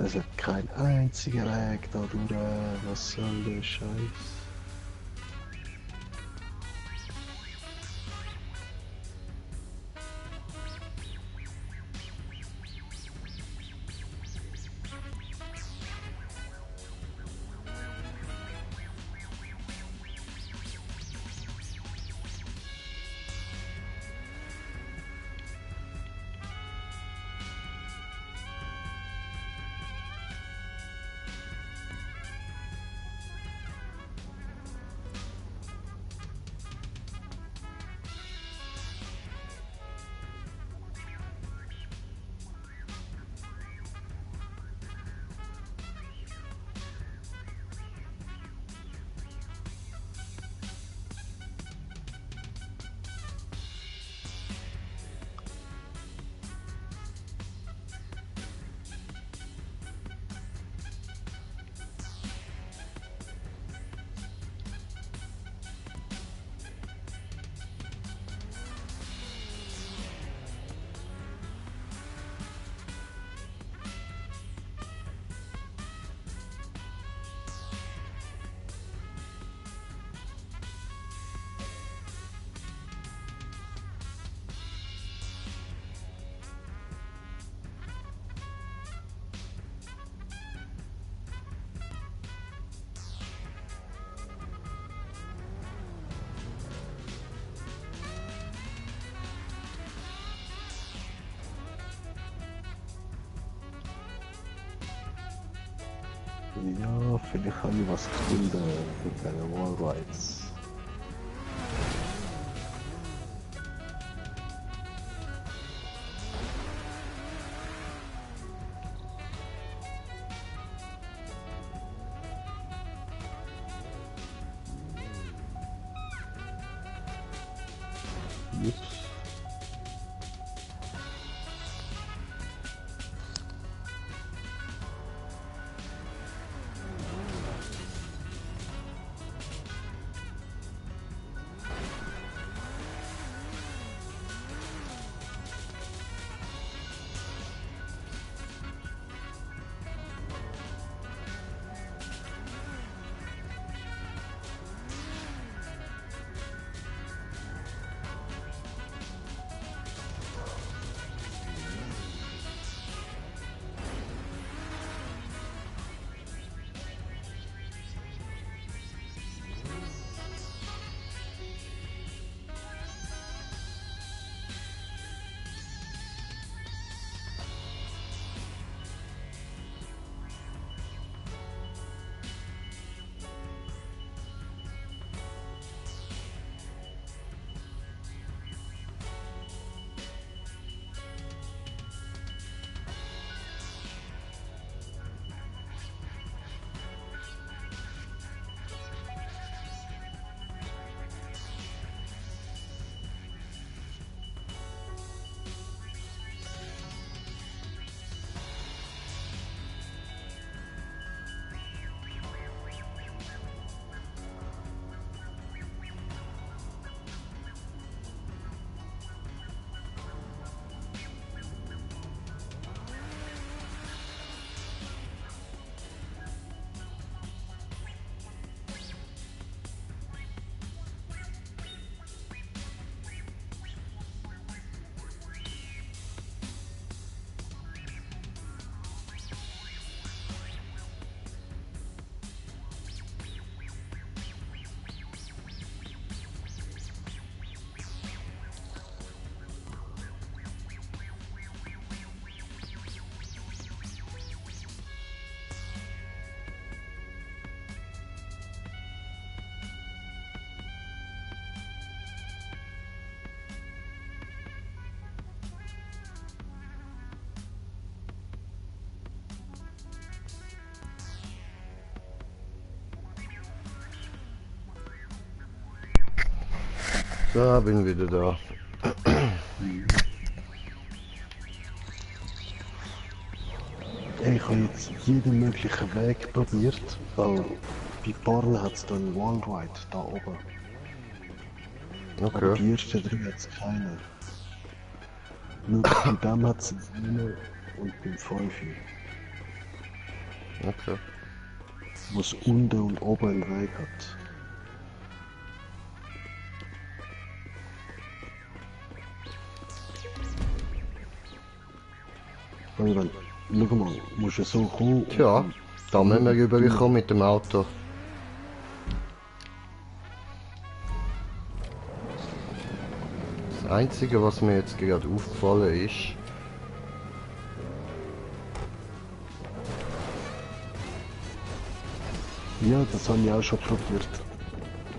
Es hat kein einziger Weg da durch. Was soll der Scheiß? Ja, vielleicht habe ich was gefunden für diese Wallrides. Ups. Da bin wieder da. Ich habe jetzt jeden möglichen Weg probiert, weil bei Barne hat es da einen Wallride da oben. Aber Okay. die ersten drei hat es keine. Nur bei dem hat es einen und beim 5, Okay. wo es unten und oben einen Weg hat. Weil, schau mal, musst du so kommen. Tja, da müssen wir rüberkommen mit dem Auto. Das Einzige, was mir jetzt gerade aufgefallen ist, Ja, das habe ich auch schon probiert.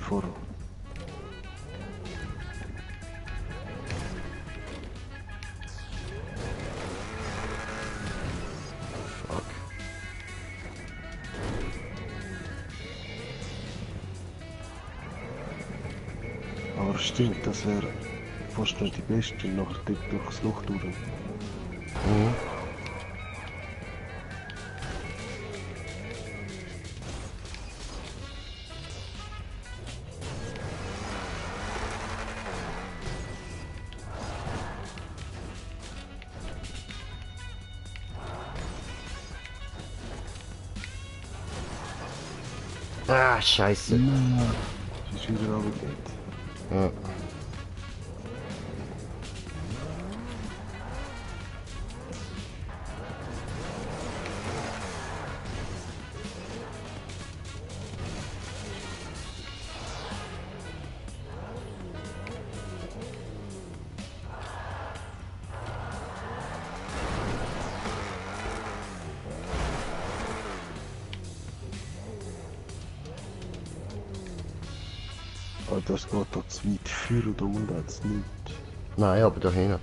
Vor. fuck. Aber stimmt, das wäre fast nicht die beste, noch dort durchs Loch durch. Mhm. Ah, scheiße. Ja, es ist wieder runtergegangen. Ja. Oh, das geht da zu weit für oder unten jetzt nicht. Nein, aber da hinten.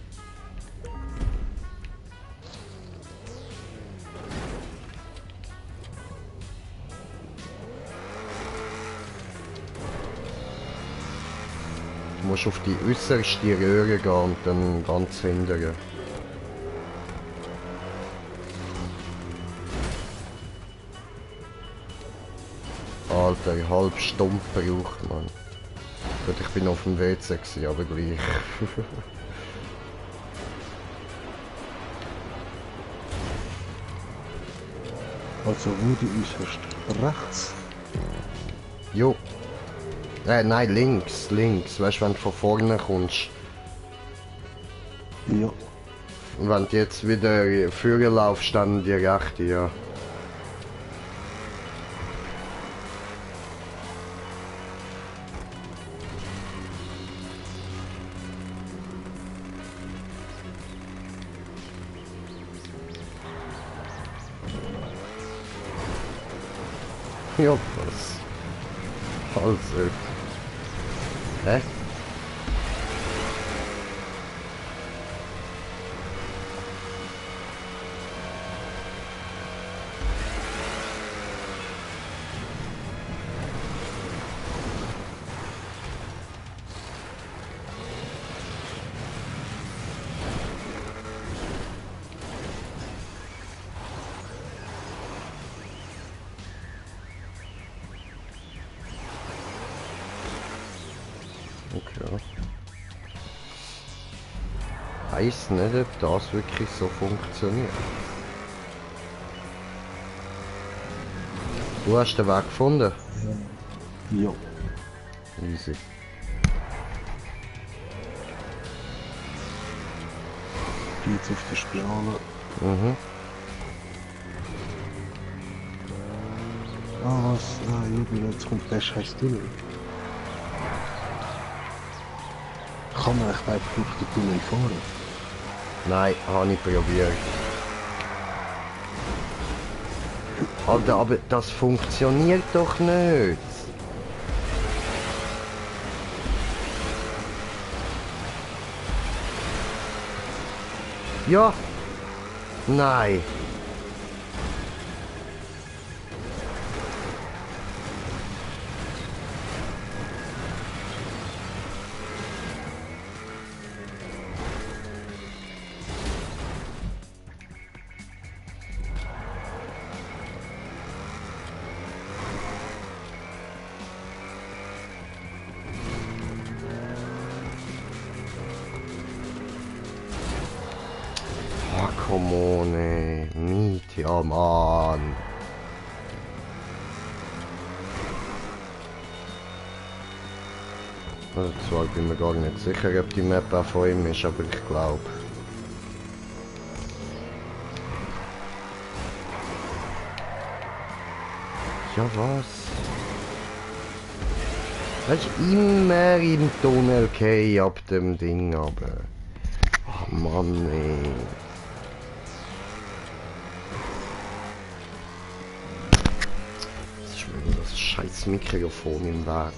Du musst auf die äußerste Röhre gehen und dann ganz hinten. Alter, eine halbe Stunde braucht man. Gut, ich bin auf dem WC gewesen, aber gleich. Also wo du äußerst rechts? Jo. Nein, links. Weißt du, wenn du von vorne kommst. Ja. Wenn du jetzt wieder vorne laufst, dann die rechte, ja. Ja, was? Also. Hä? Okay. Weiss nicht, ob das wirklich so funktioniert. Du hast den Weg gefunden? Ja. Easy. Ich bin jetzt auf der Spirale. Mhm. Ah was? Nein, jetzt kommt der scheiß Tunnel. Kann man echt einfach durch den Tunnel fahren? Nein, habe ich probiert. Alter, aber das funktioniert doch nicht. Ja. Nein. Ah, come on, ey. Miet, ja, Mann. Also zwar bin mir gar nicht sicher, ob die Map auch von ihm ist, aber ich glaube. Ja, was? Weißt du, immer im Tunnel gehen ab dem Ding, aber. Oh Mann, ey. Das ist mir das scheiß Mikrofon im Weg.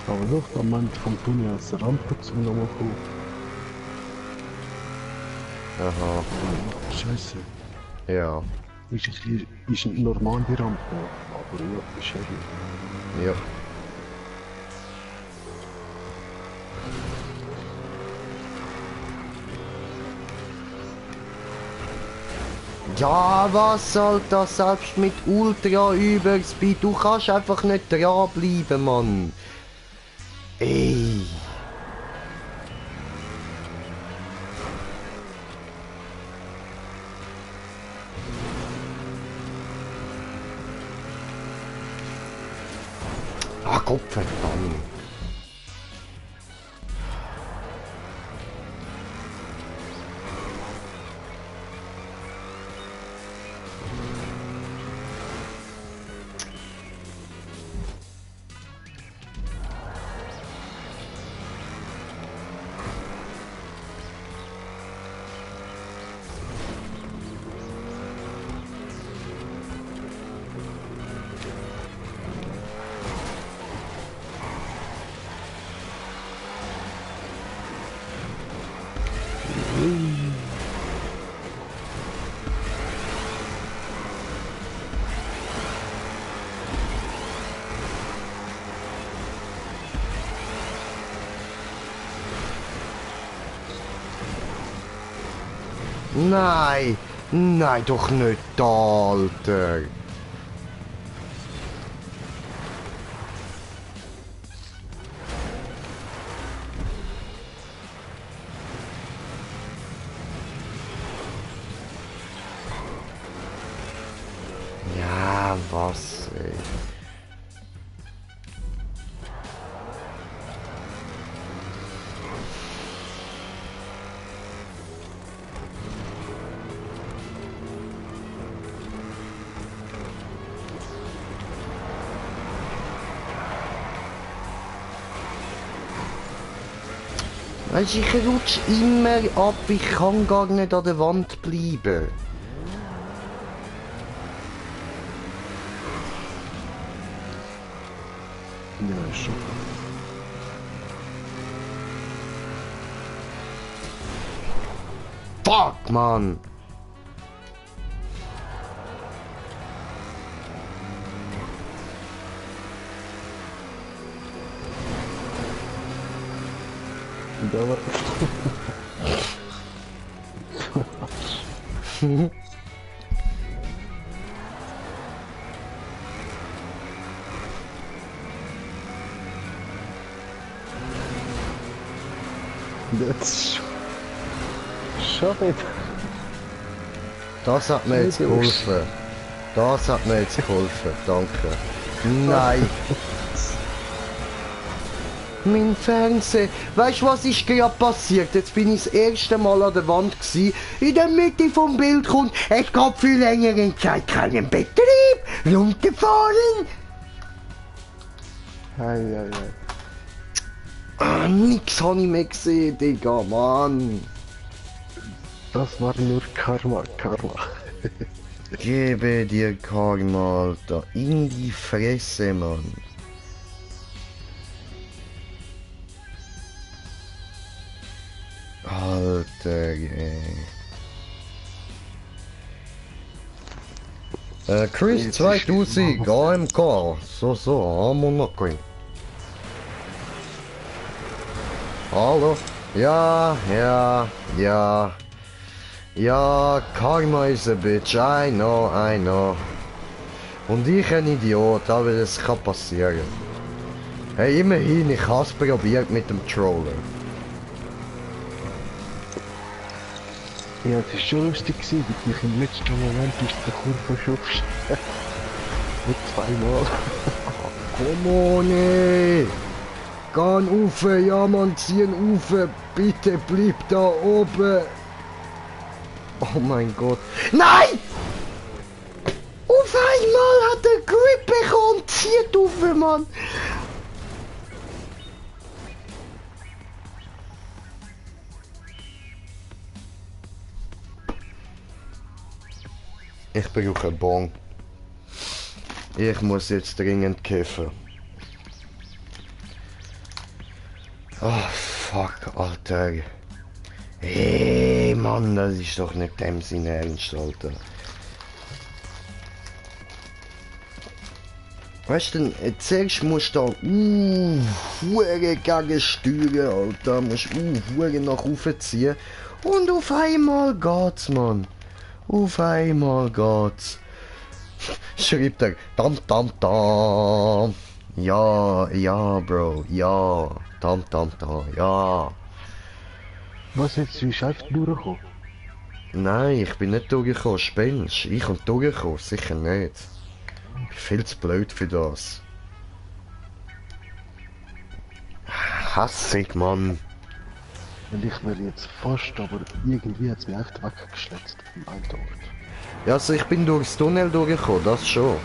Aber doch, am Ende vom Tunnel als Rampe zum nochmal kommen. Aha, Scheiße. ja, Ist eine normale Rampe. Aber ja, ist ja. ja. Ja, was soll das selbst mit Ultra Überspeed? Du kannst einfach nicht dranbleiben, Mann. Ey. Ah, Gott verdammt. Nein! Nein, doch nicht da, Alter! Ja, was, ey. Weisst, ich rutsch immer ab, ich kann gar nicht an der Wand bleiben. Ja, schon. Fuck, Mann! Da war das schon wieder. Das hat mir jetzt geholfen. Das hat mir jetzt geholfen, danke. Nein! Mein Fernseher. Weißt du, was ist gerade passiert? Jetzt bin ich das erste Mal an der Wand gewesen. In der Mitte vom Bild kommt, es gab für längere Zeit keinen Betrieb. Runterfahren. Hey. Nix habe ich mehr gesehen, Digga, Mann. Das war nur Karma. Gebe dir Karma, Alter. In die Fresse, Mann. Alter, Chris 2000 AMK. So, haben wir noch keinen. Hallo? Ja, Karma is a bitch, I know. Und ich ein Idiot, aber das kann passieren. Hey, immerhin, ich hab's probiert mit dem Troller. Ja, es war schon lustig gewesen, wie dich im letzten Moment aus der Kurve schubst. Mit zweimal. Komm on, ey! Gehen rauf, ja man, ziehen rauf, bitte bleib da oben! Oh mein Gott. Nein! Auf einmal hat er Grip bekommen und zieht rauf, Mann! Ich brauche einen Bon. Ich muss jetzt dringend kiffen. Oh, fuck, Alter. Hey, Mann, das ist doch nicht dem Sinne ernst, Alter. Weißt du, zuerst musst du da Hure gegen steuern, Alter. Musst Hure nach oben ziehen. Und auf einmal geht's, Mann. Auf einmal geht's. Schreibt er, tam. Ja, Bro, ja. Tam, ja. Was jetzt, du bist einfach durchgekommen? Nein, ich bin nicht durchgekommen, spinnst. Ich komme durchgekommen, sicher nicht. Ich bin viel zu blöd für das. Hassig, Mann. Und ich will jetzt fast, aber irgendwie hat es mich echt weggeschletzt vom einen Ort. Ja, also ich bin durchs Tunnel durchgekommen, das schon.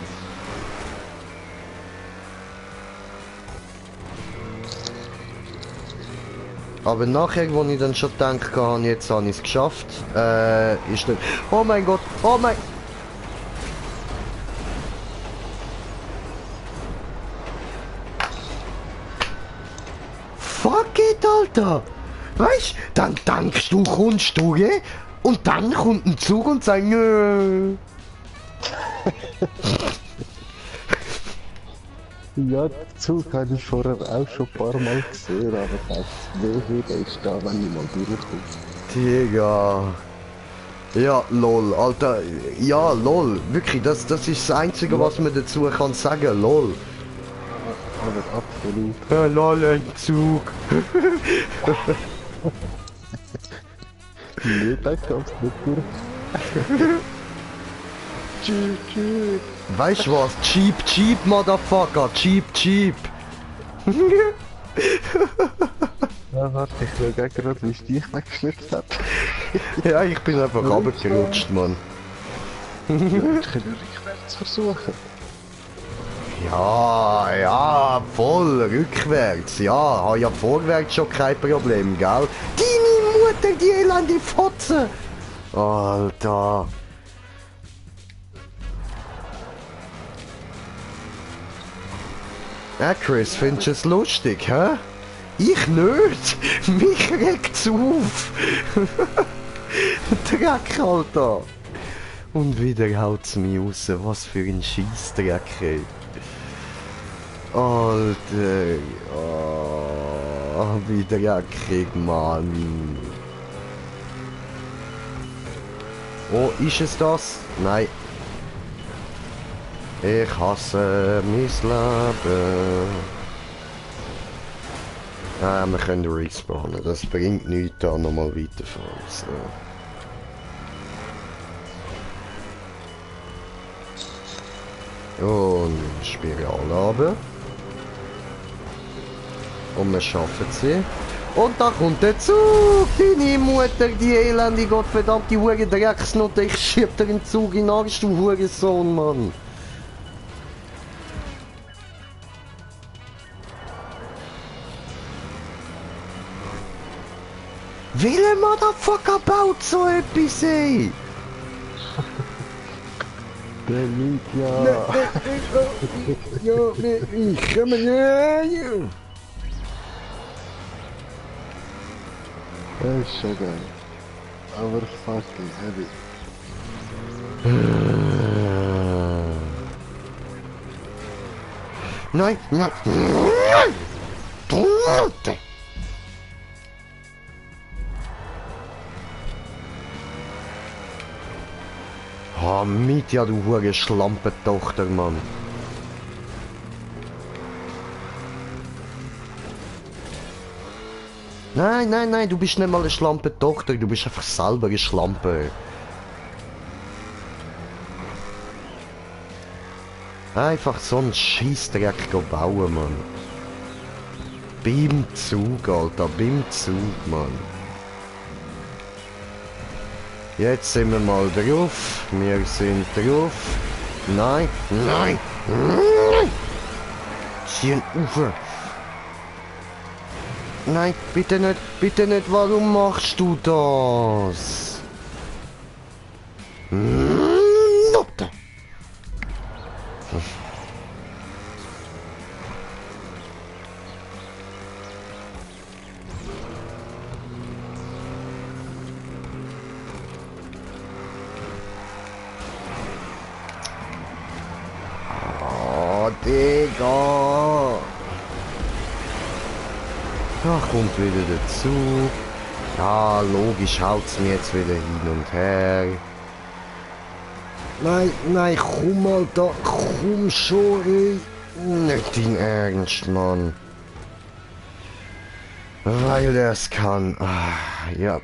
Aber nachher, wo ich dann schon gedacht habe, jetzt habe ich es geschafft, ist dann... Oh mein Gott, oh mein... Fuck it, Alter! Weißt, dann denkst du, kommst du, und dann kommt ein Zug und sagt, nö. Ja, den Zug habe ich vorher auch schon ein paar Mal gesehen, aber das WW, der ist da, wenn ich mal durchkomme. Digga. Ja, lol, Alter. Ja, lol. Wirklich, das ist das Einzige, was man dazu kann sagen. Lol. Aber absolut. Ja, lol, ein Zug. Nee, das kannst du nicht durch. Cheap. Weißt du was? Cheap, cheap, Motherfucker. Cheap, cheap. Ja, warte, ich schaue gerade, wie ich dich weggeschnipst habe. Ja, ich bin einfach runtergerutscht, Mann. Ja, ich kann rückwärts versuchen. Ja, voll, rückwärts. Ja, habe ja vorwärts schon kein Problem, gell? Deine Mutter, die elende Fotze! Alter. Ja, Chris, findest du es lustig, hä? Ich nicht! Mich regt's auf! Dreck, Alter! Und wieder haut's mich raus. Was für ein Scheissdreck, ey. Alter, oh, wie dreckig, Mann. Oh, ist es das? Nein. Ich hasse mein Leben. Ah, wir können respawnen. Das bringt nichts, da nochmal weiterfahren. So. Und Spirale runter. Und wir schaffen sie. Und da kommt der Zug! Deine Mutter, die elende, gottverdammte Hure Drecksnutte. Ich schieb dir den Zug in den Arsch, du Hurensohn, Mann. Welcher Motherfucker baut so etwas, ey? Der liegt ja. Ich komme nicht. Das ist schon geil. Aber fucking heavy. Nein, nein. Oh, Mitja, du hure Schlampentochter, Mann. Nein, du bist nicht mal eine Schlampentochter, du bist einfach selber eine Schlampe. Einfach so einen Scheissdreck bauen, Mann. Beim Zug, Alter, beim Zug, Mann. Jetzt sind wir mal drauf. Wir sind drauf. Nein. Ziehen Ufer. Nein, bitte nicht. Warum machst du das? Note. Digga! Da kommt wieder der Zug. Ja, logisch haut's mir jetzt wieder hin und her. Nein, komm mal da, komm schon, ey. Nicht in Ernst, Mann. Weil er es kann. Ja.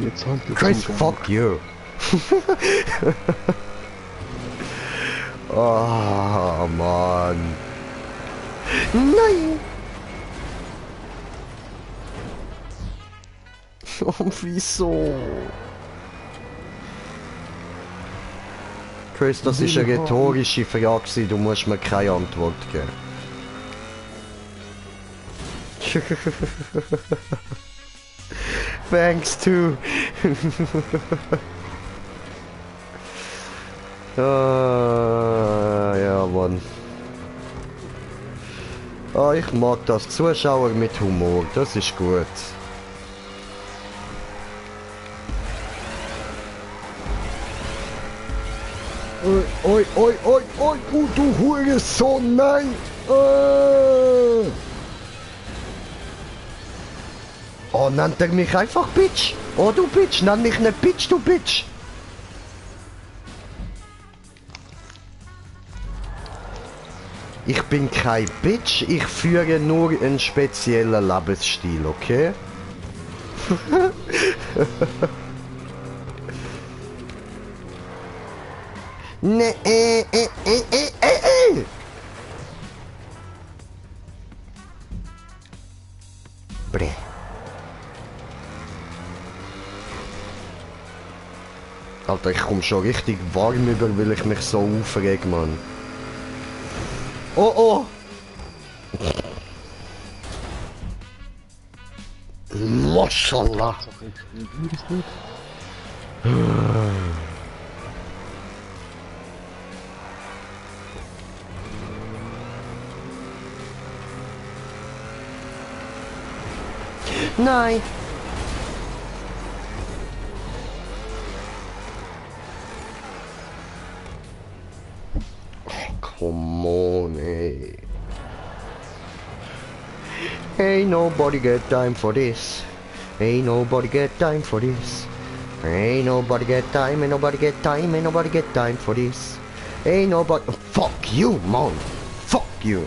Jetzt halt Chris, fuck you. Oh, Mann. Nein! Oh, wieso? Chris, das ist eine rhetorische Frage, du musst mir keine Antwort geben. Thanks to. Ja, Mann. Ich mag das. Zuschauer mit Humor, das ist gut. Oi, du Hurensohn, nein! Oh, nennt er mich einfach Bitch? Oh, du Bitch, nenn mich nicht Bitch, du Bitch. Ich bin kein Bitch, ich führe nur einen speziellen Lebensstil, okay? Ne, Bre. Alter, ich komm schon richtig warm über, weil ich mich so aufreg, Mann. Oh, oh! Mashallah! Nein! Oh, come on, ey. Ain't nobody get time for this. Ain't nobody get time for this. Ain't nobody get time, ain't nobody get time, ain't nobody get time for this. Ain't nobody... Fuck you, man! Fuck you!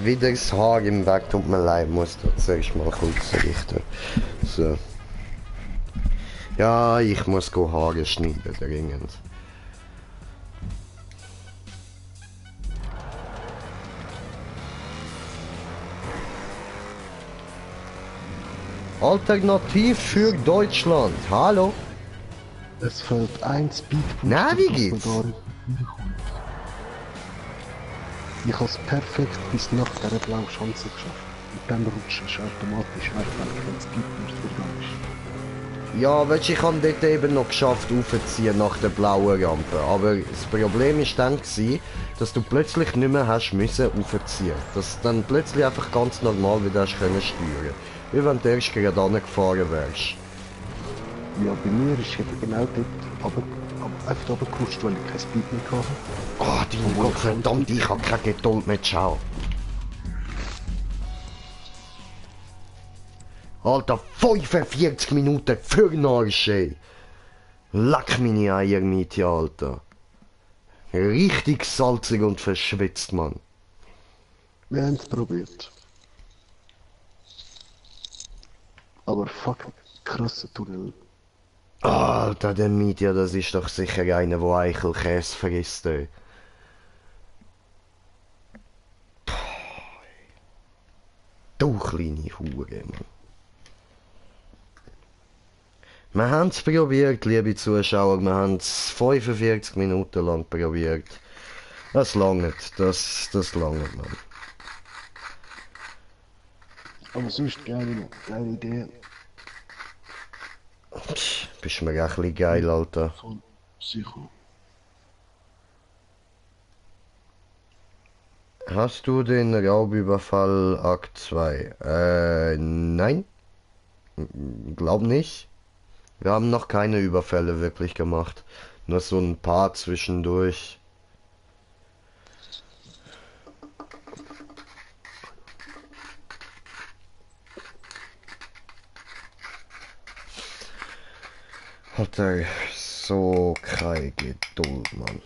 Wieder das Haar im Weg, tut mir leid, muss das zuerst mal kurz richten. So. Ja, ich muss go Haare schneiden, dringend. Alternativ für Deutschland, hallo? Es fällt ein Speedboost. Na, wie geht's? Ich habe es perfekt bis nach dieser blauen Schanze geschafft. Und dann rutscht es automatisch weg, wenn kein Speedboost vorbei ist. Ja, weißt du, ich habe dort eben noch geschafft aufzuziehen nach der blauen Rampe. Aber das Problem war dann, dass du plötzlich nicht mehr hast müssen aufziehen. Dass du dann plötzlich einfach ganz normal wieder hast können steuern. Wie wenn du erst gerade angefahren wärst. Ja, bei mir ist eben genau dort einfach runtergerutscht, weil ich kein Speed mehr hatte. Oh, dein Gott verdammt, ich habe keine Geduld mehr, ciao. Alter, 45 Minuten für den Arsch, ey. Leck meine Eier mit, ja, Alter. Richtig salzig und verschwitzt, Mann. Wir haben es probiert. Aber fuck, krasser Tunnel. Alter, der Media, das ist doch sicher einer, der Eichelkäse frisst, ey. Du kleine Hure, Mann. Wir haben es probiert, liebe Zuschauer, wir haben es 45 Minuten lang probiert. Das langt, das langt, Mann. Aber sonst geile Idee. Bist mir echt ein bisschen geil, Alter. Voll sicher. Hast du den Raubüberfall Akt 2? Nein. Glaub nicht. Wir haben noch keine Überfälle wirklich gemacht. Nur so ein paar zwischendurch. Hat er so keine Geduld, Mann.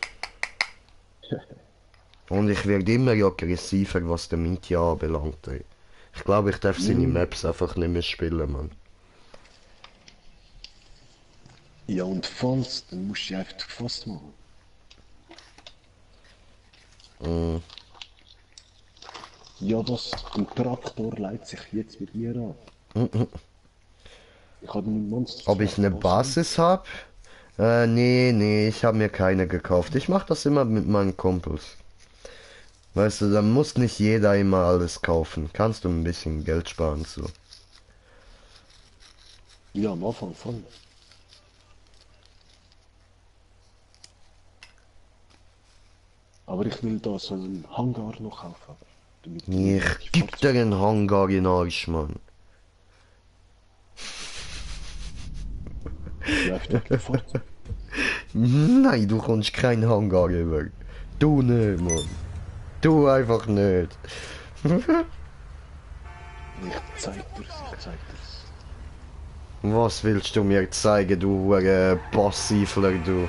Und ich werde immer aggressiver, was der Mietja anbelangt. Ey. Ich glaube, ich darf seine Maps einfach nicht mehr spielen, Mann. Ja, und falls, dann musst du einfach gefasst machen. Ja, das ein Traktor leitet sich jetzt mit mir an. Ich habe einen Monster. Ob ich eine Basis habe? Nee, ich habe mir keine gekauft. Ich mache das immer mit meinen Kumpels. Weißt du, da muss nicht jeder immer alles kaufen. Kannst du ein bisschen Geld sparen, so. Ja, am Anfang voll. Aber ich will da so einen Hangar noch kaufen. Ich geb dir einen Hangar in den Arsch, Mann. Läuft doch Fahrzeug. Nein, du kommst keinen Hangar über. Du nicht, Mann. Du einfach nicht. Ich zeig dir's. Was willst du mir zeigen, du hure Passivler, du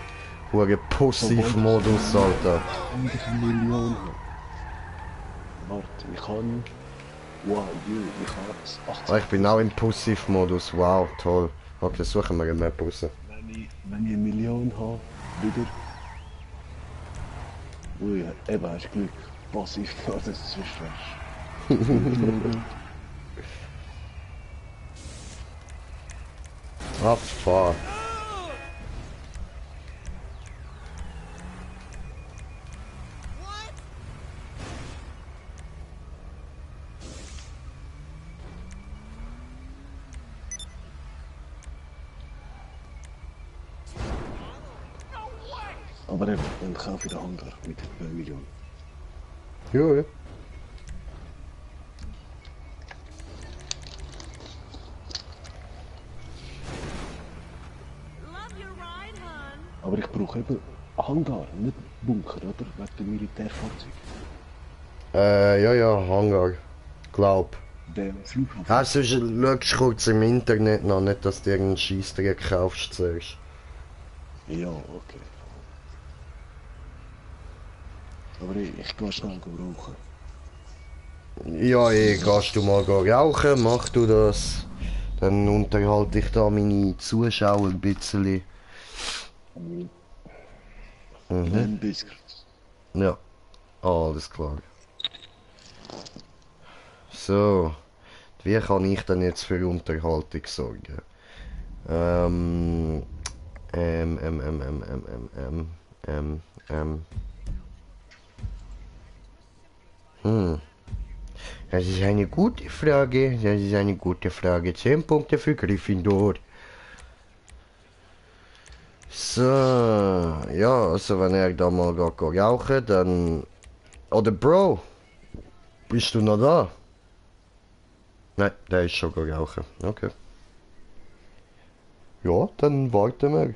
hure Passivmodus, Alter. 100 Millionen. Warte, ich kann... Wow, ich habe 80... Ah, ich bin auch im Passivmodus, wow, toll. Okay, suchen wir eine Map raus. Wenn ich 1 Million habe, wieder... Ui, eben, hast Glück. Passiv, das ist schlecht. Ah, fuck. Aber eben, dann kaufe ich den Hangar mit 1 Million. Ja, ja. Aber ich brauche eben Hangar, nicht Bunker, oder? Wegen dem Militärfahrzeug. Ja, Hangar. Glaub. Der Flughafen. Ah, sonst schaust du kurz im Internet nach, nicht, dass du irgendeinen Scheissdreck kaufst zuerst. Ja, okay. Aber ich gehe schnell rauchen. Ja, gehst du mal rauchen, mach du das. Dann unterhalte ich da meine Zuschauer ein bisschen. Dann bis gleich. Ja, alles klar. So, wie kann ich denn jetzt für Unterhaltung sorgen? Ähm, ähm, ähm, ähm, ähm, ähm, ähm, ähm, ähm. Das ist eine gute Frage. Das ist eine gute Frage. 10 Punkte für Gryffindor. So, ja, also wenn er da mal geht rauchen, dann... Oder Bro, bist du noch da? Nein, der ist schon rauchen. Okay. Ja, dann warten wir.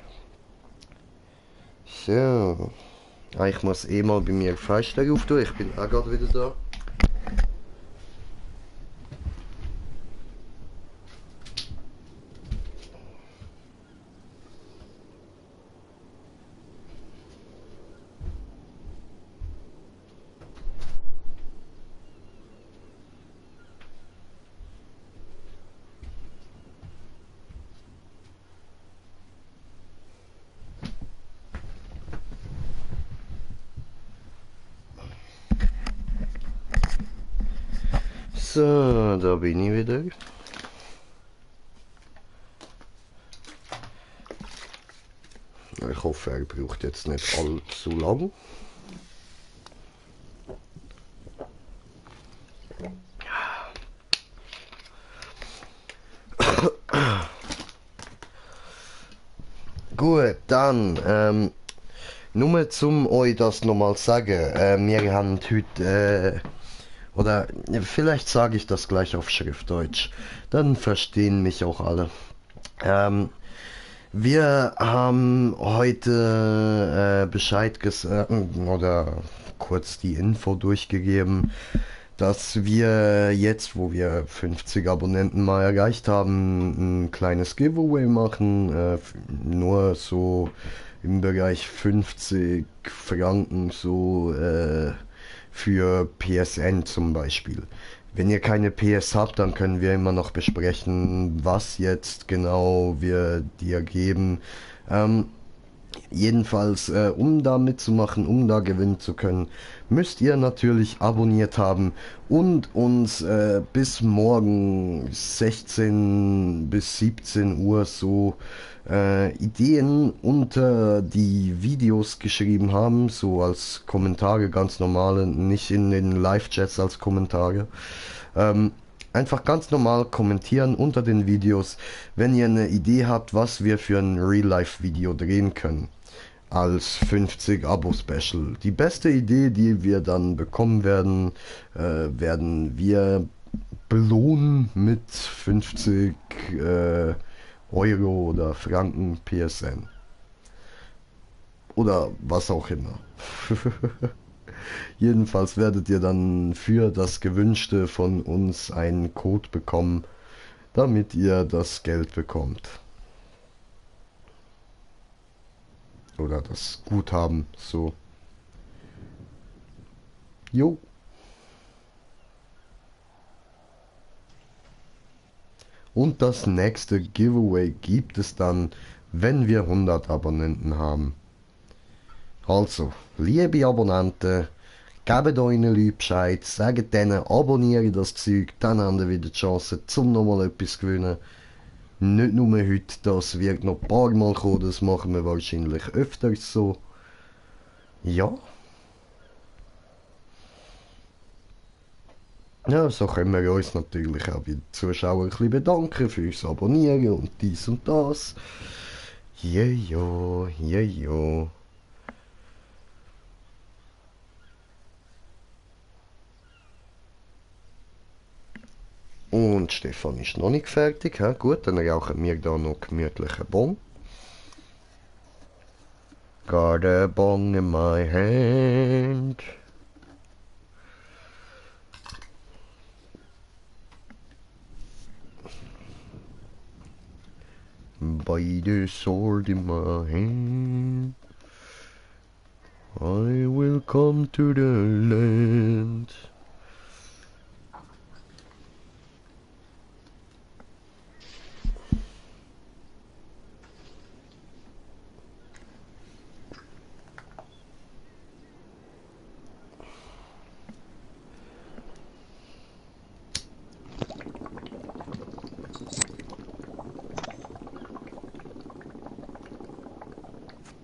So. Ah, ich muss eh mal bei mir Fenster auftun. Ich bin auch gerade wieder da. So, da bin ich wieder. Ich hoffe, er braucht jetzt nicht allzu lang. Gut, dann, nur zum euch das nochmal sagen. Wir haben heute, oder vielleicht sage ich das gleich auf Schriftdeutsch, dann verstehen mich auch alle. Wir haben heute Bescheid gesagt, oder kurz die Info durchgegeben, dass wir jetzt, wo wir 50 Abonnenten mal erreicht haben, ein kleines Giveaway machen, nur so im Bereich 50 Franken so für PSN zum Beispiel. Wenn ihr keine PS habt, dann können wir immer noch besprechen, was jetzt genau wir dir geben. Jedenfalls, um da mitzumachen, um da gewinnen zu können, müsst ihr natürlich abonniert haben und uns bis morgen 16 bis 17 Uhr so Ideen unter die Videos geschrieben haben, so als Kommentare, ganz normale, nicht in den Live-Chats als Kommentare. Einfach ganz normal kommentieren unter den Videos, wenn ihr eine Idee habt, was wir für ein Real-Life-Video drehen können. Als 50 Abo-Special. Die beste Idee, die wir dann bekommen werden, werden wir belohnen mit 50 Euro oder Franken PSN. Oder was auch immer. Jedenfalls werdet ihr dann für das Gewünschte von uns einen Code bekommen, damit ihr das Geld bekommt. Oder das Guthaben, so. Jo. Und das nächste Giveaway gibt es dann, wenn wir 100 Abonnenten haben. Also, liebe Abonnenten, gebt euren Leuten Bescheid, sagt denen, abonniere das Zeug, dann haben wir wieder die Chance, zum nochmal etwas zu gewinnen. Nicht nur heute, das wird noch ein paar Mal kommen, das machen wir wahrscheinlich öfters so. Ja. Ja, so können wir uns natürlich auch bei den Zuschauern ein bisschen bedanken fürs Abonnieren und dies und das. Jejo, jejo. Und Stefan ist noch nicht fertig. He? Gut, dann rauchen wir da noch gemütlichen Bon. Got a bong in my hand. By the sword in my hand, I will come to the land.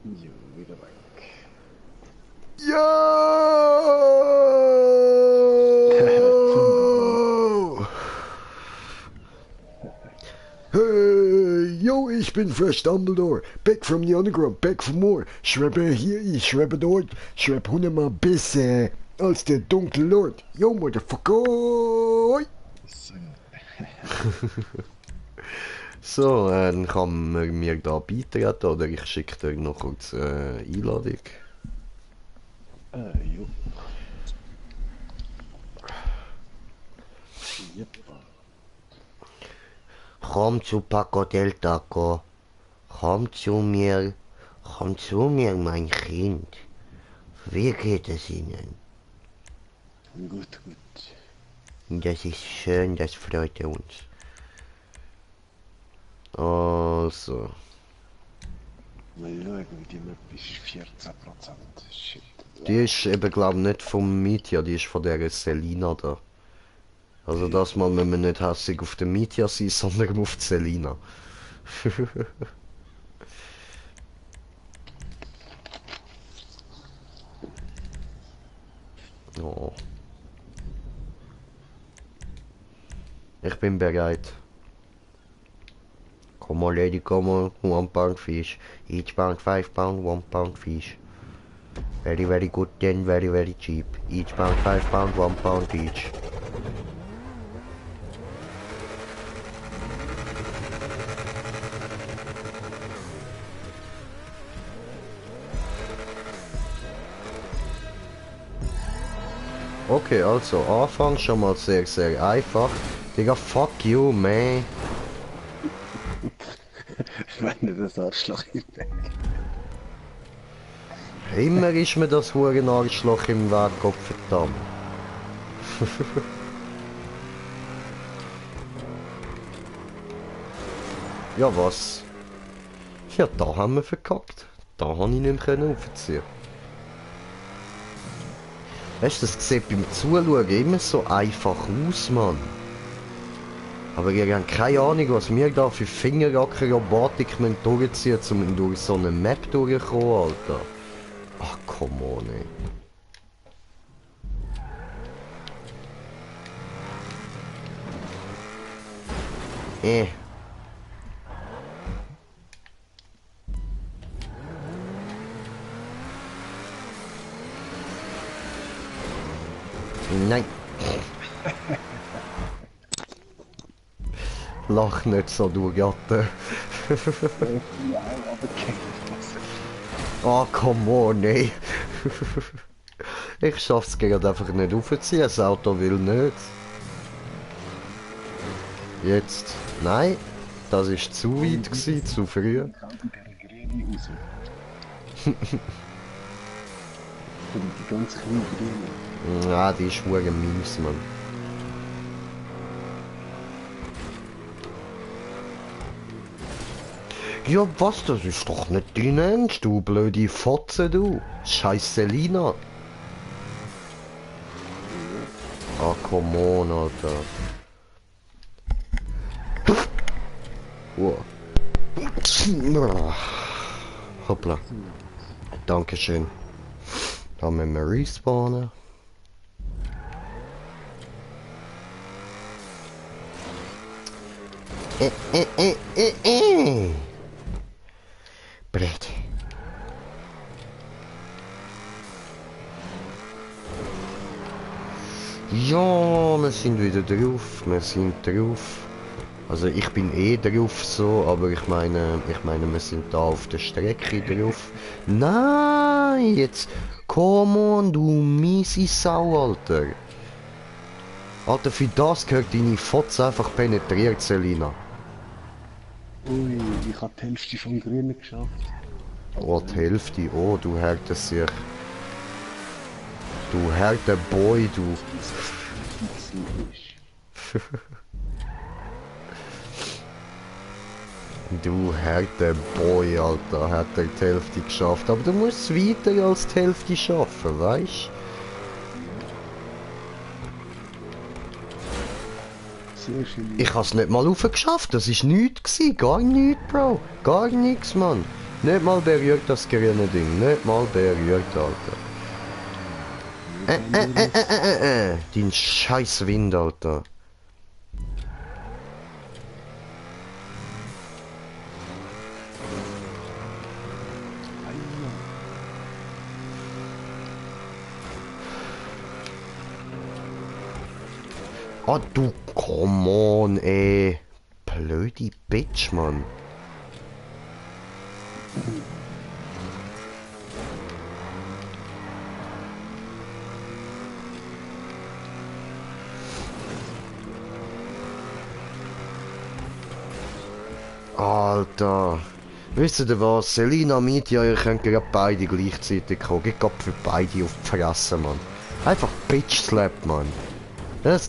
Ja, wieder weg. Yo! Hey, yo, ich bin Fresh Dumbledore. Back from the underground, back for more. Schreibe hier, ich schreibe dort. Schreibe 100-mal besser als der dunkle Lord. Yo, Motherfucker! So, dann kann man mir da beitreten oder ich schicke dir noch kurz Einladung. Jo. Yep. Komm zu Paco del Taco. Komm zu mir, mein Kind. Wie geht es Ihnen? Gut, gut. Das ist schön, das freut uns. Also. Mal schauen, die Map ist 14%. Shit. Die ist eben, glaube ich, nicht vom Mietja, die ist von der Selina da. Also das mal müssen wir nicht hässig auf den Mietja sein, sondern auf die Selina. Oh. Ich bin bereit. Come on, lady, come on. 1 pound fish. Each pound 5 pound, 1 pound fish. Very, very good then, very, very cheap. Each pound 5 pound, 1 pound each. Okay, also Anfang schon mal sehr, sehr einfach. Digga, fuck you, man. Ich meine, das Arschloch im Weg. Immer ist mir das Huren Arschloch im Weg, Gott verdammt. Ja, was? Ja, da haben wir verkackt. Da habe ich nicht mehr aufziehen. Weißt du, das sieht beim Zuschauen immer so einfach aus, Mann. Aber ihr habt keine Ahnung, was wir da für Fingerakrobatik durchziehen, um durch so eine Map durchzukommen, Alter. Ach, come on, ey. Nein. Lach nicht so, du Gatte. Ja, aber kein Oh, come on, ey. Ich schaff's gerade einfach nicht aufzuziehen, das Auto will nicht. Jetzt. Nein, das ist zu weit gewesen, zu früh. Die ganz kleine Grüne. Ja, die ist hure mies, Mann. Ja, was? Das ist doch nicht dein Ernst, du blöde Fotze, du. Scheiß Selina. Ah, come on, Alter. Wow. Hoppla. Dankeschön. Da müssen wir respawnen. Blöd. Ja, wir sind wieder drauf. Wir sind drauf. Also ich bin eh drauf so, aber ich meine, wir sind da auf der Strecke drauf. Nein, jetzt, come on, du miese Sau, Alter. Alter, für das gehört deine Fotze einfach penetriert, Selina. Ui, ich hab die Hälfte vom Grünen geschafft. Oh, die Hälfte, oh, du härter sich. Du härter Boy, du. Du härter Boy, Alter, hat er die Hälfte geschafft. Aber du musst weiter als die Hälfte schaffen, weißt du? Ich hab's nicht mal geschafft, das ist nichts gewesen, gar nichts, Bro. Gar nichts, Mann. Nicht mal berührt das grüne Ding, nicht mal berührt, Alter. Dein scheiß Wind, Alter. Ah, du, come on, ey. Blöde Bitch, Mann. Alter. Wisst ihr was? Selina, Mietja, ihr könnt gerade beide gleichzeitig kommen. Geht gerade für beide auf die Fresse, Mann. Einfach Bitch slap, Mann.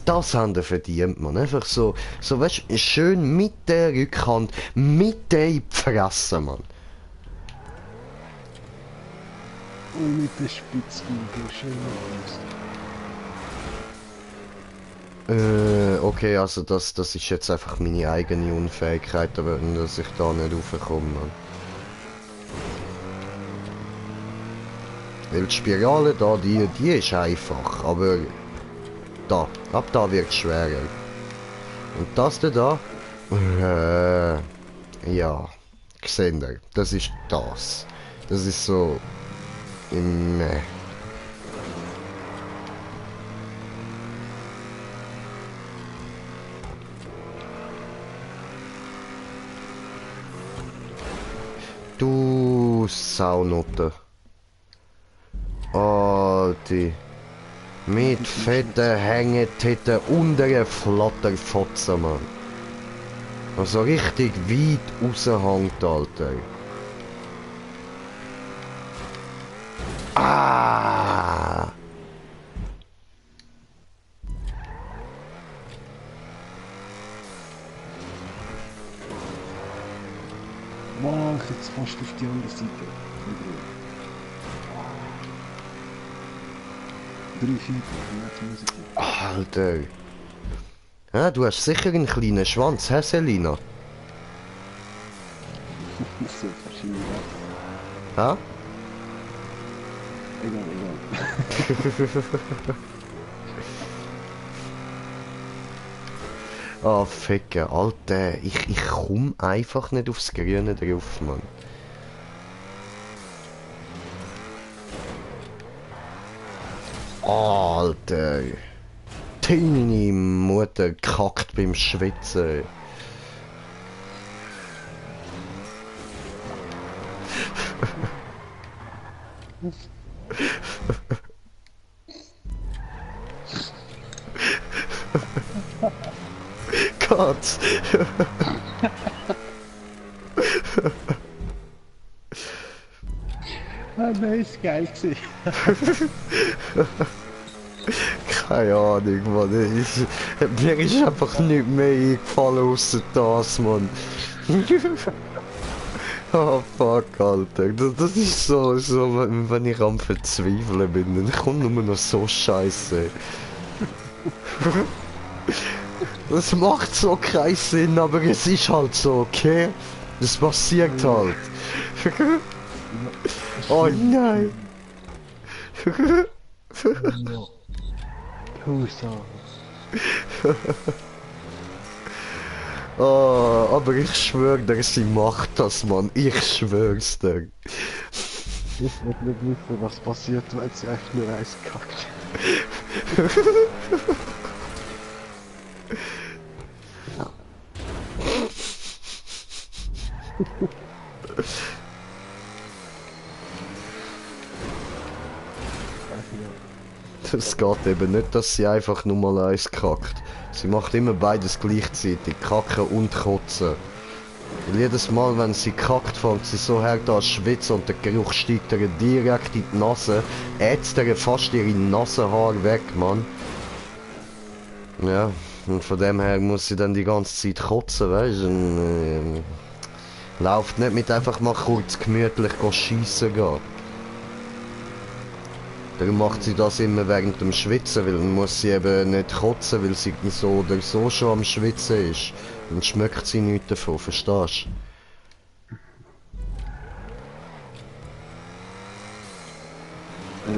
Das haben die verdient, man. Einfach so weißt du, schön mit der Rückhand, mit der in die Fresse, man. Und mit der Spitzbügel, schön. Okay, also das ist jetzt einfach meine eigene Unfähigkeit, dass ich da nicht raufkomme, man. Weil die Spirale da, die ist einfach, aber da, ab da wird es schwerer. Und das da, ja, seht ihr, das ist das. Das ist so, Du Saunutte. Alter. Mit fetten Hängetitten unter einer Flatterfotze, Mann. Also richtig weit raushängt, Alter. Ah! Wow, jetzt fast auf die andere Seite. 3 Viertel, Alter. Ja, du hast sicher einen kleinen Schwanz, hä, Selina? So verschiedene Ha? Egal. Ah, Ficken, Alter. Ich komm einfach nicht aufs Grüne drauf, Mann. Alter. Deine Mutter kackt beim Schwitzen. Gott! Ah, nein, ist geil gewesen. Keine Ahnung, Mann. Mir ist einfach nicht mehr eingefallen außer das, Mann. Oh fuck, Alter. Das ist so, wenn ich am Verzweifeln bin, dann kommt nur noch so Scheiße. Das macht so keinen Sinn, aber es ist halt so, okay? Das passiert halt. Oh nein! Oh, aber ich schwör dir, sie macht das, Mann. Ich schwör's dir. Ich will nicht wissen, was passiert, wenn sie einfach nur Eis kackt. Es geht eben nicht, dass sie einfach nur mal eins kackt. Sie macht immer beides gleichzeitig, kacken und kotzen. Weil jedes Mal, wenn sie kackt, fängt sie so hart an zu schwitzen und der Geruch steigt ihr direkt in die Nase, ätzt ihr fast ihre Nasenhaar weg, Mann. Ja, und von dem her muss sie dann die ganze Zeit kotzen, weißt du? Läuft nicht mit einfach mal kurz gemütlich schiessen gehen. Darum macht sie das immer während dem Schwitzen, weil dann muss sie eben nicht kotzen, weil sie so oder so schon am Schwitzen ist. Dann schmeckt sie nichts davon, verstehst du?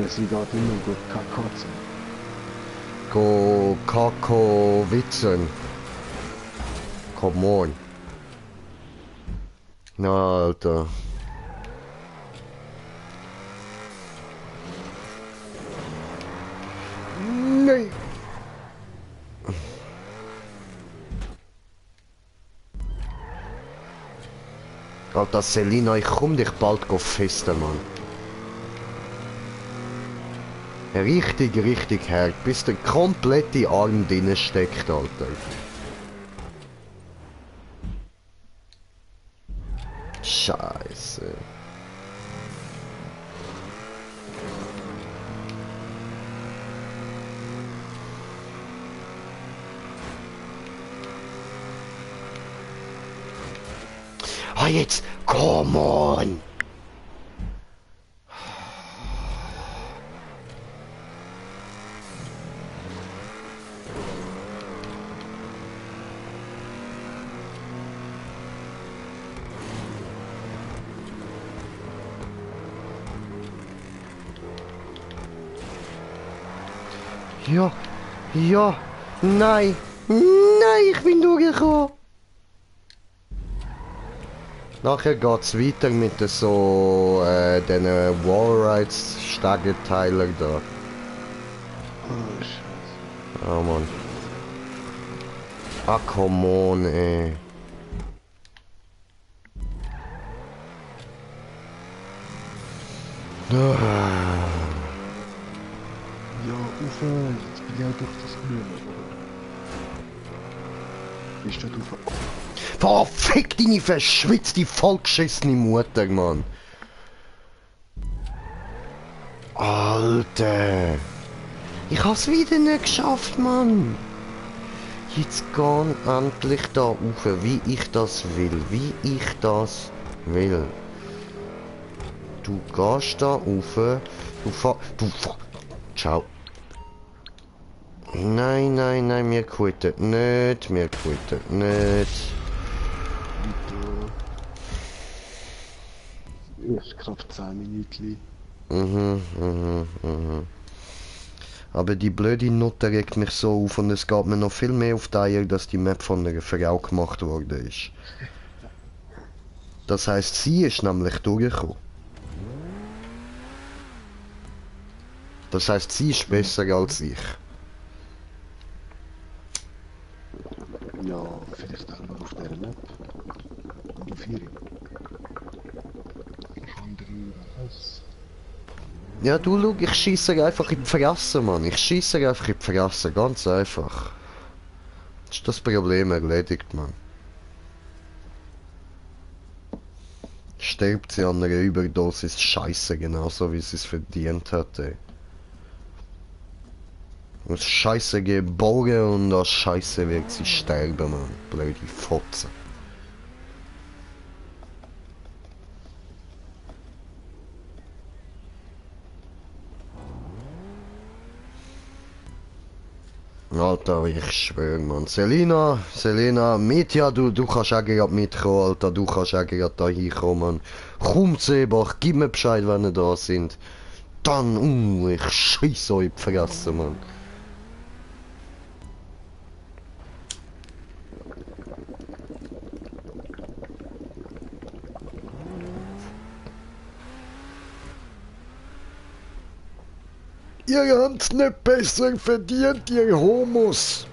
Sie geht immer gut kakotzen. Go Kako witzen. Come on. Na, Alter. Nein. Alter, Selina, ich komm dich bald festen, Mann. Richtig, richtig hart, bis der komplette Arm drinnen steckt, Alter. Scheiße. Ah, jetzt, come on! Ja, ja, nein, nein, ich bin durchgekommen. Nachher geht's weiter mit so den Wallrides Stegerteiler da. Oh, Scheiße. Ah, Mann. Ah, come on, ey. Ah. Ja, Uwe, jetzt bin ich auch durch das Mühle. Ist das Uwe? Oh, fick deine verschwitzte, vollgeschissene Mutter, Mann. Alter. Ich hab's wieder nicht geschafft, Mann. Jetzt geh endlich da rauf, wie ich das will. Wie ich das will. Du gehst da rauf. Ciao. Nein, nein, nein, wir quitten nicht. Wir quitten nicht. Erst gerade 10 Minuten. Aber die blöde Nutte regt mich so auf und es geht mir noch viel mehr auf die Eier, dass die Map von einer Frau gemacht worden ist. Das heisst, sie ist nämlich durchgekommen. Das heisst, sie ist besser als ich. Ja, vielleicht auch noch auf der Map. Und auf ihre. Andere Haus. Ja, du, schau, ich schiesse einfach in die Fresse, Mann. Ich schiesse einfach in die Fresse, ganz einfach. Ist das Problem erledigt, Mann. Stirbt sie an einer Überdosis Scheiße, genauso wie sie es verdient hat, ey. Aus Scheiße geboren und aus Scheiße wird sie sterben, Mann. Blöde Fotze. Alter, ich schwöre, Mann. Selina, Mitja, du kannst auch gerade mitkommen, Alter. Du kannst auch gerade da hinkommen, Mann. Komm, Zebach, gib mir Bescheid, wenn ihr da sind. Dann, ich scheiß euch in die Fresse, Mann. Ihr habt's nicht besser verdient, ihr Homos.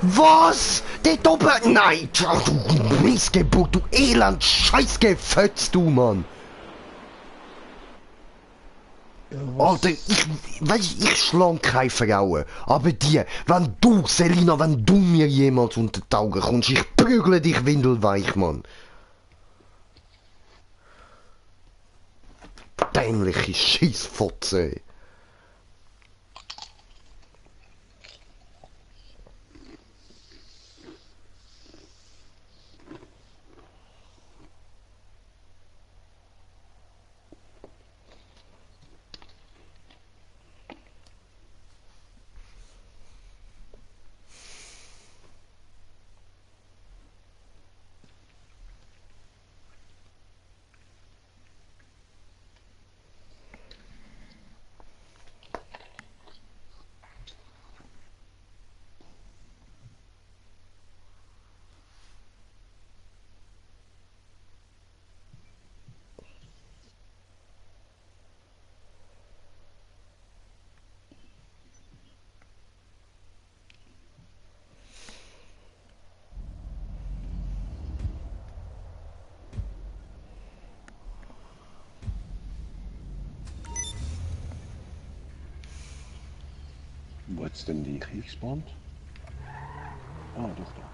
Was? Dort oben? Nein! Du Missgeburt, du Elend, Scheißgefötz, du, Mann! Alter, ich schlag keine Frauen. Aber die, wenn du, Selina, wenn du mir jemals unter die Augen kommst, ich prügle dich windelweich, Mann. Dämliche Scheissfotze, ey. Wo hat's denn die Kriegsband? Ah, doch da.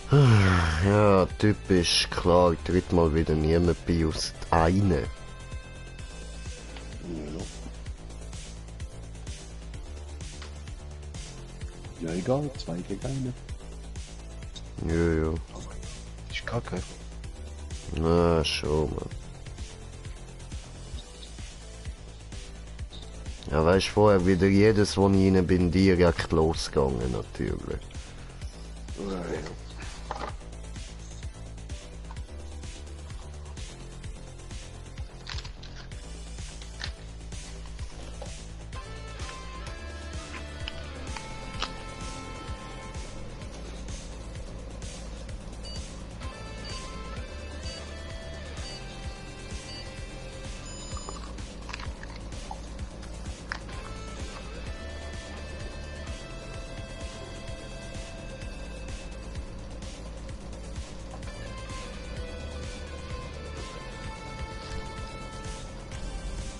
Ja, typisch, klar, tritt mal wieder niemand bei aus eine. Ja, egal, 2 gegen 1. Ja, ja. Ist kacke. Na, schon, man. Ja, weißt du, vorher wieder jedes, wo ich rein bin, direkt losgegangen, natürlich. Ja.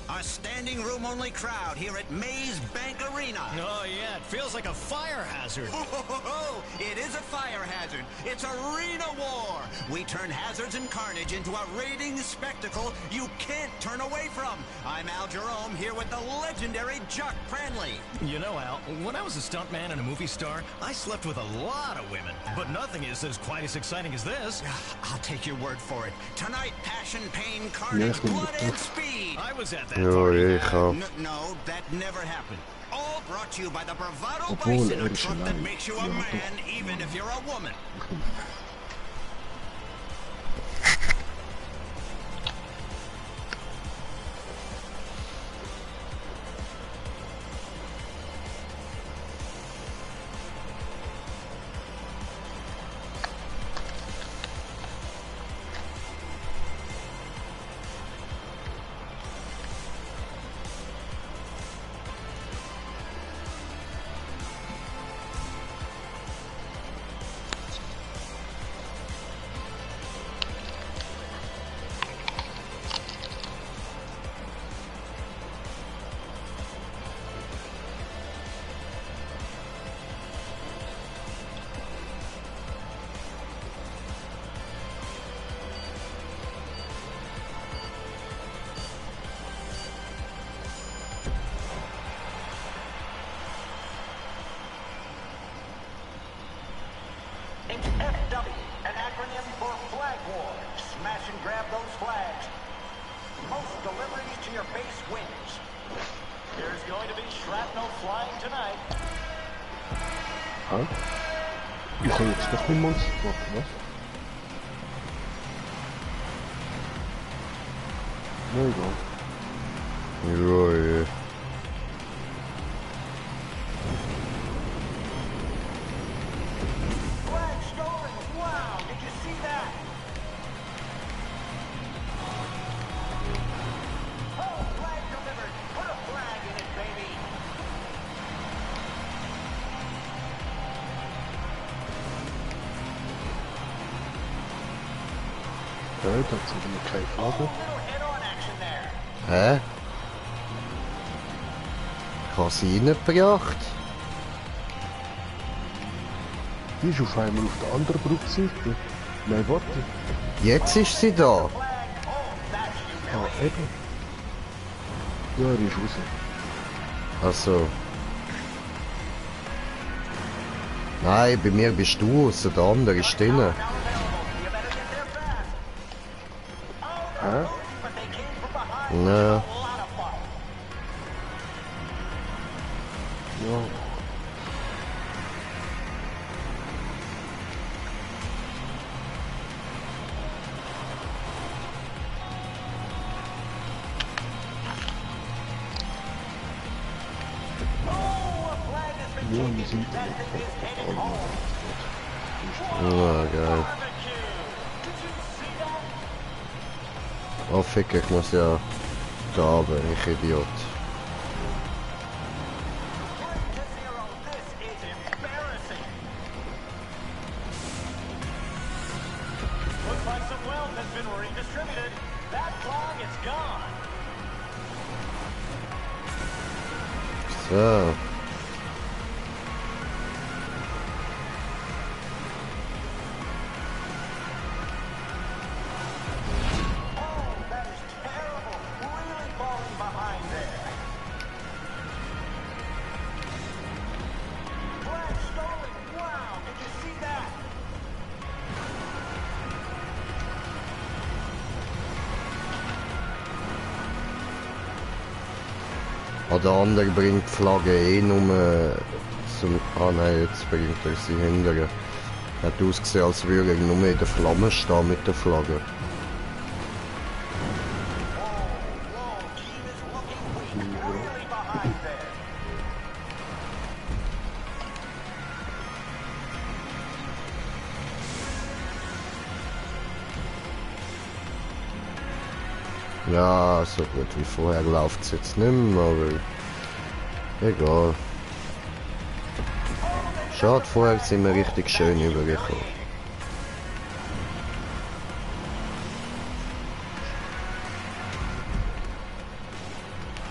A standing room only crowd here at Maze Bank Arena. Oh, yeah, it feels like a fire hazard. It is a fire hazard. It's Arena War. We turn hazards and carnage into a rating spectacle you can't turn away from. I'm Al Jerome here with the legendary Chuck Cranley. You know, Al, when I was a stuntman and a movie star, I slept with a lot of women. But nothing is as quite as exciting as this. I'll take your word for it. Tonight, passion, pain, carnage, blood, and speed. I was at that Ja, party. ja, ich hab. No, that never happened. All brought to you by the Bravado Obwohl, Bison, a ehrlich truck that nein. makes you a Ja, man, even if you're a woman. It's FW, an acronym for Flag War. Smash and grab those flags. Most deliveries to your base wins. There's going to be shrapnel flying tonight. Hä? Ich habe jetzt doch mit Monster gemacht, was? Ja, egal. Ja, ja. Flag stolen! Wow, did you see that? Oh, flag delivered! Put a flag in it, baby! Ja, da sind wir keine Frage. Little head-on action there. Hä? Ich habe sie reingebracht. Die ist auf einmal auf der anderen Brückseite. Nein, warte. Jetzt ist sie da. Ah, eben. Ja, die ist raus. Also. Nein, bei mir bist du raus, der andere ist drinnen. Hä? Ja. Ja. Ja, wir sind Ah, geil. Oh, fick, ich muss ja da runter, ich Idiot. Looks like some wealth has been redistributed. That flag is gone. So. der andere bringt die Flagge eh nur zum... Ah nein, jetzt bringt er sie hinterher. Hat ausgesehen, als würde er nur in der Flamme stehen mit der Flagge. Ja, so gut wie vorher läuft es jetzt nicht mehr, aber egal. Schade, vorher sind wir richtig schön übergekommen.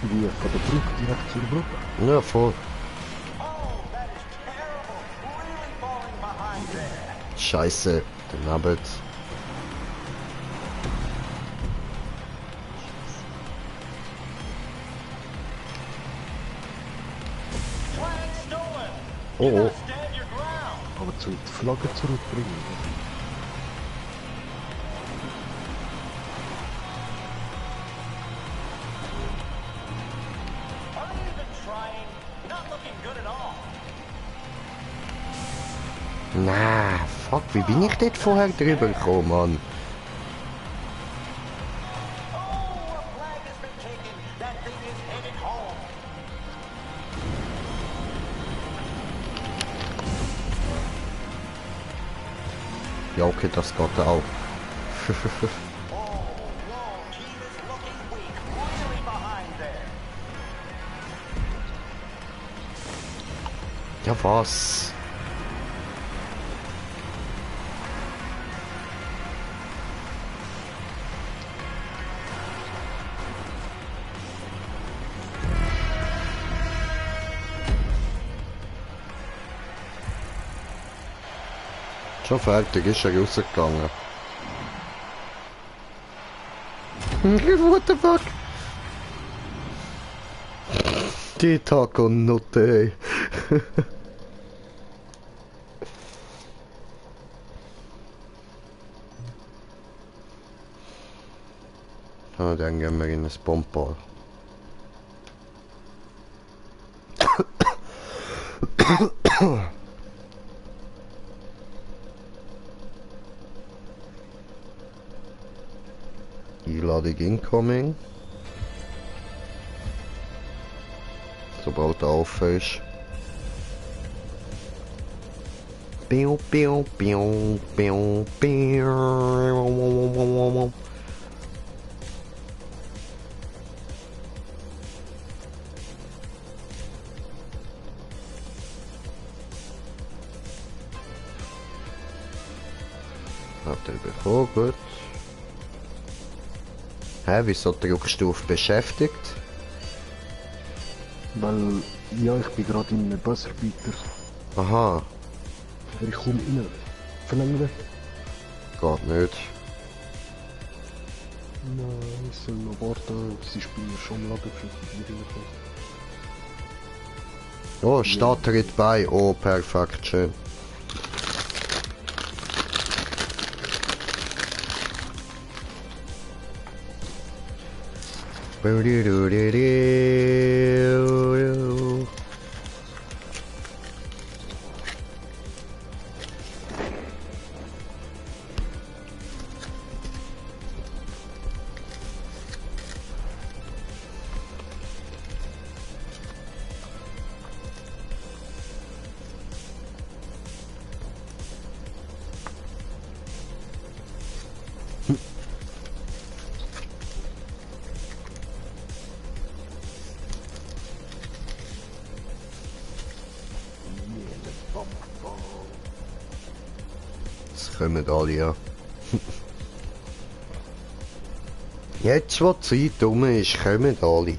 Wie von der Brücke direkt zur Brücke? Ja, voll. Scheiße, daneben. Oh, oh. Aber zu die Flagge zurückbringen. Na, fuck, wie bin ich dort vorher drüber gekommen, Mann? Ja, okay, das geht auch. Ja, was? Schon fertig, ist er rausgegangen. What the fuck? Die Taco-Nutte, ey. Ah, dann gehen wir in ein Bombball. Einladung incoming. Sobald er offen ist. Piu, piu, piu, piu, piu. Hat er bekommen, gut. Hä, wieso drückst du auf beschäftigt? Weil, ja, ich bin gerade in einem Buzzerbeater. Aha, Aber ich komme rein. Verlängern? geht nicht. Nein, ich soll noch warten. Sie spielen schon mal laden für die Oh, Stadt tritt bei. Oh, perfekt, schön. Es kommen alle, ja. Jetzt, wo die Zeit rum ist, kommen alle.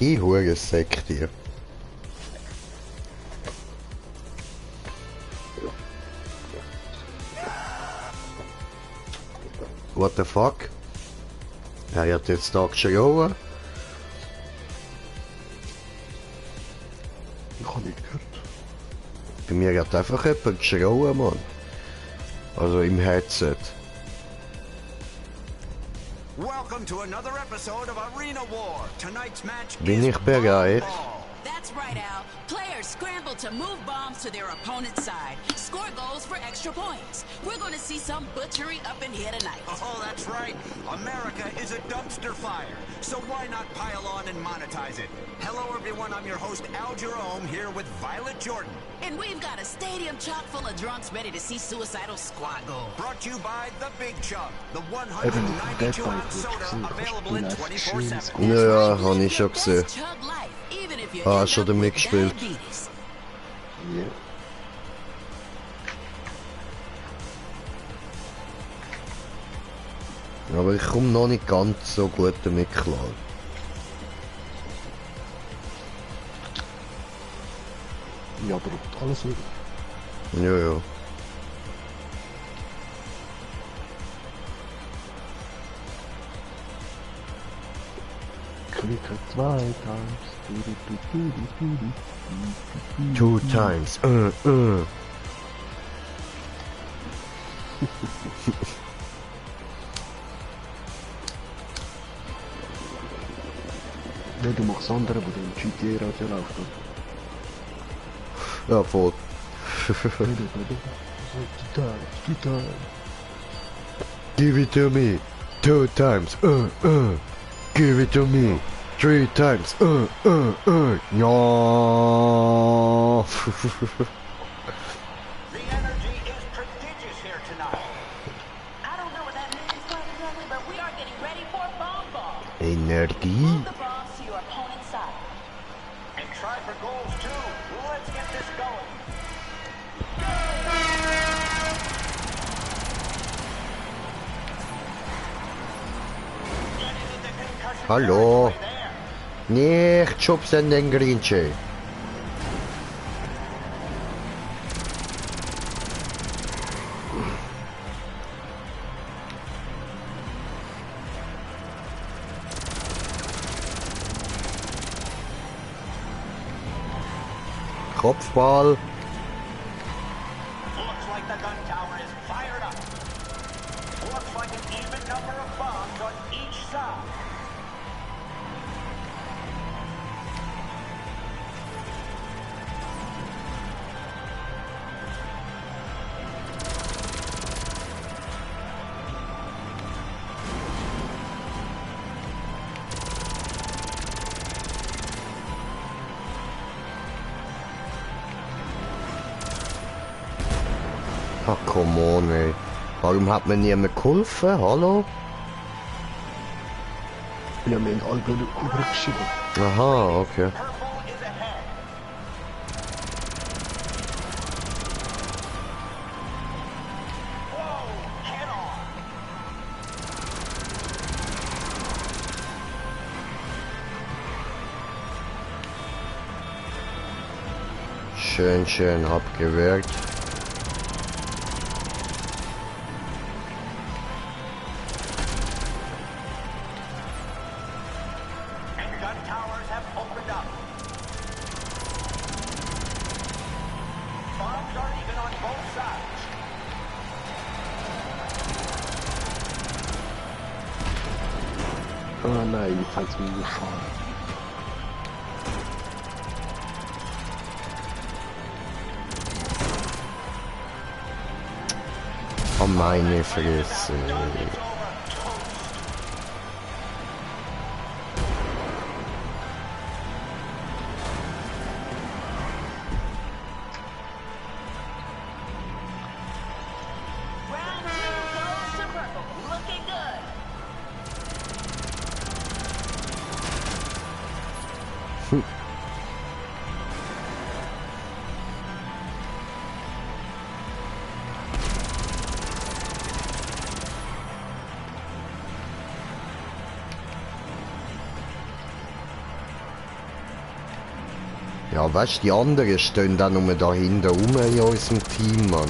Die Hurensäcke dir. What the fuck? Er hat jetzt da geschrien. Ich habe nicht gehört. Bei mir hat einfach jemand geschrien, Mann. Also im Headset. Welcome Welcome to another episode of Arena War. Tonight's match Bin is ich bereit? Ball. That's right, Al. Players scramble to move bombs to their opponent's side. Score goals for extra points. We're going to see some butchery up in here tonight. Oh, that's right. America is a dumpster fire. So why not pile on and monetize it? Hello, everyone. I'm your host, Al Jerome, here with Violet Jordan. And we've got a stadium chock full of drunks ready to see Suicidal Squad go. Brought to you by The Big Chug, the 192-ounce soda available in 24/7. Ja, habe ich schon gesehen. Ah, schon damit gespielt. Ja. Aber ich komme noch nicht ganz so gut damit klar. Ja, braucht alles wieder. Ja, ja. Klicke 2 times. 2 times. Ja, du machst andere, wo du im GTA Radio läuft. Ja, voll. Give it to me. 2 times. Give it to me. 3 times. Ja. The energy is prodigious here tonight. I don't know what that means quite exactly, but we are getting ready for bomb ball. Energie. Move the bombs to your opponent's side. And try for goals too. Let's get this going. Get into the concussion Hallo. territory there. Nicht schubsen den Grinche. Kopfball. Looks like the gun tower is fired up. Looks like an even number of bombs on each side. Ach, come on, ey. Warum hat mir niemand geholfen? Hallo? Ja, wir haben alle übergeschrieben. Aha, okay. Purple is ahead. Whoa, head on. Schön, schön abgewehrt. And gun towers have opened up. Bombs are even on both sides. Ah nein, jetzt hat es mich gefahren. Oh meine Fresse. It's over. Toast. Round two goes to purple. Looking good. Ja, weißt du, die anderen stehen dann nur da hinten rum in unserem Team, Mann.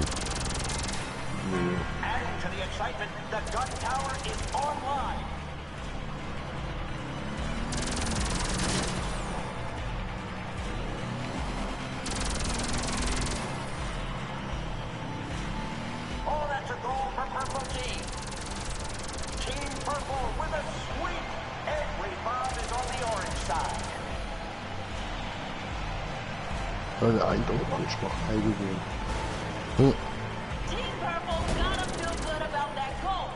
Adding to the excitement, the gun tower is online. Oh, that's a goal for Purple Team. Team Purple with a Also eindeutig macht keinen Sinn. Team Purple gotta feel good about that goal.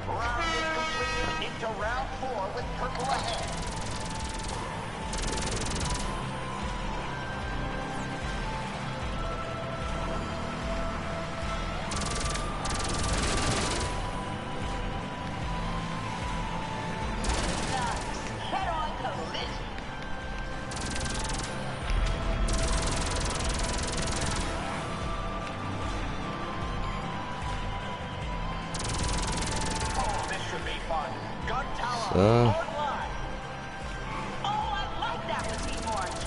Round is completed into round 4 with Purple ahead. Head-on collision. Oh, this should be fun. Gun tower So. online. Oh, I like that with Team Orange.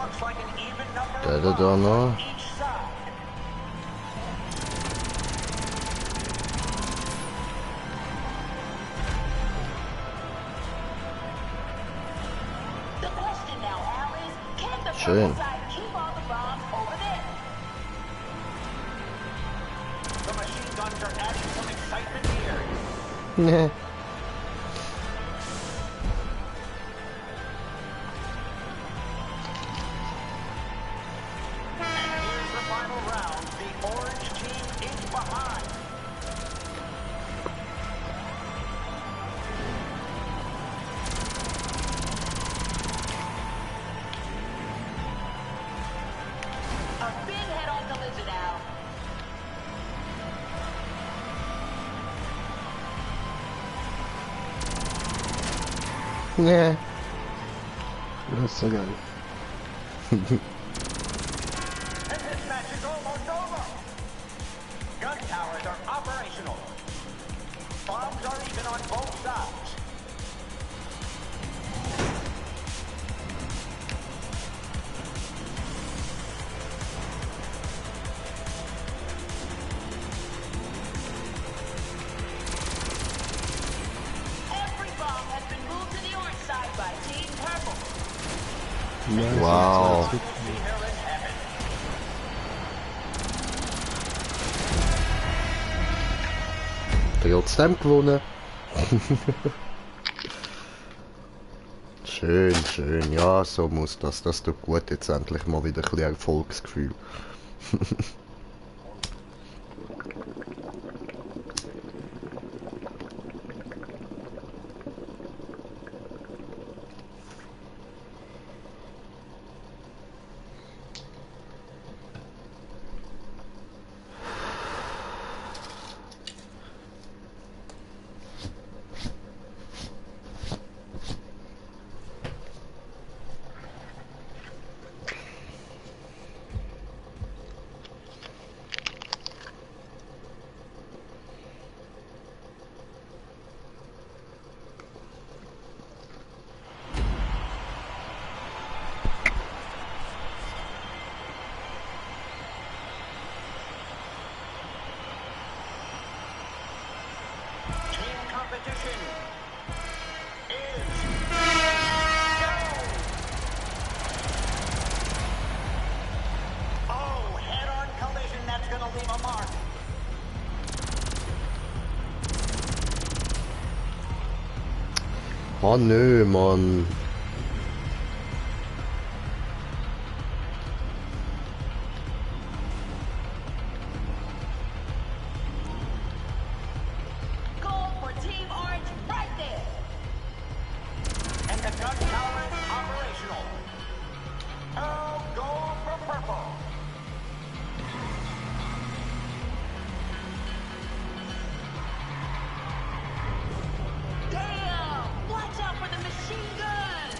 Looks like an even number Da, of da, da, rounds no. on each side. The question now, Al, is can the Schön. purple side keep all the bombs over there? The machine guns are adding some excitement here. Ne. And here's the final round. The orange team is behind. A big head-on collision, Al. Ne. Das ist so geil. And this match is almost over. Gun towers are operational. Bombs are even on both sides. Every bomb has been moved to the orange side by Team Purple. Ja, Wow. See her in heaven. Trotzdem gewonnen. Schön, schön. Ja, so muss das. Das tut gut. Jetzt endlich mal wieder ein bisschen Erfolgsgefühl. Team competition is go. Oh, head-on collision. That's going to leave a mark. Oh nö, Mann. Goal for Team Orange right there. And the gun tower is operational. Oh, goal for purple. Damn! Watch out for the machine gun!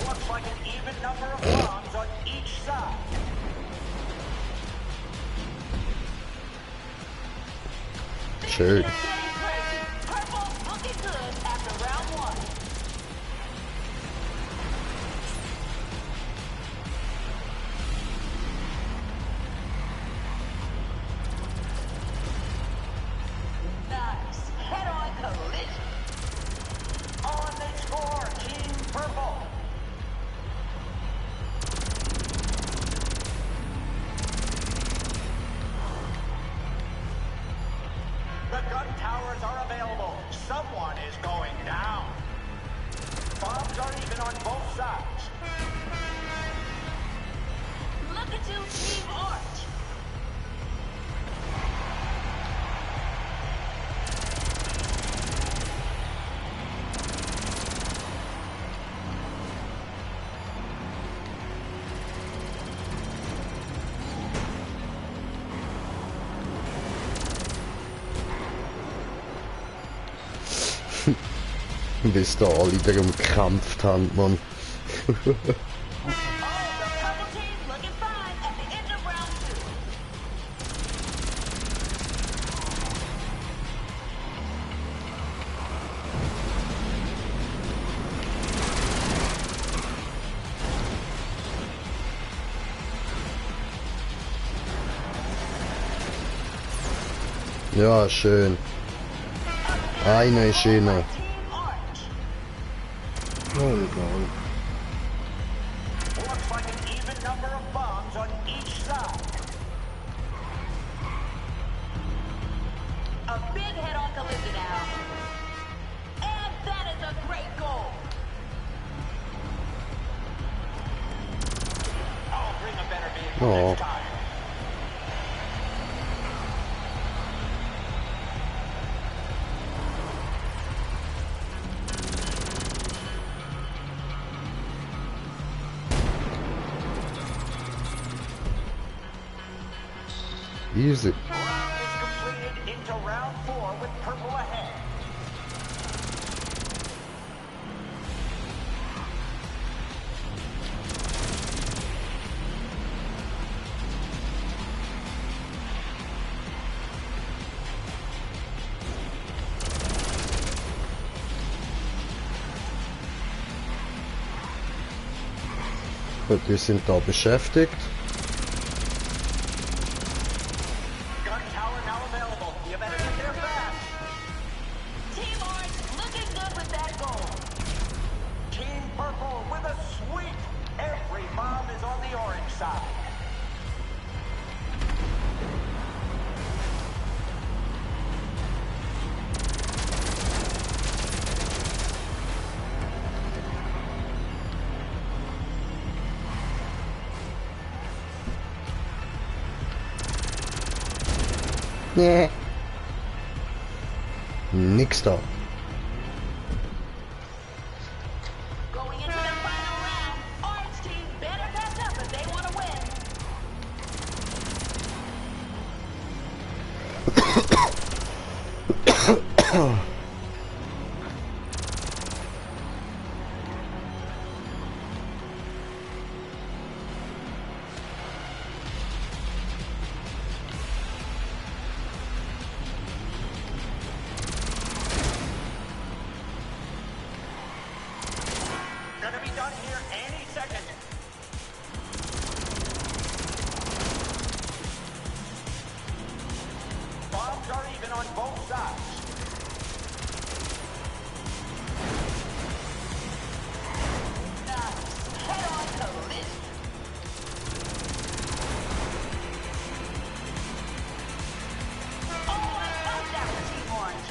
Looks like an even number of bombs on each side. Schön. Getting crazy. Purple looking good after round one. Nice. Head-on collision. On they score, Team Purple. flamethrowers are available. Someone is going down. Bombs are even on both sides. Look at you, Team Arch. Bis da alle darum gekämpft haben, Mann. Oh, the purple team's looking fine at the end of round 2. Ja, schön. Eine ist inne. Oh, egal. Looks like an even number of bombs on each side. A big head-on collision now. And that is a great goal. I'll bring a better vehicle Oh. next time. Easy. Round is completed into round 4 with purple ahead. Gut, wir sind da beschäftigt. Gun tower now available. You better get there fast. Team Orange looking good with that goal. Team Purple with a sweep. Every bomb is on the orange side. Nee. Nix da. Going into the final round, Orange team better catch up if they want to win. Gonna be done here any second. Bombs are even on both sides. Head-on collision. Oh, I love that for Team Orange.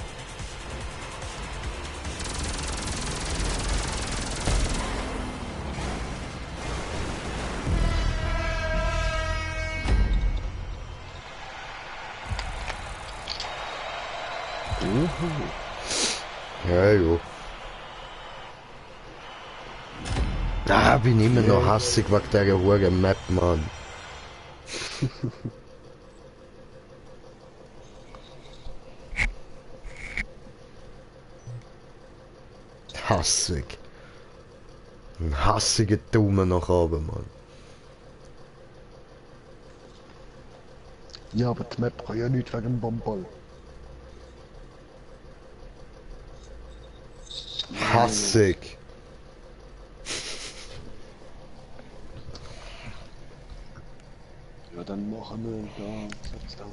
Ja, jo. Ah, bin immer noch hassig wegen dieser hohen Map, Mann. Hassig. Ein hassiger Daumen nach oben, Mann. Ja, aber die Map kann ja nicht wegen dem Bomball. Hassig. Ja, dann machen wir da. Sag's da.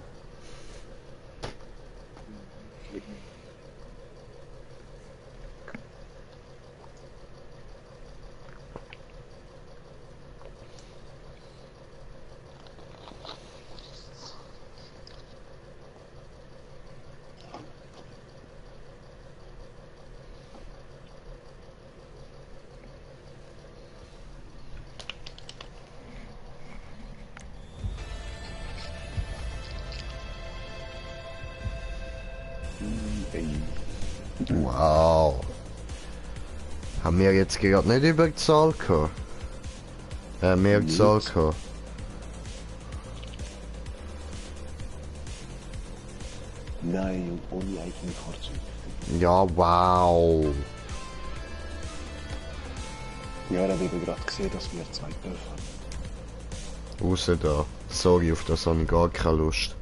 Wow. Haben wir jetzt gerade nicht über die Zahl gehabt? Mehr Zahl gehabt. Nein, ohne eigene Fahrzeuge. Ja, wow. Ja, da habe ich gerade gesehen, dass wir 2 dürfen. Raus da. Sorry, auf das habe ich gar keine Lust.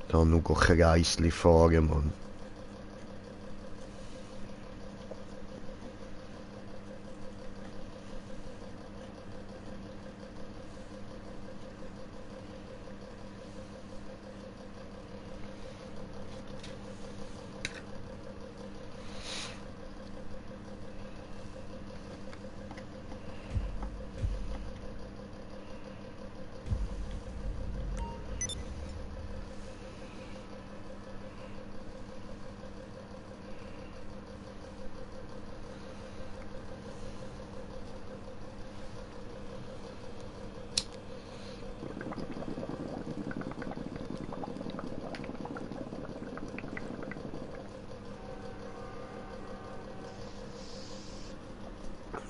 Da nur Kreisli fahren, Mann.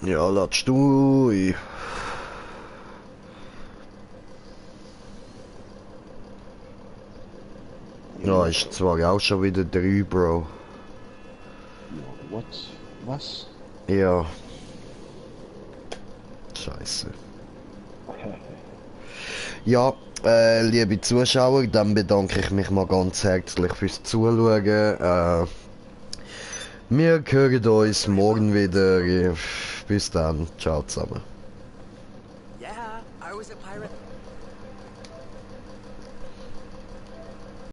Ja, lass du. Ja, ist zwar auch schon wieder 3, Bro. Ja, what? Was? Ja. Scheiße. Ja, liebe Zuschauer, dann bedanke ich mich mal ganz herzlich fürs Zuschauen. Wir hören uns morgen wieder. Bis dann. Ciao zusammen. Yeah, I was a pirate.